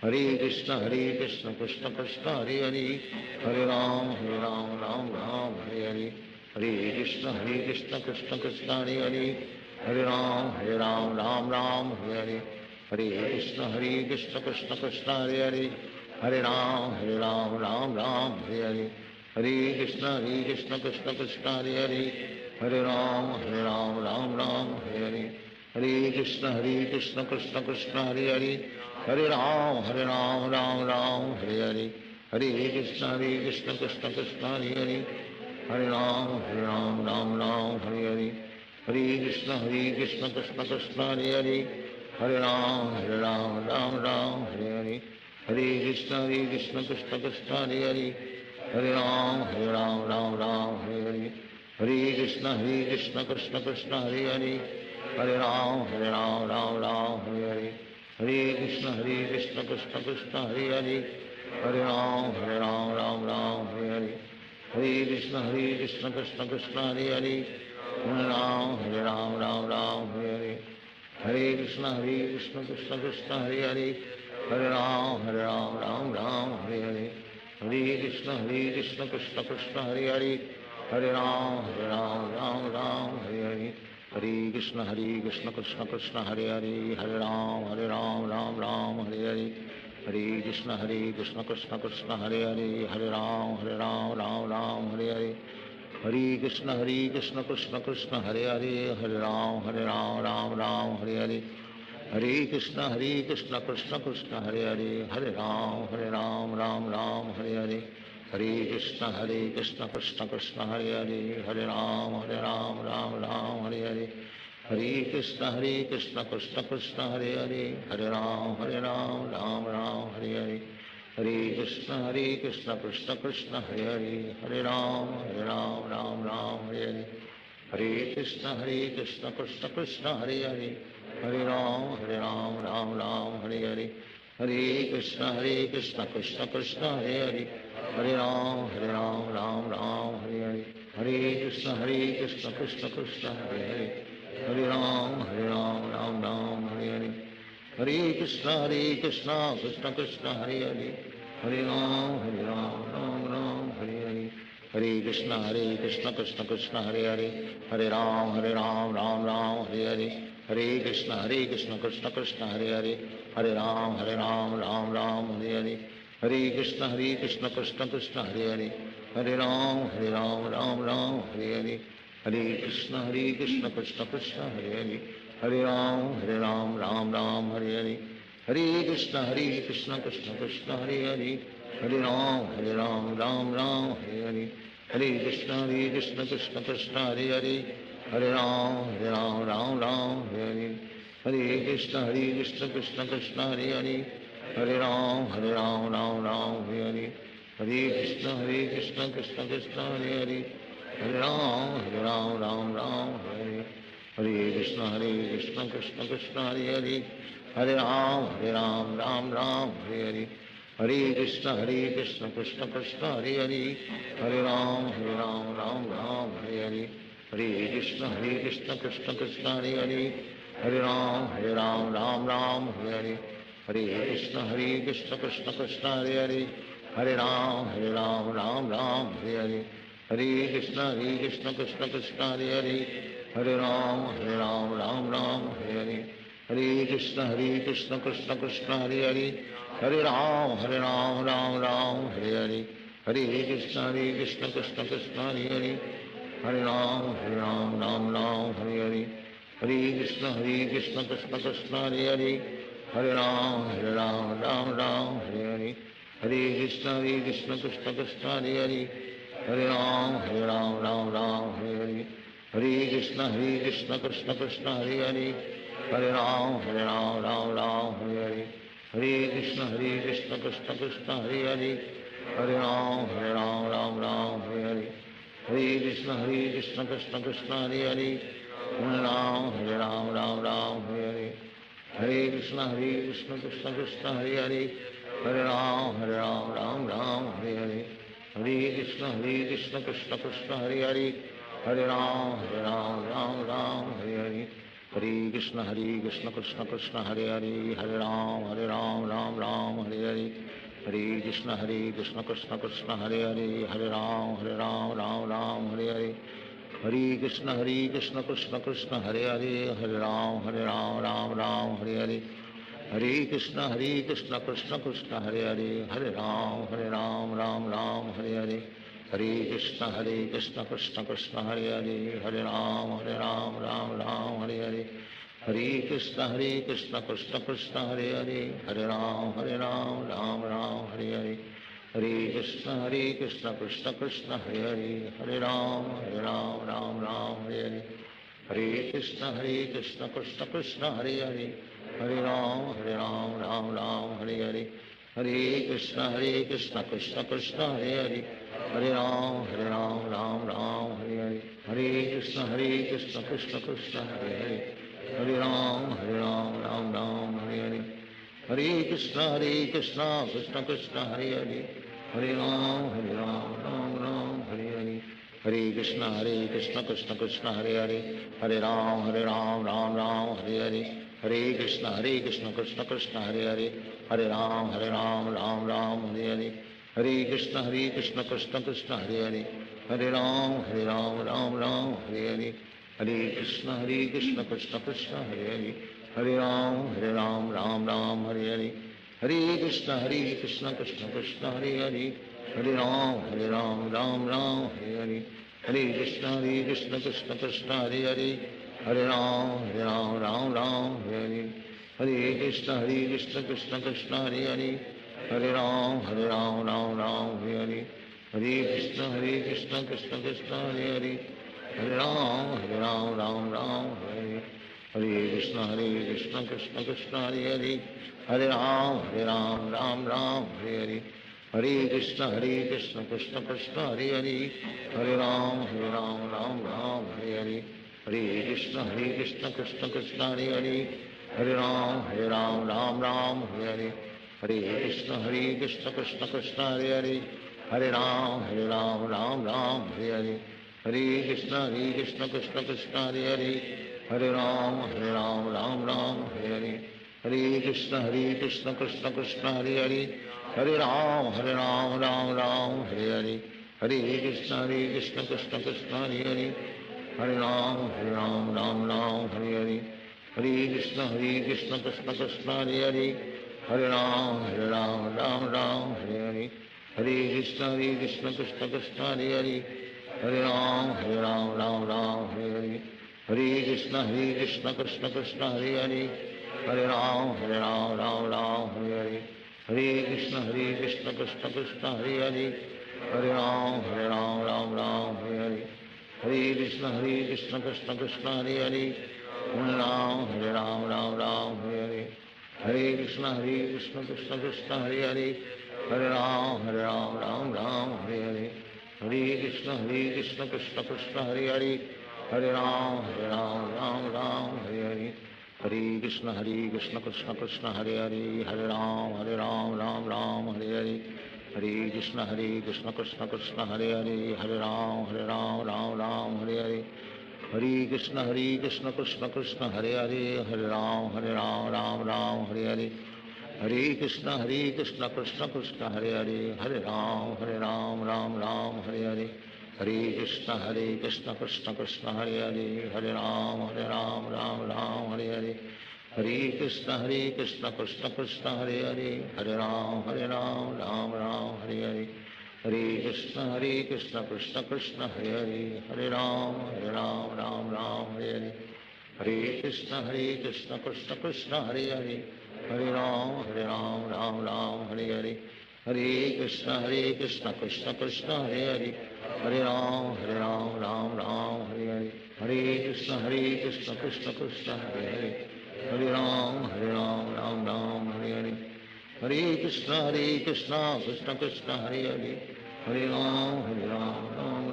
Hare Krishna, Hare Krishna, Krishna Krishna, Hare Hare, Hare Rama, Hare Rama, Rama Rama, Hare Hare. Hare Krishna, Hare Krishna, Krishna Krishna, Hare Hare, Hare Rama, Hare Rama, Rama Rama, Hare Hare. Hare Krishna, Hare Krishna, Krishna Krishna, Hare Hare, Hare Rama, Hare Rama, Rama Rama, Hare Hare. Hare Krishna, Hare Krishna, Krishna Krishna, Hare Hare, Hare Rama, Hare Rama, Rama Rama, Hare Hare. Hare Krishna, Hare Krishna, Krishna Krishna, Hare Hare, Hare Rama, Hare Rama, Rama Rama, Hare Hare. Hare Krishna, Hare Krishna, Krishna Krishna, Hare Hare, Hare Rama, Hare Rama, Rama Rama, Hare Hare. Hare Krishna, Hare Krishna, Krishna Krishna, Hare Hare, Hare Rama, Hare Rama, Rama Rama, Hare Hare. Hare Krishna, Hare Krishna, Krishna Krishna, Hare Hare, Hare Rama, Hare Rama, Rama Rama, Hare Hare. Hare Krishna, Hare Krishna, Krishna Krishna, Hare Hare, Hare Rama, Hare Rama, Rama Rama, Hare Hare. Hare Krishna, Hare Krishna, Krishna Krishna, Hare Hare, Hare Rama, Hare Rama, Rama Rama, Hare Hare. Hare Krishna, Hare Krishna, Krishna Krishna, Hare Hare, Hare Rama, Hare Rama, Rama Rama, Hare Hare. Hare Krishna, Hare Krishna, Krishna Krishna, Hare Hare, Hare Rama, Hare Rama, Rama Rama, Hare Hare. Hare Krishna, Hare Krishna, Krishna Krishna, Hare Hare, Hare Rama, Hare Rama, Rama Rama, Hare Hare. Hare Krishna, Hare Krishna, Krishna Krishna, Hare Hare, Hare Rama, Hare Rama, Rama Rama, Hare Hare. Hare Krishna, Hare Krishna, Krishna Krishna, Hare Hare, Hare Rama, Hare Rama, Rama Rama, Hare Hare. Hare Krishna, Hare Krishna, Krishna Krishna, Hare Hare, Hare Rama, Hare Rama, Rama Rama, Hare Hare. Hare Krishna, Hare Krishna, Krishna Krishna, Hare Hare, Hare Rama, Hare Rama, Rama Rama, Hare Hare. Hare Krishna, Hare Krishna, Krishna Krishna, Hare Hare, Hare Rama, Hare Rama, Rama Rama, Hare Hare. Hare Krishna, Hare Krishna, Krishna Krishna, Hare Hare, Hare Rama, Hare Rama, Rama Rama, Hare Hare. Hare Krishna, Hare Krishna, Krishna Krishna, Hare Hare, Hare Rama, Hare Rama, Rama Rama, Hare Hare. Hare Krishna, Hare Krishna, Krishna Krishna, Hare Hare, Hare Rama, Hare Rama, Rama Rama, Hare Hare. Hare Krishna, Hare Krishna, Krishna Krishna, Hare Hare, Hare Rama, Hare Rama, Rama Rama, Hare Hare. Hare Krishna, Hare Krishna, Krishna Krishna, Hare Hare, Hare Rama, Hare Rama, Rama Rama, Hare Hare. Hare Krishna, Hare Krishna, Krishna Krishna, Hare Hare, Hare Rama, Hare Rama, Rama Rama, Hare Hare. Hare Krishna, Hare Krishna, Krishna Krishna, Hare Hare, Hare Rama, Hare Rama, Rama Rama, Hare Hare. Hare Krishna, Hare Krishna, Krishna Krishna, Hare Hare, Hare Ram Ram Ram Hare Hare Hare Krishna Krishna Krishna Hare Hare Hare Ram Ram Ram Hare Hare Hare Krishna Krishna Krishna Hare Hare Hare Ram Ram Ram Hare Hare Hare Krishna Krishna Krishna Hare Hare Hare Ram Ram Ram Hare Hare Hare Krishna Krishna Krishna Hare Hare Hare Ram Ram Hare Hare Hare Krishna Krishna Krishna Hare Hare Hare Ram Ram Hare Hare Hare Krishna Krishna Krishna Hare Hare Hare Ram Ram Hare Hare Hare Krishna Krishna Krishna Hare Hare Hare Ram Ram Hare Hare Hare Krishna Krishna Krishna Hare Hare Hare Ram Ram Hare Hare Hare Krishna Krishna Krishna Hare Hare Hare Ram Ram Hare Hare Hare Krishna Krishna Krishna Hare Hare Hare Ram Ram Hare Hare Hare Krishna Krishna Krishna Hare Hare Hare Ram Ram Hare Hare Hare Krishna Krishna Krishna Hare Hare Hare Ram Ram Hare Hare Hare Krishna Krishna Krishna Hare Hare Hare Ram Ram Hare Hare Hare Krishna Krishna Krishna Hare Hare Hare Ram Ram Hare Hare Hare Krishna Krishna Krishna Hare Hare Hare Ram Ram Hare Hare Hare Krishna Krishna Krishna Hare Hare Hare Ram Ram Hare Hare Hare Krishna Krishna Krishna Hare Hare Hare Ram Ram Hare Hare Hare Krishna Krishna Krishna Hare Hare Hare Ram Ram Hare Hare Hare Krishna Krishna Krishna Hare Hare Hare Ram Ram Hare Hare Hare Krishna Krishna Krishna Hare Hare Hare Ram Ram Hare Hare Hare Krishna Krishna Krishna Hare Hare Hare Ram Ram Hare Hare Hare Krishna Krishna Krishna Hare Hare Hare Ram Ram Hare Hare Hare Krishna Krishna Krishna Hare Hare Hare Ram Ram Hare Hare Hare Krishna Krishna Krishna Hare Hare Hare Ram Ram Hare Hare Hare Krishna Krishna Krishna Hare Hare Hare Ram Ram Hare Hare Hare Krishna Krishna Krishna Hare Hare Hare Ram Ram Hare Hare Hare Krishna Krishna Krishna Hare Hare Hare Ram Ram Hare Hare Hare Krishna Krishna Krishna Hare Hare Hare Ram Ram Hare Hare Hare Krishna Krishna Krishna Hare Hare Hare Ram Ram Hare Hare Hare Krishna Krishna Krishna Hare Hare Hare Ram Ram Hare Hare Hare Krishna Krishna Krishna Hare Hare Hare Ram Ram Hare Hare Hare Krishna Krishna Krishna Hare Hare Hare Ram Ram Hare Hare Hare Krishna Krishna Krishna Hare Hare Hare Ram Ram Hare Hare Hare Krishna Krishna Krishna Hare Hare Hare Ram Ram Hare Hare Hare Krishna Krishna Krishna Hare Hare Hare Ram Ram Hare Hare Hare Krishna Krishna Krishna Hare Hare Hare Ram Ram Hare Hare Hare Krishna Krishna Krishna Hare Hare Hare Ram Ram Hare Hare Hare Krishna Krishna Krishna Hare Hare Hare Ram Ram Hare Hare Hare Krishna Krishna Krishna Hare Hare Hare Ram Ram Hare Hare Hare Krishna Krishna Krishna Hare Hare Hare Ram Ram Hare Hare Hare Krishna Krishna Krishna Hare Hare Hare Ram Ram Hare Hare Hare Krishna Krishna Krishna Hare Hare Hare Ram Ram Hare Hare Hare Krishna Krishna Krishna Hare Hare Hare Ram Ram Hare Hare Hare Krishna Krishna Krishna Hare Hare Hare Ram Ram Hare Hare Hare Krishna Krishna Krishna Hare Hare Hare Ram Ram Hare Hare Hare Krishna Krishna Krishna Hare Hare Hare Ram Ram Hare Hare Hare Krishna, Hare Krishna, Krishna Krishna, Hare Hare, Hare Ram, Hare Ram, Ram Ram, Hare Hare, Hare Krishna, Hare Krishna, Krishna Krishna, Hare Hare, Hare Ram, Hare Ram, Ram Ram, Hare Hare, Hare Krishna, Hare Krishna, Krishna Krishna, Hare Hare, Hare Ram, Hare Ram, Ram Ram, Hare Hare, Hare Krishna, Hare Krishna, Krishna Krishna, Hare Hare, Hare Ram, Hare Ram, Ram Ram, Hare Hare, Hare Krishna, Hare Krishna, Krishna Krishna, Hare Hare, Hare Ram, Hare Ram, Ram Ram, Hare Hare, Hare Krishna, Hare Krishna, Krishna Krishna, Hare Hare, Hare Ram, Hare Ram, Ram Ram, Hare Hare, Hare Krishna, Hare Krishna, Krishna Krishna, Hare Hare, Hare Ram, Hare Ram, Ram Ram, Hare Hare, Hare Krishna, Hare Krishna, Krishna Krishna, Hare Hare, Hare Ram, Hare Ram, Ram Ram, Hare Hare, Hare Krishna, Hare Krishna, Krishna Krishna, Hare Hare, Hare Ram, Hare Ram, Ram Ram, Hare Hare, Hare Krishna, Hare Krishna, Krishna Krishna, Hare Hare, Hare Ram, Hare Ram, Ram Ram, Hare Hare, Hare Krishna, Hare Krishna, Krishna Krishna, Hare Hare, Hare Ram, Hare Ram, Ram Ram, Hare Hare, Hare Krishna, Hare Krishna, Krishna Krishna, Hare Hare, Hare Ram, Hare Ram, Ram Ram, Hare Hare, Hare Krishna, Hare Krishna, Krishna Krishna, Hare Hare, Hare Ram, Hare Ram, Ram Ram, Hare Hare, Hare Krishna, Hare Krishna, Krishna Krishna, Hare Hare, Hare Ram, Hare Ram, Ram Ram, Hare Hare, Hare Krishna, Hare Krishna, Krishna Krishna, Hare Hare, Hare Ram, Hare Ram, Ram Ram, Hare Hare, Hare Krishna, Hare Krishna, Krishna Krishna, Hare Hare, Hare Ram, Hare Ram, Ram Ram, Hare Hare, Hare Krishna, Hare Krishna, Krishna Krishna, Hare Hare, Hare Ram, Hare Ram, Ram Ram,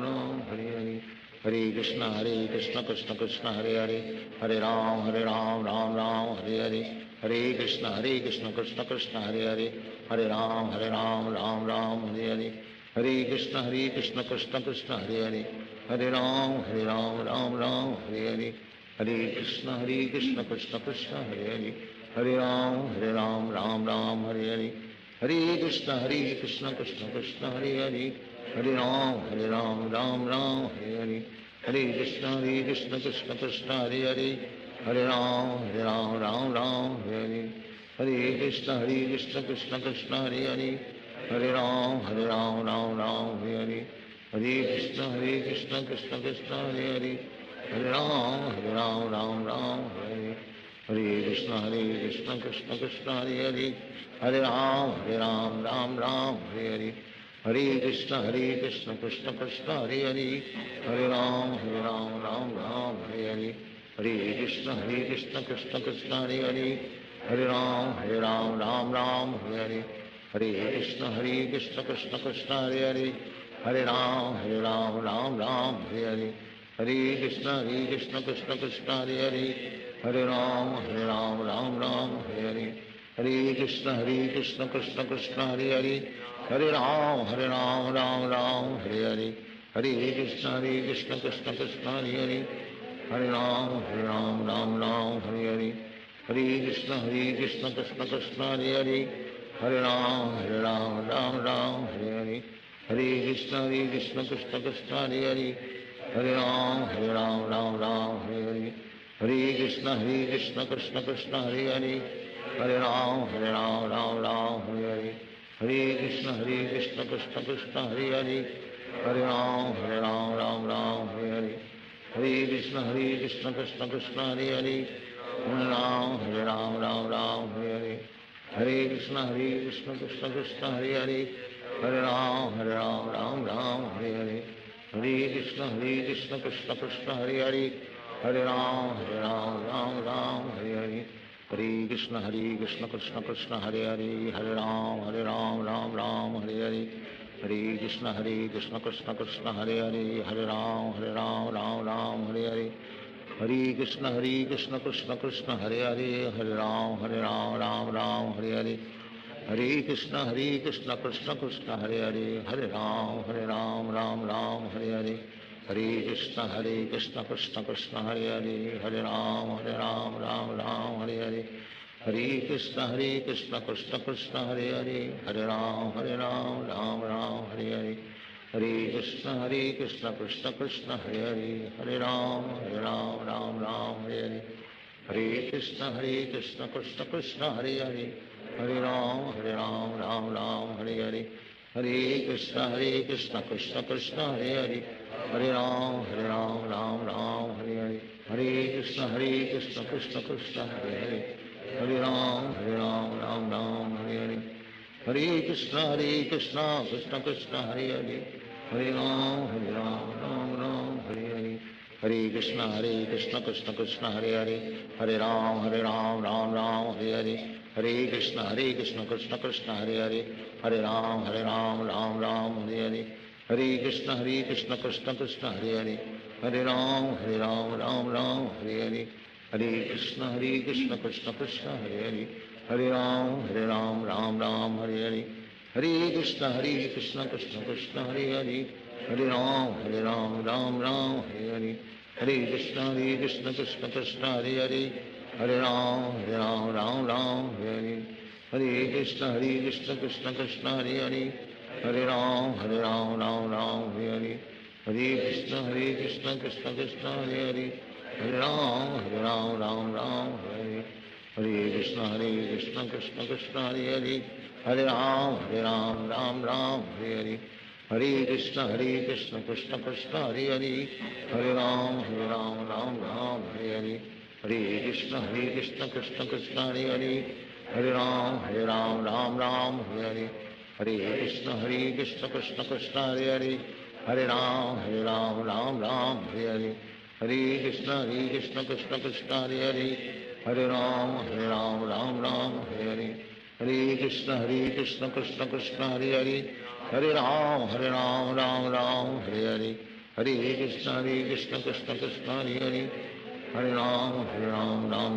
Hare Hare, Hare Krishna, Hare Krishna, Krishna Krishna, Hare Hare, Hare Ram, Hare Ram, Ram Ram, Hare Hare, Hare Krishna, Hare Krishna, Krishna Krishna, Hare Hare, Hare Ram, Hare Ram, Ram Ram, Hare Hare, Hare Krishna, Hare Krishna, Krishna Krishna, Hare Hare, Hare Ram, Hare Ram, Ram Ram, Hare Hare, Hare Krishna, Hare Krishna, Krishna Krishna, Hare Hare, Hare Ram, Hare Ram, Ram Ram, Hare Hare, Hare Krishna, Hare Krishna, Krishna Krishna, Hare Hare, Hare Ram, Hare Ram, Ram Ram, Hare Hare, Hare Krishna, Hare Krishna, Krishna Krishna, Hare Hare, Hare Ram, Hare Ram, Ram Ram, Hare Hare, Hare Krishna, Hare Krishna, Krishna Krishna, Hare Hare, Hare Ram, Hare Ram, Ram Ram, Hare Hare, Hare Krishna, Hare Krishna, Krishna Krishna, Hare Hare, Hare Ram, Hare Ram, Ram Ram, Hare Hare, Hare Krishna, Hare Krishna, Krishna Krishna, Hare Hare, Hare Ram, Hare Ram, Ram Ram, Hare Hare, Hare Krishna, Hare Krishna, Krishna Krishna, Hare Hare, Hare Ram, Hare Ram, Ram Ram, Hare Hare, Hare Krishna, Hare Krishna, Krishna Krishna, Hare Hare, Hare Ram, Hare Ram, Ram Ram, Hare Hare, Hare Krishna, Hare Krishna, Krishna Krishna, Hare Hare, Hare Ram, Hare Ram, Ram Ram, Hare Hare, Hare Krishna, Hare Krishna, Krishna Krishna, Hare Hare, Hare Ram, Hare Ram, Ram Ram, Hare Hare, Hare Krishna, Hare Krishna, Krishna Krishna, Hare Hare, Hare Ram, Hare Ram, Ram Ram, Hare Hare, Hare Krishna, Hare Krishna, Krishna Krishna, Hare Hare, Hare Ram, Hare Ram, Ram Ram, Hare Hare, Hare Krishna, Hare Krishna, Krishna Krishna, Hare Hare, Hare Ram, Hare Ram, Ram Ram, Hare Hare, Hare Krishna, Hare Krishna, Krishna Krishna, Hare Hare, Hare Ram, Hare Ram, Ram Ram, Hare Hare, Hare Krishna, Hare Krishna, Krishna Krishna, Hare Hare, Hare Ram, Hare Ram, Ram Ram, Hare Hare, Hare Krishna, Hare Krishna, Krishna Krishna, Hare Hare, Hare Ram, Hare Ram, Ram Ram, Hare Hare, Hare Krishna, Hare Krishna, Krishna Krishna, Hare Hare, Hare Ram, Hare Ram, Ram Ram, Hare Hare, Hare Krishna, Hare Krishna, Krishna Krishna, Hare Hare, Hare Ram, Hare Ram, Ram Ram, Hare Hare, Hare Krishna, Hare Krishna, Krishna Krishna, Hare Hare, Hare Ram, Hare Ram, Ram Ram, Hare Hare, Hare Krishna, Hare Krishna, Krishna Krishna, Hare Hare, Hare Ram, Hare Ram, Ram Ram, Hare Hare, Hare Krishna, Hare Krishna, Krishna Krishna, Hare Hare, Hare Ram, Hare Ram, Ram Ram, Hare Hare, Hare Krishna, Hare Krishna, Krishna Krishna, Hare Hare, Hare Ram, Hare Ram, Ram Ram, Hare Hare, Hare Krishna, Hare Krishna, Krishna Krishna, Hare Hare, Hare Ram, Hare Ram, Ram Ram, Hare Hare, Hare Krishna, Hare Krishna, Krishna Krishna, Hare Hare, Hare Ram, Hare Ram, Ram Ram, Hare Hare, Hare Krishna, Hare Krishna, Krishna Krishna, Hare Hare, Hare Ram, Hare Ram, Ram Ram, Hare Hare, Hare Krishna, Hare Krishna, Krishna Krishna, Hare Hare, Hare Ram, Hare Ram, Ram Ram, Hare Hare, Hare Krishna, Hare Krishna, Krishna Krishna, Hare Hare, Hare Ram, Hare Ram, Ram Ram, Hare Hare, Hare Krishna, Hare Krishna, Krishna Krishna, Hare Hare, Hare Ram, Hare Ram, Ram Ram, Hare Hare, Hare Krishna, Hare Krishna, Krishna Krishna, Hare Hare, Hare Ram, Hare Ram, Ram Ram, Hare Hare, Hare Krishna, Hare Krishna, Krishna Krishna, Hare Hare, Hare Ram, Hare Ram, Ram Ram, Hare Hare, Hare Krishna, Hare Krishna, Krishna Krishna, Hare Hare, Hare Ram, Hare Ram, Ram Ram, Hare Hare, Hare Krishna, Hare Krishna, Krishna Krishna, Hare Hare, Hare Ram, Hare Ram, Ram Ram, Hare Hare, Hare Krishna, Hare Krishna, Krishna Krishna, Hare Hare, Hare Ram, Hare Ram, Ram Ram, Hare Hare, Hare Krishna, Hare Krishna, Krishna Krishna, Hare Hare, Hare Ram, Hare Ram, Ram Ram, Hare Hare, Hare Krishna, Hare Krishna, Krishna Krishna, Hare Hare, Hare Ram, Hare Ram, Ram Ram, Hare Hare, Hare Krishna, Hare Krishna, Krishna Krishna, Hare Hare, Hare Ram, Hare Ram, Ram Ram, Hare Hare, Hare Krishna, Hare Krishna, Krishna Krishna, Hare Hare, Hare Ram, Hare Ram, Ram Ram, Hare Hare, Hare Krishna, Hare Krishna, Krishna Krishna, Hare Hare, Hare Ram, Hare Ram, Ram Ram, Hare Hare, Hare Krishna, Hare Krishna, Krishna Krishna, Hare Hare, Hare Ram, Hare Ram, Ram Ram, Hare Hare, Hare Krishna, Hare Krishna, Krishna Krishna, Hare Hare, Hare Ram, Hare Ram, Ram Ram, Hare Hare, Hare Krishna, Hare Krishna, Krishna Krishna, Hare Hare, Hare Ram, Hare Ram, Ram Ram, Hare Hare, Hare Krishna, Hare Krishna, Krishna Krishna, Hare Hare, Hare Ram, Hare Ram, Ram Ram, Hare Hare, Hare Krishna, Hare Krishna, Krishna Krishna, Hare Hare, Hare Ram, Hare Ram, Ram Ram, Hare Hare, Hare Krishna, Hare Krishna, Krishna Krishna, Hare Hare, Hare Ram, Hare Ram, Ram Ram, Hare Hare, Hare Krishna, Hare Krishna, Krishna Krishna, Hare Hare, Hare Ram, Hare Ram, Ram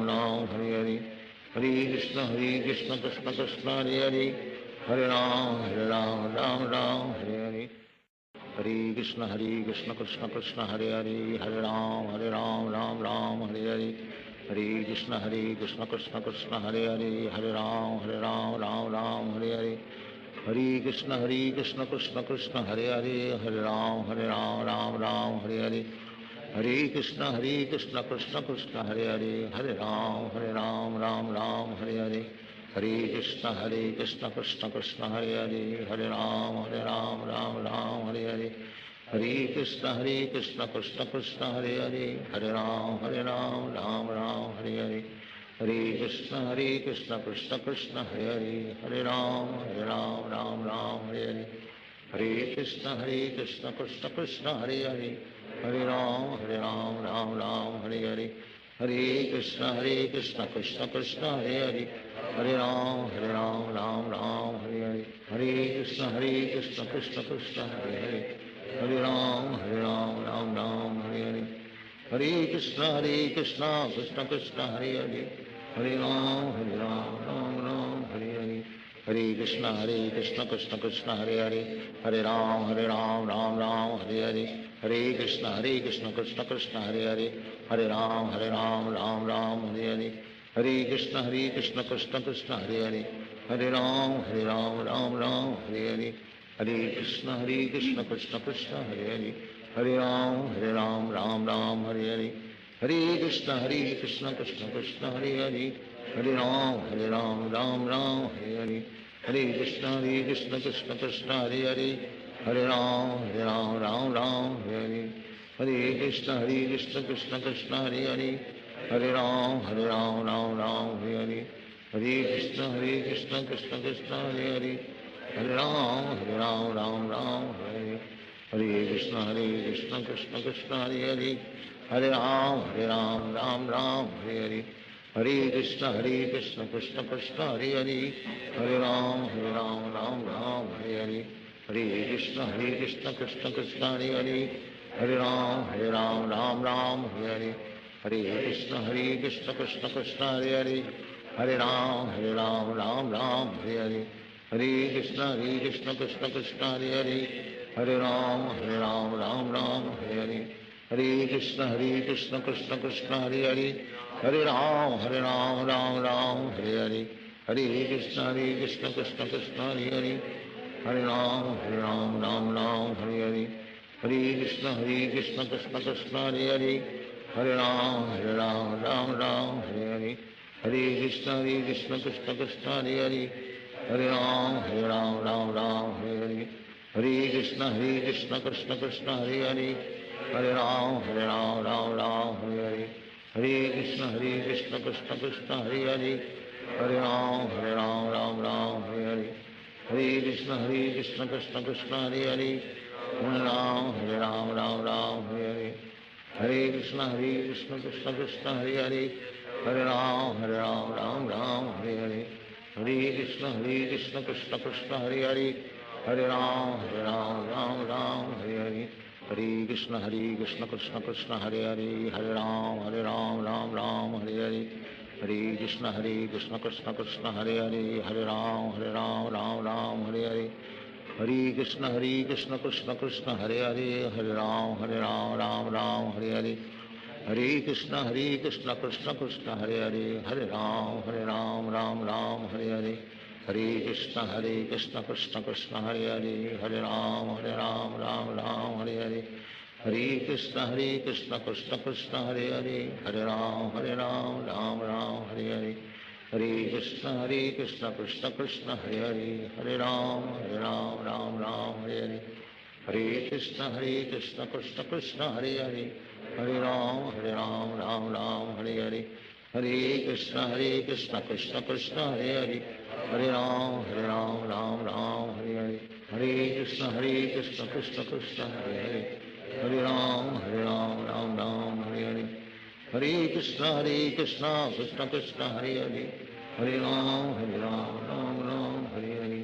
Ram, Hare Hare, Hare Krishna, Hare Krishna, Krishna Krishna, Hare Hare, Hare Ram, Hare Ram, Ram Ram, Hare Hare, Hare Krishna, Hare Krishna, Krishna Krishna, Hare Hare, Hare Ram, Hare Ram, Ram Ram, Hare Hare, Hare Krishna, Hare Krishna, Krishna Krishna, Hare Hare, Hare Ram, Hare Ram, Ram Ram, Hare Hare, Hare Krishna, Hare Krishna, Krishna Krishna, Hare Hare, Hare Ram, Hare Ram, Ram Ram, Hare Hare, Hare Krishna, Hare Krishna, Krishna Krishna, Hare Hare, Hare Ram, Hare Ram, Ram Ram, Hare Hare, Hare Krishna, Hare Krishna, Krishna Krishna, Hare Hare, Hare Ram, Hare Ram, Ram Ram, Hare Hare, Hare Krishna, Hare Krishna, Krishna Krishna, Hare Hare, Hare Ram, Hare Ram, Ram Ram, Hare Hare, Hare Krishna, Hare Krishna, Krishna Krishna, Hare Hare, Hare Ram, Hare Ram, Ram Ram, Hare Hare, Hare Krishna, Hare Krishna, Krishna Krishna, Hare Hare, Hare Ram, Hare Ram, Ram Ram, Hare Hare, Hare Krishna, Hare Krishna, Krishna Krishna, Hare Hare, Hare Ram, Hare Ram, Ram Ram, Hare Hare, Hare Krishna, Hare Krishna, Krishna Krishna, Hare Hare, Hare Ram, Hare Ram, Ram Ram, Hare Hare, Hare Krishna, Hare Krishna, Krishna Krishna, Hare Hare, Hare Ram, Hare Ram, Ram Ram, Hare Hare, Hare Krishna, Hare Krishna, Krishna Krishna, Hare Hare, Hare Ram, Hare Ram, Ram Ram, Hare Hare, Hare Krishna, Hare Krishna, Krishna Krishna, Hare Hare, Hare Ram, Hare Ram, Ram Ram, Hare Hare, Hare Krishna, Hare Krishna, Krishna Krishna, Hare Hare, Hare Ram, Hare Ram, Ram Ram, Hare Hare, Hare Krishna, Hare Krishna, Krishna Krishna, Hare Hare, Hare Ram, Hare Ram, Ram Ram, Hare Hare, Hare Krishna, Hare Krishna, Krishna Krishna, Hare Hare, Hare Ram, Hare Ram, Ram Ram, Hare Hare, Hare Krishna, Hare Krishna, Krishna Krishna, Hare Hare, Hare Ram, Hare Ram, Ram Ram, Hare Hare, Hare Krishna, Hare Krishna, Krishna Krishna, Hare Hare, Hare Ram, Hare Ram, Ram Ram, Hare Hare, Hare Krishna, Hare Krishna, Krishna Krishna, Hare Hare, Hare Ram, Hare Ram, Ram Ram, Hare Hare, Hare Krishna, Hare Krishna, Krishna Krishna, Hare Hare, Hare Ram, Hare Ram, Ram Ram, Hare Hare, Hare Krishna, Hare Krishna, Krishna Krishna, Hare Hare, Hare Ram, Hare Ram, Ram Ram, Hare Hare, Hare Krishna, Hare Krishna, Krishna Krishna, Hare Hare, Hare Ram, Hare Ram, Ram Ram, Hare Hare, Hare Krishna, Hare Krishna, Krishna Krishna, Hare Hare, Hare Ram, Hare Ram, Ram Ram, Hare Hare, Hare Krishna, Hare Krishna, Krishna Krishna, Hare Hare, Hare Ram, Hare Ram, Ram Ram, Hare Hare, Hare Krishna, Hare Krishna, Krishna Krishna, Hare Hare, Hare Ram, Hare Ram, Ram Ram, Hare Hare, Hare Krishna, Hare Krishna, Krishna Krishna, Hare Hare, Hare Ram, Hare Ram, Ram Ram, Hare Hare, Hare Krishna, Hare Krishna, Krishna Krishna, Hare Hare, Hare Ram, Hare Ram, Ram Ram, Hare Hare, Hare Krishna, Hare Krishna, Krishna Krishna, Hare Hare, Hare Ram Hare Ram Ram Ram Hare Hare Hare Krishna Hare Krishna Krishna Krishna Hare Hare Hare Ram Hare Ram Ram Ram Hare Hare Hare Krishna Hare Krishna Krishna Krishna Hare Hare Hare Ram Hare Ram Ram Ram Hare Hare Hare Krishna Hare Krishna Krishna Krishna Hare Hare Hare Ram Hare Ram Ram Ram Hare Hare Hare Krishna Hare Krishna Krishna Krishna Hare Hare Hare Ram Hare Ram Ram Ram Hare Hare Hare Krishna Hare Krishna Krishna Krishna Hare Hare Hare Ram Hare Ram Ram Ram Hare Hare Hare Krishna Hare Krishna Krishna Krishna Hare Hare Hare Ram Hare Ram Ram Ram Hare Hare Hare Krishna Hare Krishna Krishna Krishna Hare Hare Hare Ram Hare Ram Ram Ram Hare Hare Hare Krishna Hare Krishna Krishna Krishna Hare Hare Hare Ram Hare Ram Ram Ram Hare Hare Hare Krishna Hare Krishna Krishna Krishna Hare Hare Hare Ram Hare Ram Ram Ram Hare Hare Hare Krishna Hare Krishna Krishna Krishna Hare Hare Hare Ram Hare Ram Ram Ram Hare Hare Hare Krishna Hare Krishna Krishna Krishna Hare Hare Hare Ram Hare Ram Ram Ram Hare Hare Hare Krishna Hare Krishna Krishna Krishna Hare Hare Hare Ram Hare Ram Ram Ram Hare Hare Hare Krishna Hare Krishna Krishna Krishna Hare Hare Hare Ram Hare Ram Ram Ram Hare Hare Hare Krishna Hare Krishna Krishna Krishna Hare Hare Hare Ram Hare Ram Ram Ram Hare Hare Hare Krishna Hare Krishna Krishna Krishna Hare Hare Hare Ram Hare Ram Ram Ram Hare Hare Hare Krishna Hare Krishna Krishna Krishna Hare Hare Hare Ram Hare Ram Ram Ram Hare Hare Hare Krishna Hare Krishna Krishna Krishna Hare Hare Hare Ram Hare Ram Ram Ram Hare Hare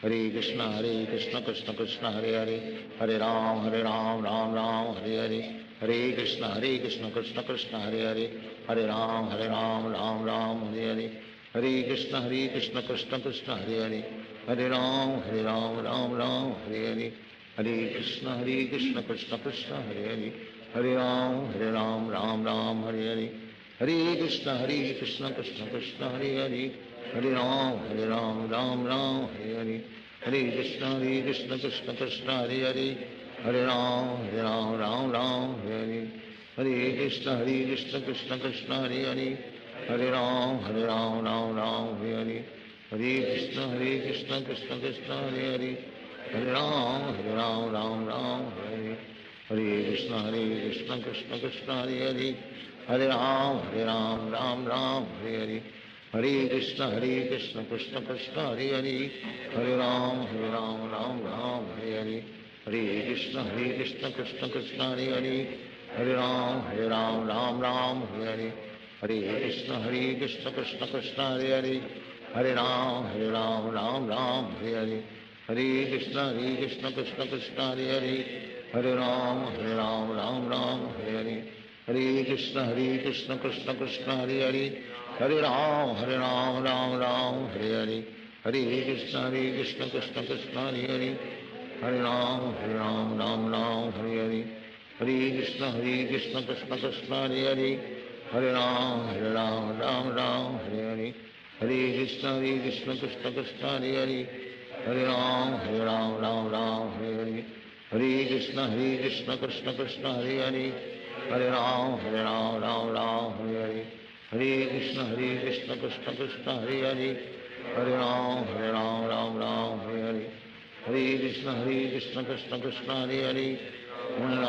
Hare Krishna Hare Krishna Krishna Krishna Hare Hare Hare Ram Hare Ram Ram Ram Hare Hare Hare Krishna Hare Krishna Krishna Krishna Hare Hare Hare Ram Hare Ram Ram Ram Hare Hare Hare Krishna Hare Krishna Krishna Krishna Hare Hare Hare Ram Hare Ram Ram Ram Hare Hare Hare Krishna Hare Krishna Krishna Krishna Hare Hare Hare Ram Hare Ram Ram Ram Hare Hare Hare Krishna Hare Krishna Krishna Krishna Hare Hare Hare Ram Hare Ram Ram Ram Hare Hare Hare Krishna Hare Krishna Krishna Krishna Hare Hare Hare Ram Hare Ram Ram Ram Hare Hare Hare Krishna Hare Krishna Krishna Krishna Hare Hare Hare Ram Hare Ram Ram Ram Hare Hare Hare Krishna Hare Krishna Krishna Krishna Hare Hare Hare Ram Hare Ram Ram Ram Hare Hare Hare Krishna Hare Krishna Krishna Krishna Hare Hare Hare Ram Hare Ram Ram Ram Hare Hare Hare Krishna Hare Krishna Krishna Krishna Hare Hare Hare Ram Hare Ram Ram Ram Hare Hare Hare Krishna Hare Krishna Krishna Krishna Hare Hare Hare Ram Hare Ram Ram Ram Hare Hare Hare Krishna Hare Krishna Krishna Krishna Hare Hare Hare Ram Hare Ram Ram Ram Hare Hare Hare Krishna Hare Krishna Krishna Krishna Hare Hare Hare Ram Hare Ram Ram Ram Hare Hare Hare Krishna Hare Krishna Krishna Krishna Hare Hare Hare Ram Hare Ram Ram Ram Hare Hare Hare Krishna Hare Krishna Krishna Krishna Hare Hare Hare Ram Hare Ram Ram Ram Hare Hare Hare Krishna Hare Krishna Krishna Krishna Hare Hare Hare Ram Hare Ram Ram Ram Hare Hare Hare Krishna Hare Krishna Krishna Krishna Hare Hare Hare Ram Hare Ram Ram Ram Hare Hare Hare Krishna Hare Krishna Krishna Krishna Hare Hare Hare Ram Hare Ram Ram Ram Hare Hare Hare Krishna Hare Krishna Krishna Krishna Hare Hare Hare Ram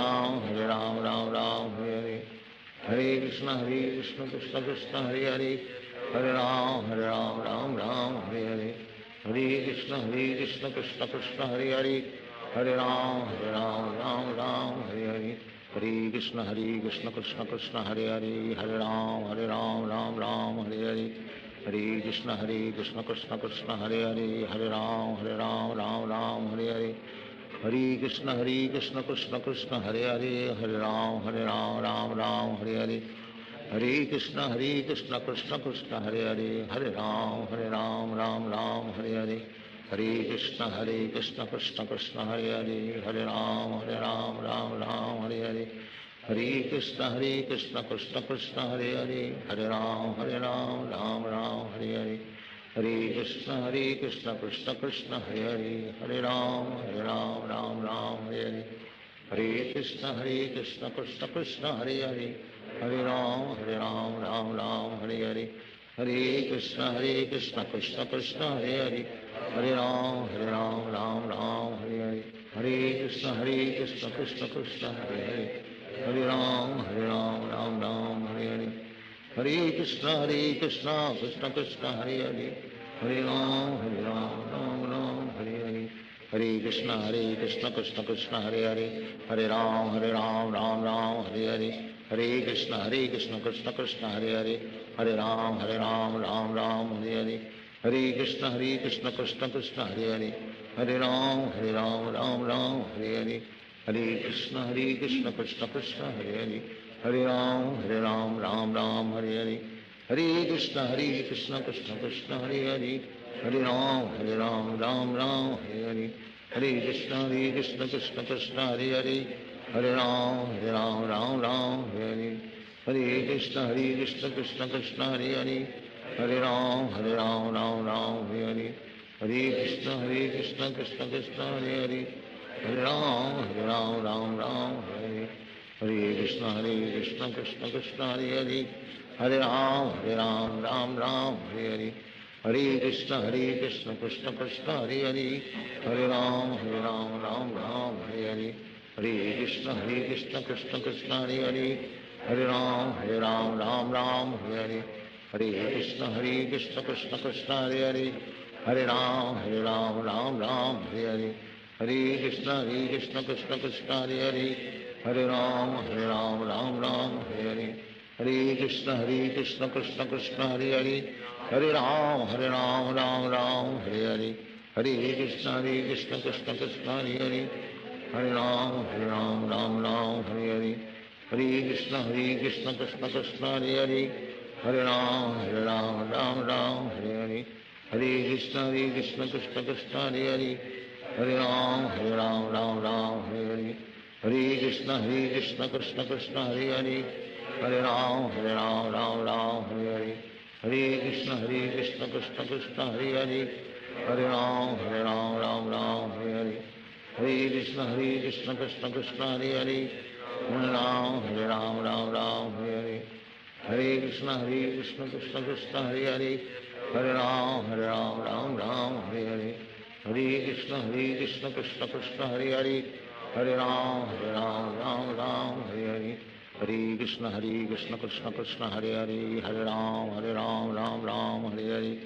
Hare Ram Ram Ram Hare Hare Hare Krishna Hare Krishna Krishna Krishna Hare Hare Hare Ram Hare Ram Ram Ram Hare Hare Hare Krishna Hare Krishna Krishna Krishna Hare Hare Hare Ram Hare Ram Ram Ram Hare Hare Hare Krishna Hare Krishna Krishna Krishna Hare Hare Hare Ram Hare Ram Ram Ram Hare Hare Hare Krishna Hare Krishna Krishna Krishna Hare Hare Hare Ram Hare Ram Ram Ram Hare Hare Hare Krishna Hare Krishna Krishna Krishna Hare Hare Hare Ram Hare Ram Ram Ram Hare Hare Hare Krishna Hare Krishna Krishna Krishna Hare Hare Hare Ram Hare Ram Ram Ram Hare Hare Hare Krishna Hare Krishna Krishna Krishna Hare Hare Hare Ram Hare Ram Ram Ram Hare Hare Hare Krishna Hare Krishna Krishna Krishna Hare Hare Hare Ram Hare Ram Ram Ram Hare Hare Hare Krishna Hare Krishna Krishna Krishna Hare Hare Hare Ram Hare Ram Ram Ram Hare Hare Hare Krishna Hare Krishna Krishna Krishna Hare Hare Hare Ram Hare Ram Ram Ram Hare Hare Hare Krishna Hare Krishna Krishna Krishna Hare Hare Hare Ram Hare Ram Ram Ram Hare Hare. Hare Krishna Hare Krishna Krishna Krishna Hare Hare. Hare Ram Hare Ram Ram Ram Hare Hare. Hare Krishna Krishna Krishna Hare Hare. Hare Ram Ram Ram Hare Hare. Hare Krishna Krishna Krishna Hare Hare. Hare Ram Ram Ram Hare Hare. Hare Krishna Krishna Krishna Hare Hare. Hare Ram Ram Ram Hare Hare. Hare Krishna Krishna Krishna Hare Hare. Hare Ram Ram Ram Hare Hare. Hare Krishna Krishna Krishna Hare Hare. Hare Ram Ram Ram Hare Hare. Hare Krishna Krishna Krishna Hare Hare. Hare Ram Ram Ram Hare Hare. Hare Krishna Krishna Krishna Hare Hare. Hare Ram Ram Ram Hare Hare. Hare Krishna Krishna Krishna Hare Hare. Hare Ram Ram Ram Hare Hare. Hare Krishna Krishna Krishna Hare Hare. Hare Ram Ram Ram Hare Hare. Hare Krishna Krishna Krishna Hare Hare. Hare Ram Ram Ram Hare Hare. Hare Krishna Krishna Krishna Hare Hare. Hare Ram Ram Ram Hare Hare. Hare Krishna Krishna Krishna Hare Hare. Hare Ram Ram Ram Hare Hare. Hare Krishna Krishna Krishna Hare Hare. Hare Ram Ram Ram Hare Hare. Hare Krishna Krishna Krishna Hare Hare. Hare Ram Ram Ram Hare Hare. Hare Krishna Krishna Krishna Hare Hare. Hare Ram Ram Ram Hare Hare. Hare Krishna Krishna Krishna Hare Hare. Hare Ram Ram Ram Hare Hare. Hare Krishna Krishna Krishna Hare Hare. Hare Ram Ram Ram Hare Hare. Hare Krishna Krishna Krishna Hare Hare. Hare Ram Ram Ram Hare Hare. Hare Krishna Krishna Krishna Hare Hare. Hare Ram Ram Hare Hare. Hare Krishna Krishna Krishna Hare Hare. Hare Ram Ram Hare Hare. Hare Krishna Krishna Krishna Hare Hare. Hare Ram Ram Hare Hare. Hare Krishna Krishna Krishna Hare Hare. Hare Ram Ram Hare Hare. Hare Krishna Krishna Krishna Hare Hare. Hare Ram Ram Hare Hare. Hare Krishna Krishna Krishna Hare Hare. Hare Ram Ram Ram Hare Hare.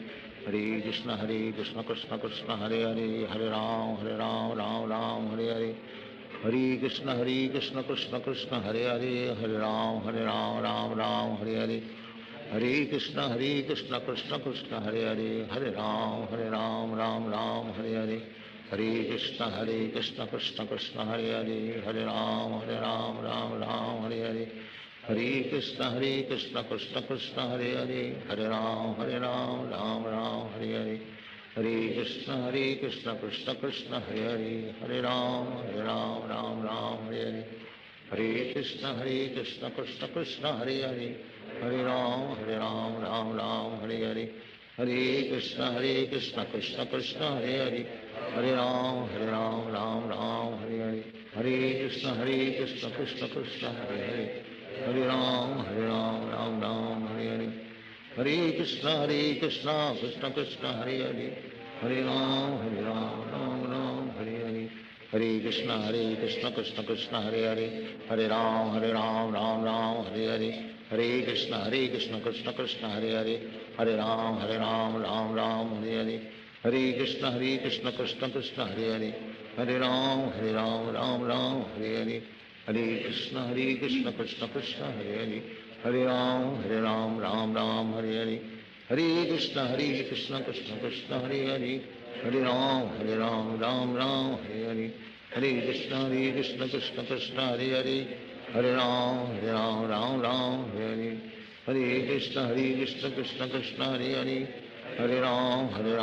Hare Krishna Krishna Krishna Hare Hare. Hare Ram Ram Hare Hare. Hare Krishna Krishna Krishna Hare Hare. Hare Ram Ram Hare Hare. Hare Krishna Krishna Krishna Hare Hare. Hare Ram Ram Hare Hare. Hare Krishna Krishna Krishna Hare Hare. Hare Ram Ram Hare Hare. Hare Krishna Krishna Krishna Hare Hare. Hare Ram Ram Hare Hare. Hare Krishna Krishna Krishna Hare Hare. Hare Ram Ram Hare Hare. Hare Krishna Krishna Krishna Hare Hare. Hare Ram Ram Hare Hare. Hare Krishna Krishna Krishna Hare Hare. Hare Ram Ram Hare Hare. Hare Krishna Krishna Krishna Hare Hare. Hare Ram Ram Hare Hare. Hare Krishna Krishna Krishna Hare Hare. Hare Ram Ram Hare Hare. Hare Krishna Krishna Krishna Hare Hare. Hare Ram Ram Hare Hare. Hare Krishna Krishna Krishna Hare Hare. Hare Ram Ram Hare Hare. Hare Krishna Krishna Krishna Hare Hare. Hare Ram Ram Hare Hare. Hare Krishna Krishna Krishna Hare Hare. Hare Ram Ram Hare Hare. Hare Krishna Krishna Krishna Hare Hare. Hare Ram Ram Hare Hare. Hare Krishna Krishna Krishna Hare Hare. Hare Ram Ram Hare Hare. Hare Krishna Krishna Krishna Hare Hare. Hare Ram Ram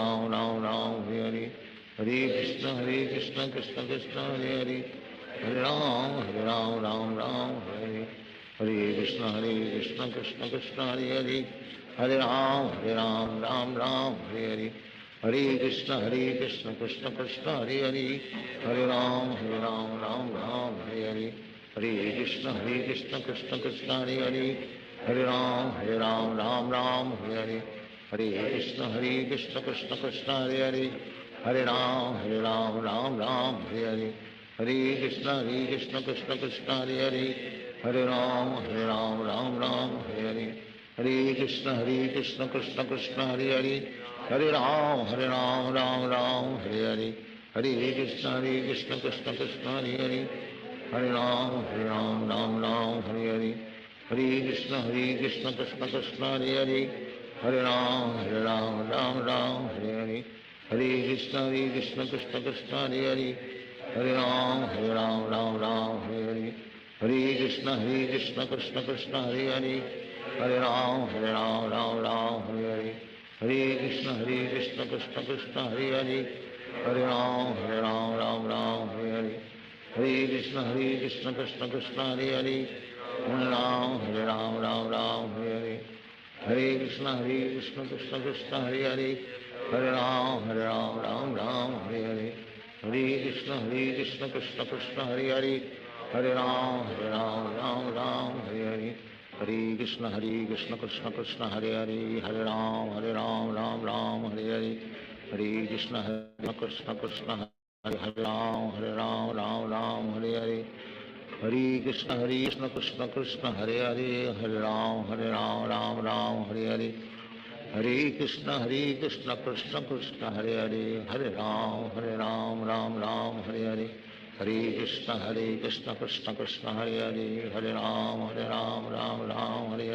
Hare Hare. Hare Krishna Krishna Krishna Hare Hare. Hare Ram Ram Hare Hare. Hare Krishna Krishna Krishna Hare Hare. Hare Ram Ram Hare Hare. Hare Krishna Krishna Krishna Hare Hare. Hare Ram Ram Hare Hare. Hare Krishna Krishna Krishna Hare Hare. Hare Ram Ram Hare Hare. Hare Krishna Krishna Krishna Hare Hare. Hare Ram, Hare Ram, Ram Ram, Hare Hare. Hare Krishna, Hare Krishna, Krishna Krishna, Hare Hare. Hare Ram, Hare Ram, Ram Ram, Hare Hare. Hare Krishna, Hare Krishna, Krishna Krishna, Hare Hare. Hare Ram, Hare Ram, Ram Ram, Hare Hare. Hare Krishna, Hare Krishna, Krishna Krishna, Hare Hare. Hare Ram, Hare Ram, Ram Ram, Hare Hare. Hare Krishna, Hare Krishna, Krishna Krishna, Hare Hare. Hare Ram, Hare Ram, Ram Ram, Hare Hare. Hare Krishna, Hare Krishna, Krishna Krishna, Hare Hare. Hare Ram, Hare Ram, Ram Ram, Hare Hare. Hare Krishna, Hare Krishna, Krishna Krishna, Hare Hare. Hare Ram, Hare Ram, Ram Ram, Hare Hare. Hare Krishna, Hare Krishna, Krishna Krishna, Hare Hare. Hare Ram, Hare Ram, Ram Ram, Hare Hare. Hare Krishna, Hare Krishna, Krishna Krishna, Hare Hare. Hare Ram, Hare Ram, Ram Ram, Hare Hare. Hare Krishna, Hare Krishna, Krishna Krishna, Hare Hare. Hare Ram, Hare Ram, Ram Ram, Hare Hare. Hare Krishna, Hare Krishna, Krishna Krishna, Hare Hare. Hare Ram, Hare Ram, Ram Ram, Hare Hare. Hare Krishna, Hare Krishna, Krishna Krishna, Hare Hare. Hare Ram, Hare Ram, Ram Ram, Hare Hare. Hare Krishna, Hare Krishna, Krishna Hare Hare Ram, Hare Ram, Ram Ram, Hare Hare. Hare Krishna, Hare Krishna, Krishna Krishna, Hare Hare. Hare Ram, Hare Ram, Ram Ram, Hare Hare. Hare Krishna, Hare Krishna, Krishna Krishna, Hare Hare. Hare Ram, Hare Ram, Ram Ram, Hare Hare. Hare Krishna, Hare Krishna, Krishna Krishna, Hare Hare. Hare Ram, Hare Ram, Ram Ram, Hare Hare.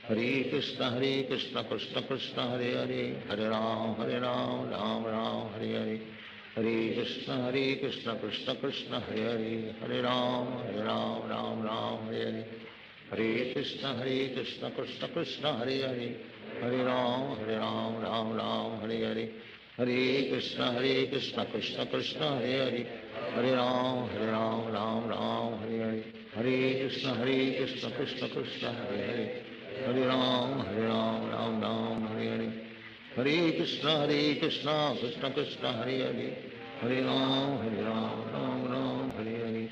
Hare Krishna, Hare Krishna, Krishna Krishna, Hare Hare. Hare Ram, Hare Ram, Ram Ram, Hare Hare. Hare Krishna, Hare Krishna, Krishna Krishna, Hare Hare. Hare Ram, Hare Ram, Ram Ram, Hare Hare. Hare Krishna, Hare Krishna, Krishna Krishna, Hare Hare. Hare Ram, Hare Ram, Ram Ram, Hare Hare. Hare Krishna, Hare Krishna, Krishna Krishna, Hare Hare. Hare Ram, Hare Ram, Ram Ram, Hare Hare. Hare Krishna, Hare Krishna, Krishna Krishna, Hare Hare. Hare Ram, Hare Ram, Ram Ram, Hare Hare. Hare Krishna, Hare Krishna, Krishna Krishna, Hare Hare. Hare Ram, Hare Ram, Ram Ram, Hare Hare. Hare Krishna, Hare Krishna, Krishna Krishna, Hare Hare. Hare Ram, Ram Ram, Ram, Hare Hare.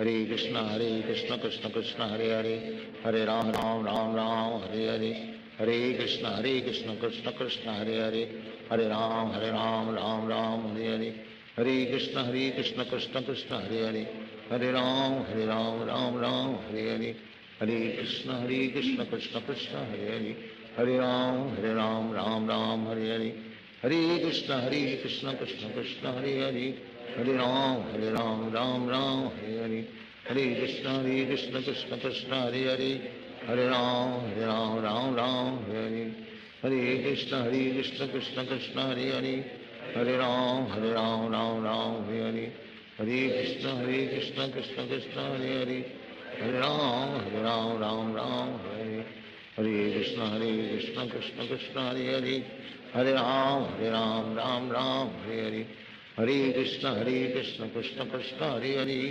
Hare Krishna, Hare Krishna, Krishna Krishna, Hare Hare. Hare Ram, Hare Ram, Ram Ram, Hare Hare. Hare Krishna, Hare Krishna, Krishna Krishna, Hare Hare. Hare Ram, Hare Ram, Ram Ram, Hare Hare. Hare Krishna, Hare Krishna, Krishna Krishna, Hare Hare. Hare Ram, Hare Ram, Ram Ram, Hare Hare. Hare Krishna, Hare Krishna, Krishna Krishna, Hare Hare. Hare Ram, Hare Ram, Ram Ram, Hare Hare. Hare Krishna, Hare Krishna, Krishna Krishna, Hare Hare. Hare Ram, Hare Ram, Ram Ram, Hare Hare. Hare Krishna, Hare Krishna, Krishna Krishna, Hare Hare. Hare Ram, Hare Ram, Ram Ram, Hare Hare. Hare Krishna, Hare Krishna, Krishna Krishna, Hare Hare. Hare Ram, Hare Ram, Ram Ram, Hare Hare. Hare Krishna, Hare Krishna, Krishna Krishna, Hare Hare. Hare Ram, Hare Ram, Ram Ram, Hare Hare. Hare Krishna, Hare Krishna, Krishna Krishna, Hare Hare. Hare Ram, Hare Ram, Ram Ram, Hare Hare. Hare Krishna, Hare Krishna, Krishna Krishna, Hare Hare. Hare Ram, Hare Ram, Ram Ram, Hare Hare. Hare Krishna, Hare Krishna, Krishna Krishna, Hare Hare.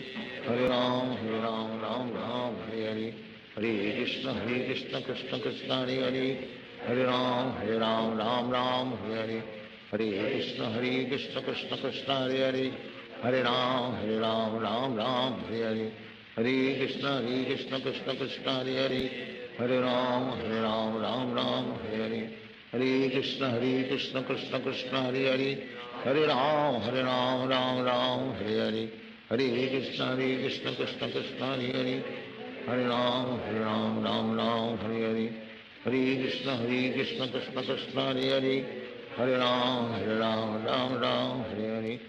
Hare Ram, Hare Ram, Ram Ram, Hare Hare. Hare Krishna, Hare Krishna, Krishna Krishna, Hare Hare. Hare Ram, Hare Ram, Ram Ram, Hare Hare. Hare Krishna, Hare Krishna, Krishna Krishna, Hare Hare. Hare Ram, Hare Ram, Ram Ram, Hare Hare. Hare Krishna, Hare Krishna, Krishna Krishna, Hare Hare. Hare Ram, Hare Ram, Ram Ram, Hare Hare. Hare Krishna, Hare Krishna, Krishna Krishna, Hare Hare. Hare Ram, Hare Ram, Ram Ram, Hare Hare.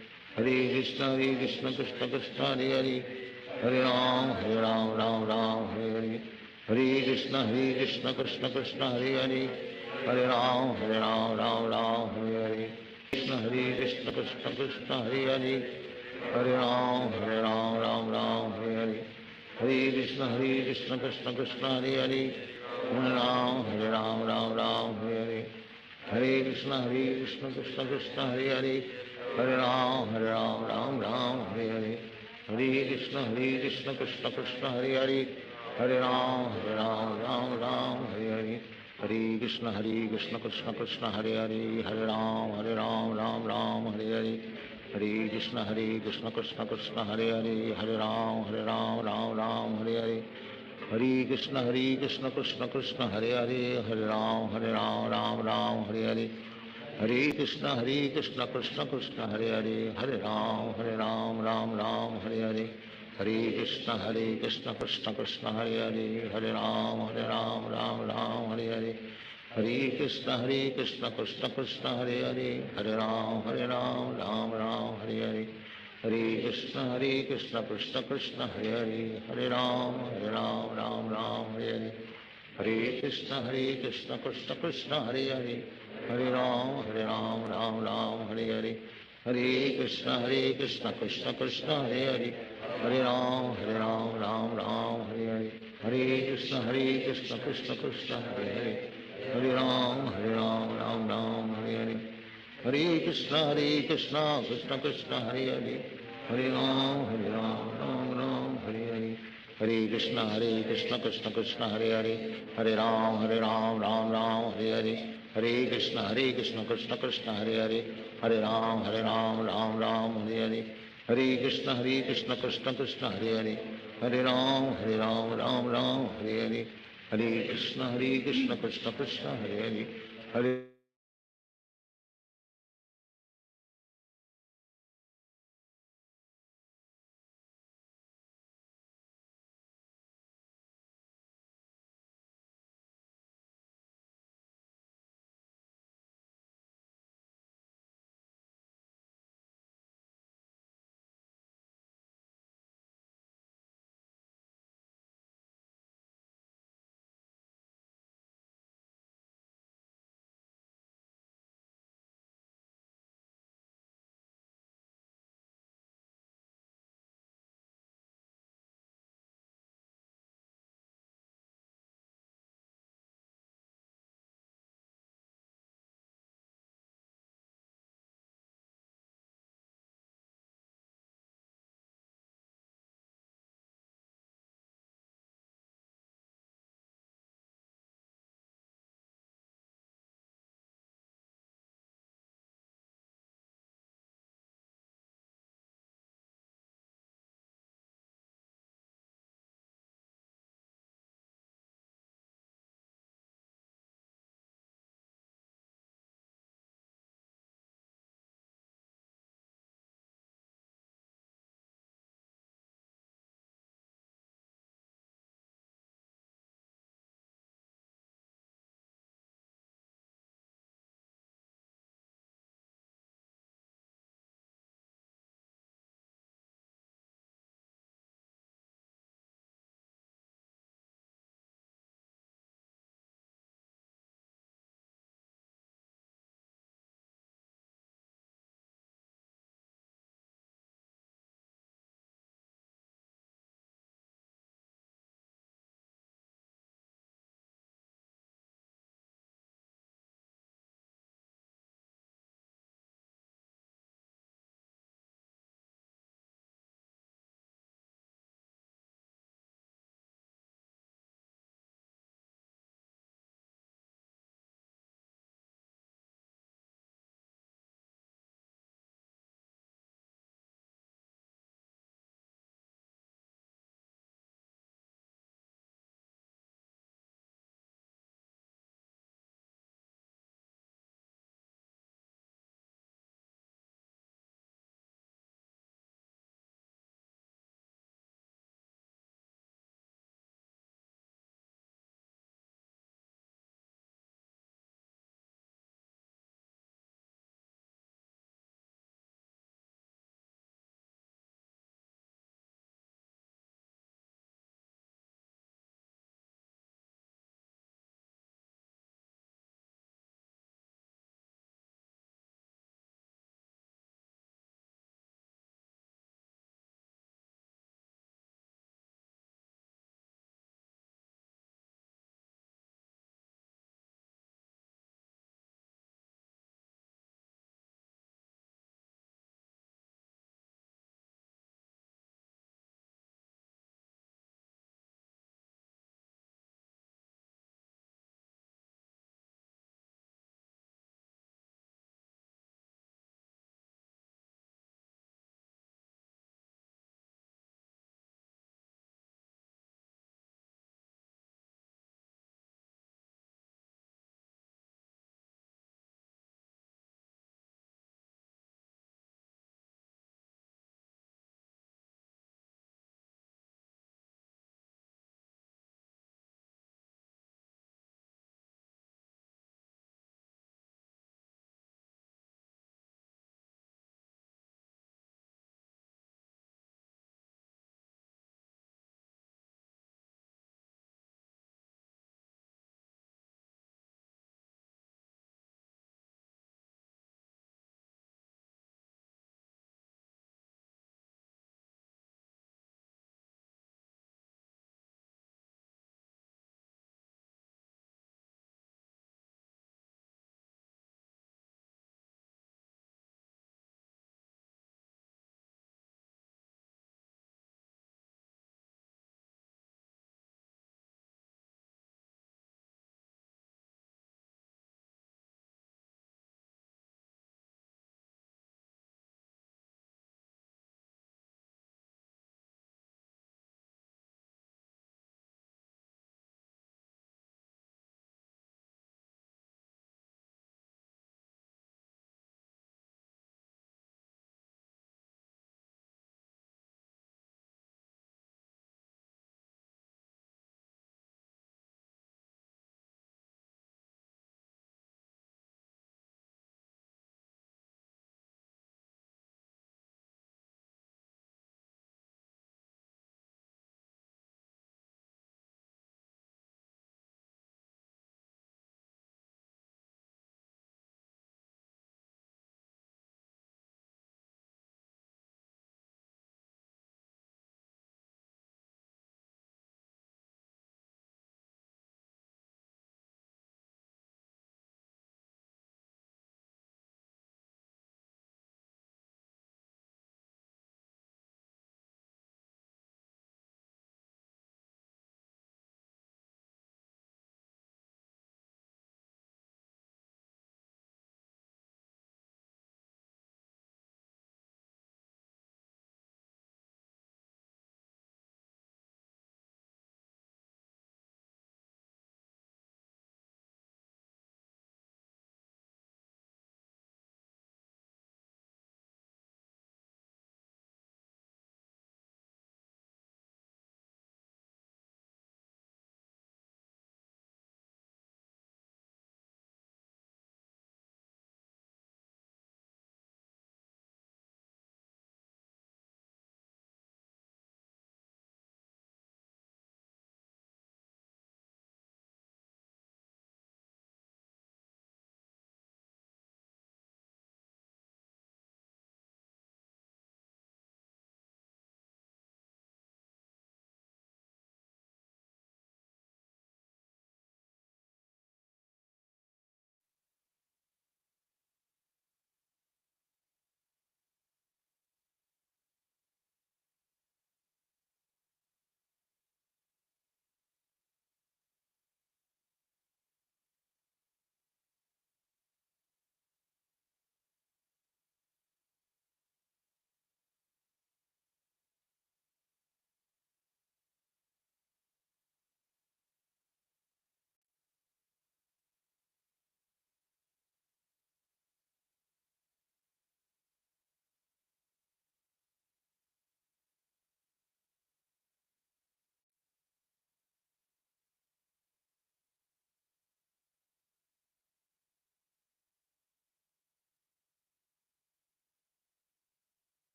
Hare Krishna, Hare Krishna, Krishna Krishna, Hare Hare. Hare Ram, Hare Ram, Ram Ram, Hare Hare. Hare Krishna, Hare Krishna, Krishna Krishna, Hare Hare. Hare Ram, Hare Ram, Ram Ram, Hare Hare. Krishna, Hare Krishna, Krishna Krishna, Hare Hare. Hare Ram, Hare Ram, Ram Ram, Hare Hare. Hare Krishna, Hare Krishna, Krishna Krishna, Hare Hare. Hare Ram, Hare Ram, Ram Ram, Hare Hare. Hare Krishna, Hare Krishna, Krishna Krishna, Hare Hare. Hare Ram, Hare Ram, Ram Ram, Hare Hare. Hare Krishna, Hare Krishna, Krishna Krishna, Hare Hare. Hare Ram, Hare Ram, Ram Ram, Hare Hare. Hare Krishna, Hare Krishna, Krishna Krishna, Hare Hare. Hare Ram, Hare Ram, Ram Ram, Hare Hare. Hare Krishna, Hare Krishna, Krishna Krishna, Hare Hare. Hare Ram, Hare Ram, Ram Ram, Hare Hare. Hare Krishna, Hare Krishna, Krishna Krishna, Hare Hare. Hare Ram, Hare Ram, Ram Ram, Hare Hare. Hare Krishna Hare Krishna Krishna Krishna Hare Hare Hare Ram Hare Ram Ram Ram Hare Hare Hare Krishna Hare Krishna Krishna Krishna Hare Hare Hare Ram Hare Ram Ram Ram Hare Hare Hare Krishna Hare Krishna Krishna Krishna Hare Hare Hare Ram Hare Ram Ram Ram Hare Hare Hare Krishna Hare Krishna Krishna Krishna Hare Hare Hare Ram Hare Ram Ram Ram Hare Hare Hare Krishna Hare Krishna Krishna Krishna Hare Hare Hare Ram Hare Ram Ram Ram Hare Hare Hare Krishna Hare Krishna Krishna Krishna Hare Hare Hare Ram Hare Ram Ram Ram Hare Hare Hare Krishna Hare Krishna Krishna Krishna Hare Hare Hare Ram Hare Ram Ram Ram Hare Hare Hare Krishna Hare Krishna Krishna Krishna Hare Hare Hare Ram Hare Ram Ram Ram Hare Hare Hare Krishna Hare Krishna Krishna Krishna Hare Hare Hare Ram Hare Ram Ram Ram Hare Hare Hare Krishna Hare Krishna Krishna Krishna Hare Hare Hare Ram Hare Ram Ram Ram Hare Hare Hare Krishna Hare Krishna Krishna Krishna Hare Hare Hare Ram Hare Ram Ram Ram Hare Hare Hare Krishna Hare Krishna Krishna Krishna Hare Hare Hare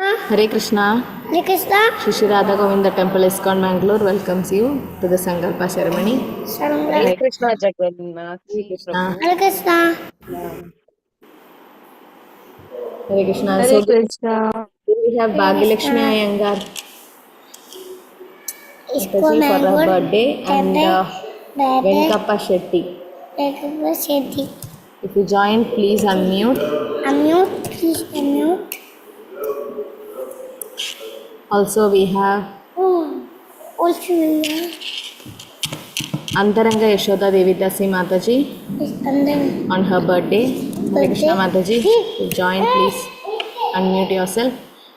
Hare Krishna. Hare Krishna. Shri Shri Radha Govinda Temple, ISKCON Mangalore welcomes you to the Sankalpa ceremony. Hare Krishna Jagannath Hare Krishna. Hare Krishna. Hare Krishna. Hare So Krishna. we have Bhagyalakshmi Iyengar इसको Mataji for her Mangalore birthday and Venkappa Shetty. Venkappa Shetty. If you join, please unmute. Unmute, please unmute. Also, we have Also we have Antaranga Yashoda Devidasi Mataji on her birthday. Hare Krishna Mataji, if you join, please unmute yourself.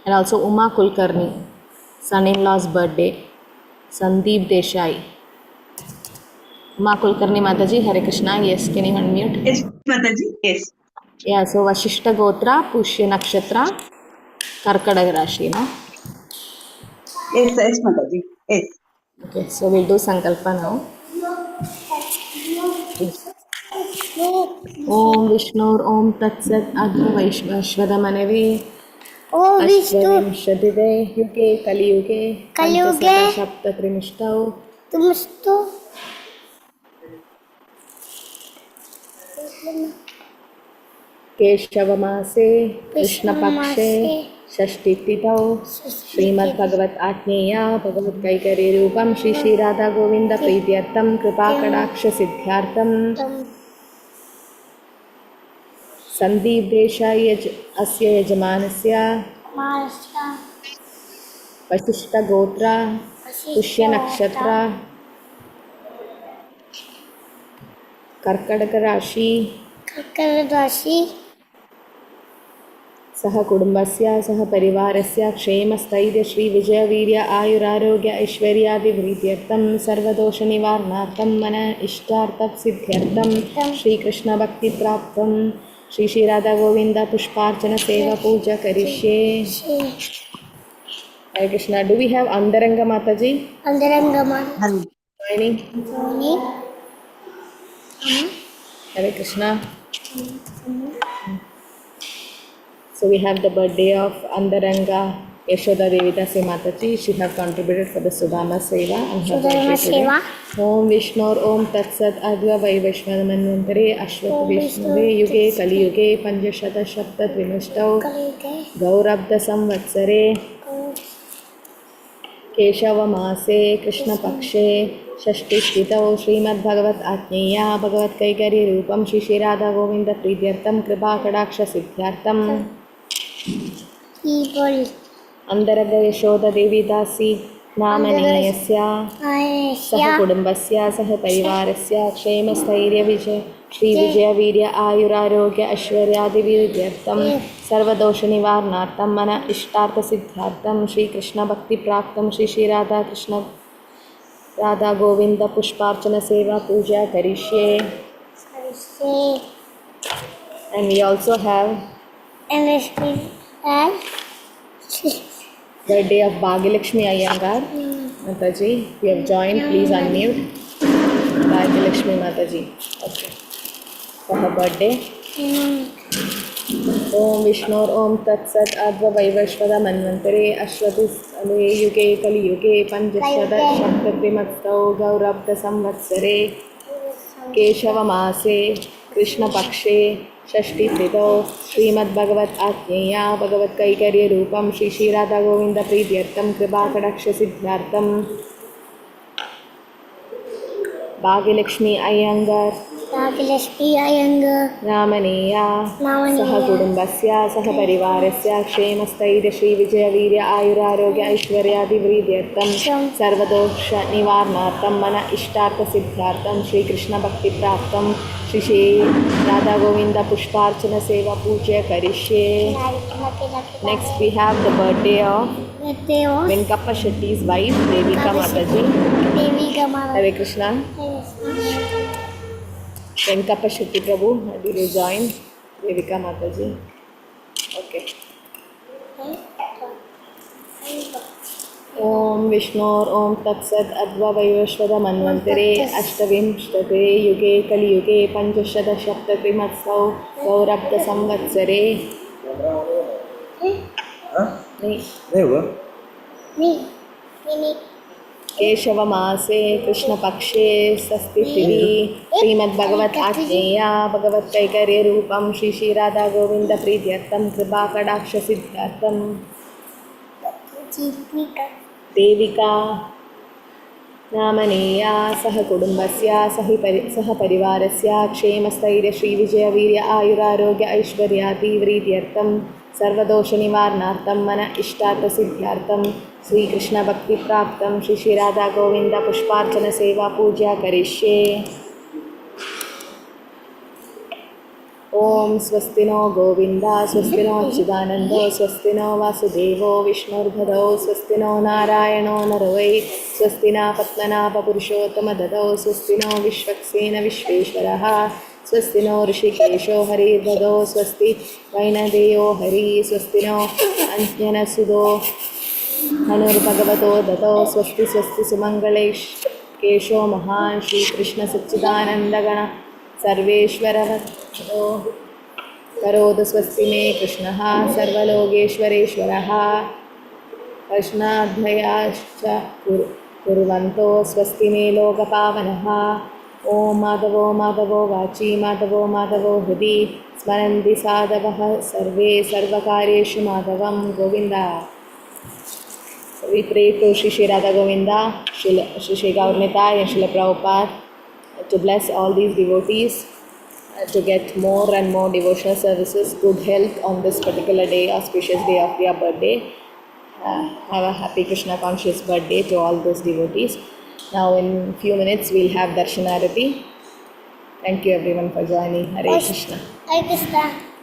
And also Uma Kulkarni, son-in-law's birthday. Sandeep Desai. Uma Kulkarni Mataji, Hare Krishna. Yes, can you unmute? Yes, Mataji. Yes. Yeah, so Vashishta Gotra, Pushya Nakshatra, Karkadaga Rashi, no? Yes, yes, Mataji. Yes. Okay, so we'll do Sankalpa now. Om Vishnur Om Tat Sat Adha Vaishvadamanave Om Vishnu अश्वविंशतिते युगे कलियुगे कलियुगे सप्तत्रिमिष्टौ तुमस्तु केशवमासे कृष्णपक्षे षष्ठितिथौ श्रीमद्भगवत् आज्ञेया भगवत्कैकर्यरूपं श्री श्री राधा गोविन्द प्रीत्यर्थं कृपाकटाक्षसिद्ध्यार्थं सन्दीप देसाई अस्य यजमानस्य वसिष्ठगोत्र पुष्यनक्षत्र कर्कटकराशि कर्कटक राशि सह कुटुम्बस्य सह परिवारस्य क्षेमस्थैर्य श्रीविजयवीर्य आयुरारोग्य ऐश्वर्यादिवृद्ध्यर्थं सर्वदोषनिवारणार्थं मन इष्टार्थसिद्ध्यर्थं श्रीकृष्णभक्तिप्राप्तं श्री श्री राधा गोविन्द पुष्पार्चन सेवा पूजा करिष्ये। Hare Krishna. Do we have Andaranga Mataji Antaranga Mata joining? Joining. Hare Krishna. So we have the birthday of Andaranga Yashoda Devidasi Mataji. She have contributed for the Sudama Seva on her Sudama birthday today. Seva. Om Vishnor Om Tat Sat Adva Vaivashvana Manvantare Ashwath Om Vishnave Yuge Kaliyuge Panjashata Shapta Trimishtau कलियुगे Gaurabda Samvatsare केशवमासे कृष्णपक्षे षष्ठिस्थितौ श्रीमद्भगवत् आज्ञेया भगवत्कैकर्यरूपं Shri Shri Radha Govind प्रीत्यर्थं कृपाकटाक्षसिद्ध्यर्थं की बोल अन्तरङ्ग यशोदा देवीदासी नामनेयस्य सह कुटुम्बस्य सह परिवारस्य क्षेमस्थैर्य विजय श्रीविजयवीर्य आयुरारोग्य ऐश्वर्यादिवृद्ध्यर्थं सर्वदोषनिवारणार्थं मन इष्टार्थसिद्ध्यर्थं श्रीकृष्णभक्तिप्राप्तं श्री श्री राधाकृष्ण राधा गोविन्द पुष्पार्चन सेवा पूजा करिष्ये। करिष्ये। And we also have And we have birthday of Bhagyalakshmi Iyengar Mataji. You have joined, please unmute. Bhagyalakshmi Mataji. Okay. For her birthday. Om Vishnor Om Tat Sat Adva Vaivashvada Manvantare Ashwati Yuge Kali Yuge Panjashada Shaktatrimatstau Gaurabda Samvatsare केशवमासे कृष्णपक्षे षष्ठितिथौ श्रीमद्भगवत् आज्ञेया भगवत्कैकर्यरूपं Shri Shri Radha Govind प्रीत्यर्थं कृपाकटाक्षसिद्ध्यर्थं Bhagyalakshmi Iyengar Bhagyalakshmi Iyengar नामनेया नामनेया सह कुटुम्बस्य सह परिवारस्य क्षेमस्थैर्य श्रीविजयवीर्य आयुरारोग्य ऐश्वर्यादिवृद्ध्यर्थं सर्वदोषनिवारणार्थं मन इष्टार्थसिद्ध्यर्थं श्रीकृष्णभक्तिप्राप्तं श्री श्री राधा गोविन्द पुष्पार्चन सेवा पूजा करिष्ये। Next we have the birthday of birthday of Venkappa Shetty's wife Devika Mataji. Devika Mata. Hare Krishna. Venkappa Shetty Prabhu, did you join? Devika Mataji. Okay. Om विष्णोर ॐ तत्सत् अद्वा वैवस्वत मन्वन्तरे अष्टविंशते युगे कलियुगे पञ्चशतसप्तत्रिमत्सौ गौरब्द संवत्सरे नहीं। नहीं हुआ। नहीं नहीं। केशवमासे कृष्णपक्षे षष्ठितिथि श्रीमद्भगवत् आज्ञेया भगवत्कैकर्यरूपं श्री श्री राधा गोविन्द प्रीत्यर्थं कृपाकटाक्षसिद्ध्यर्थं जीविका देविका नामनेया सह कुटुम्बस्य सह परिवारस्य क्षेमस्थैर्य श्रीविजयवीर्य आयुरारोग्य ऐश्वर्यातिव्रीत्यर्थं सर्वदोषनिवारणार्थं मन इष्टार्थसिद्ध्यर्थं श्रीकृष्णभक्तिप्राप्तं श्री श्री राधा गोविन्द पुष्पार्चनसेवा पूजा करिष्ये। ॐ स्वस्ति नो गोविन्द, स्वस्ति नो अच्युतानन्दो, स्वस्ति नो वासुदेवो विष्णुर्भदौ, स्वस्ति नो नारायणो नरो वै, स्वस्ति न पद्मनाभपुरुषोत्तमददौ, स्वस्ति नो विश्वक्सेन विश्वेश्वरः, स्वस्ति नो ऋषिकेशो हरिर्ददौ, स्वस्ति वैनदेयो हरि, स्वस्ति नो अञ्जनसुदो हनुर्भगवतो ददौ, स्वस्ति स्वस्ति सुमङ्गलेश केशो महान् श्रीकृष्णसच्चिदानन्दगण सर्वेश्वरवतो करोतु। स्वस्ति मे कृष्णः सर्वलोकेश्वरेश्वरः कृष्णाध्वयाश्च कुर्वन्तो स्वस्ति मे लोकपावनः। ॐ माधवो माधवो वाची माधवो माधवो हृदि स्मरन्ति साधवः सर्वे सर्वकार्येषु माधवं Govind. So we pray to Shri Shri Radha Govinda, Shri Shri Shri Gaur Nitai and Srila Prabhupada to bless all these devotees to get more and more devotional services, good health on this particular day, auspicious day of their birthday. Have a happy Krishna conscious birthday to all those devotees. Now in few minutes we'll have Darshan Arati. Thank you everyone for joining. Hare Krishna. Hare Krishna.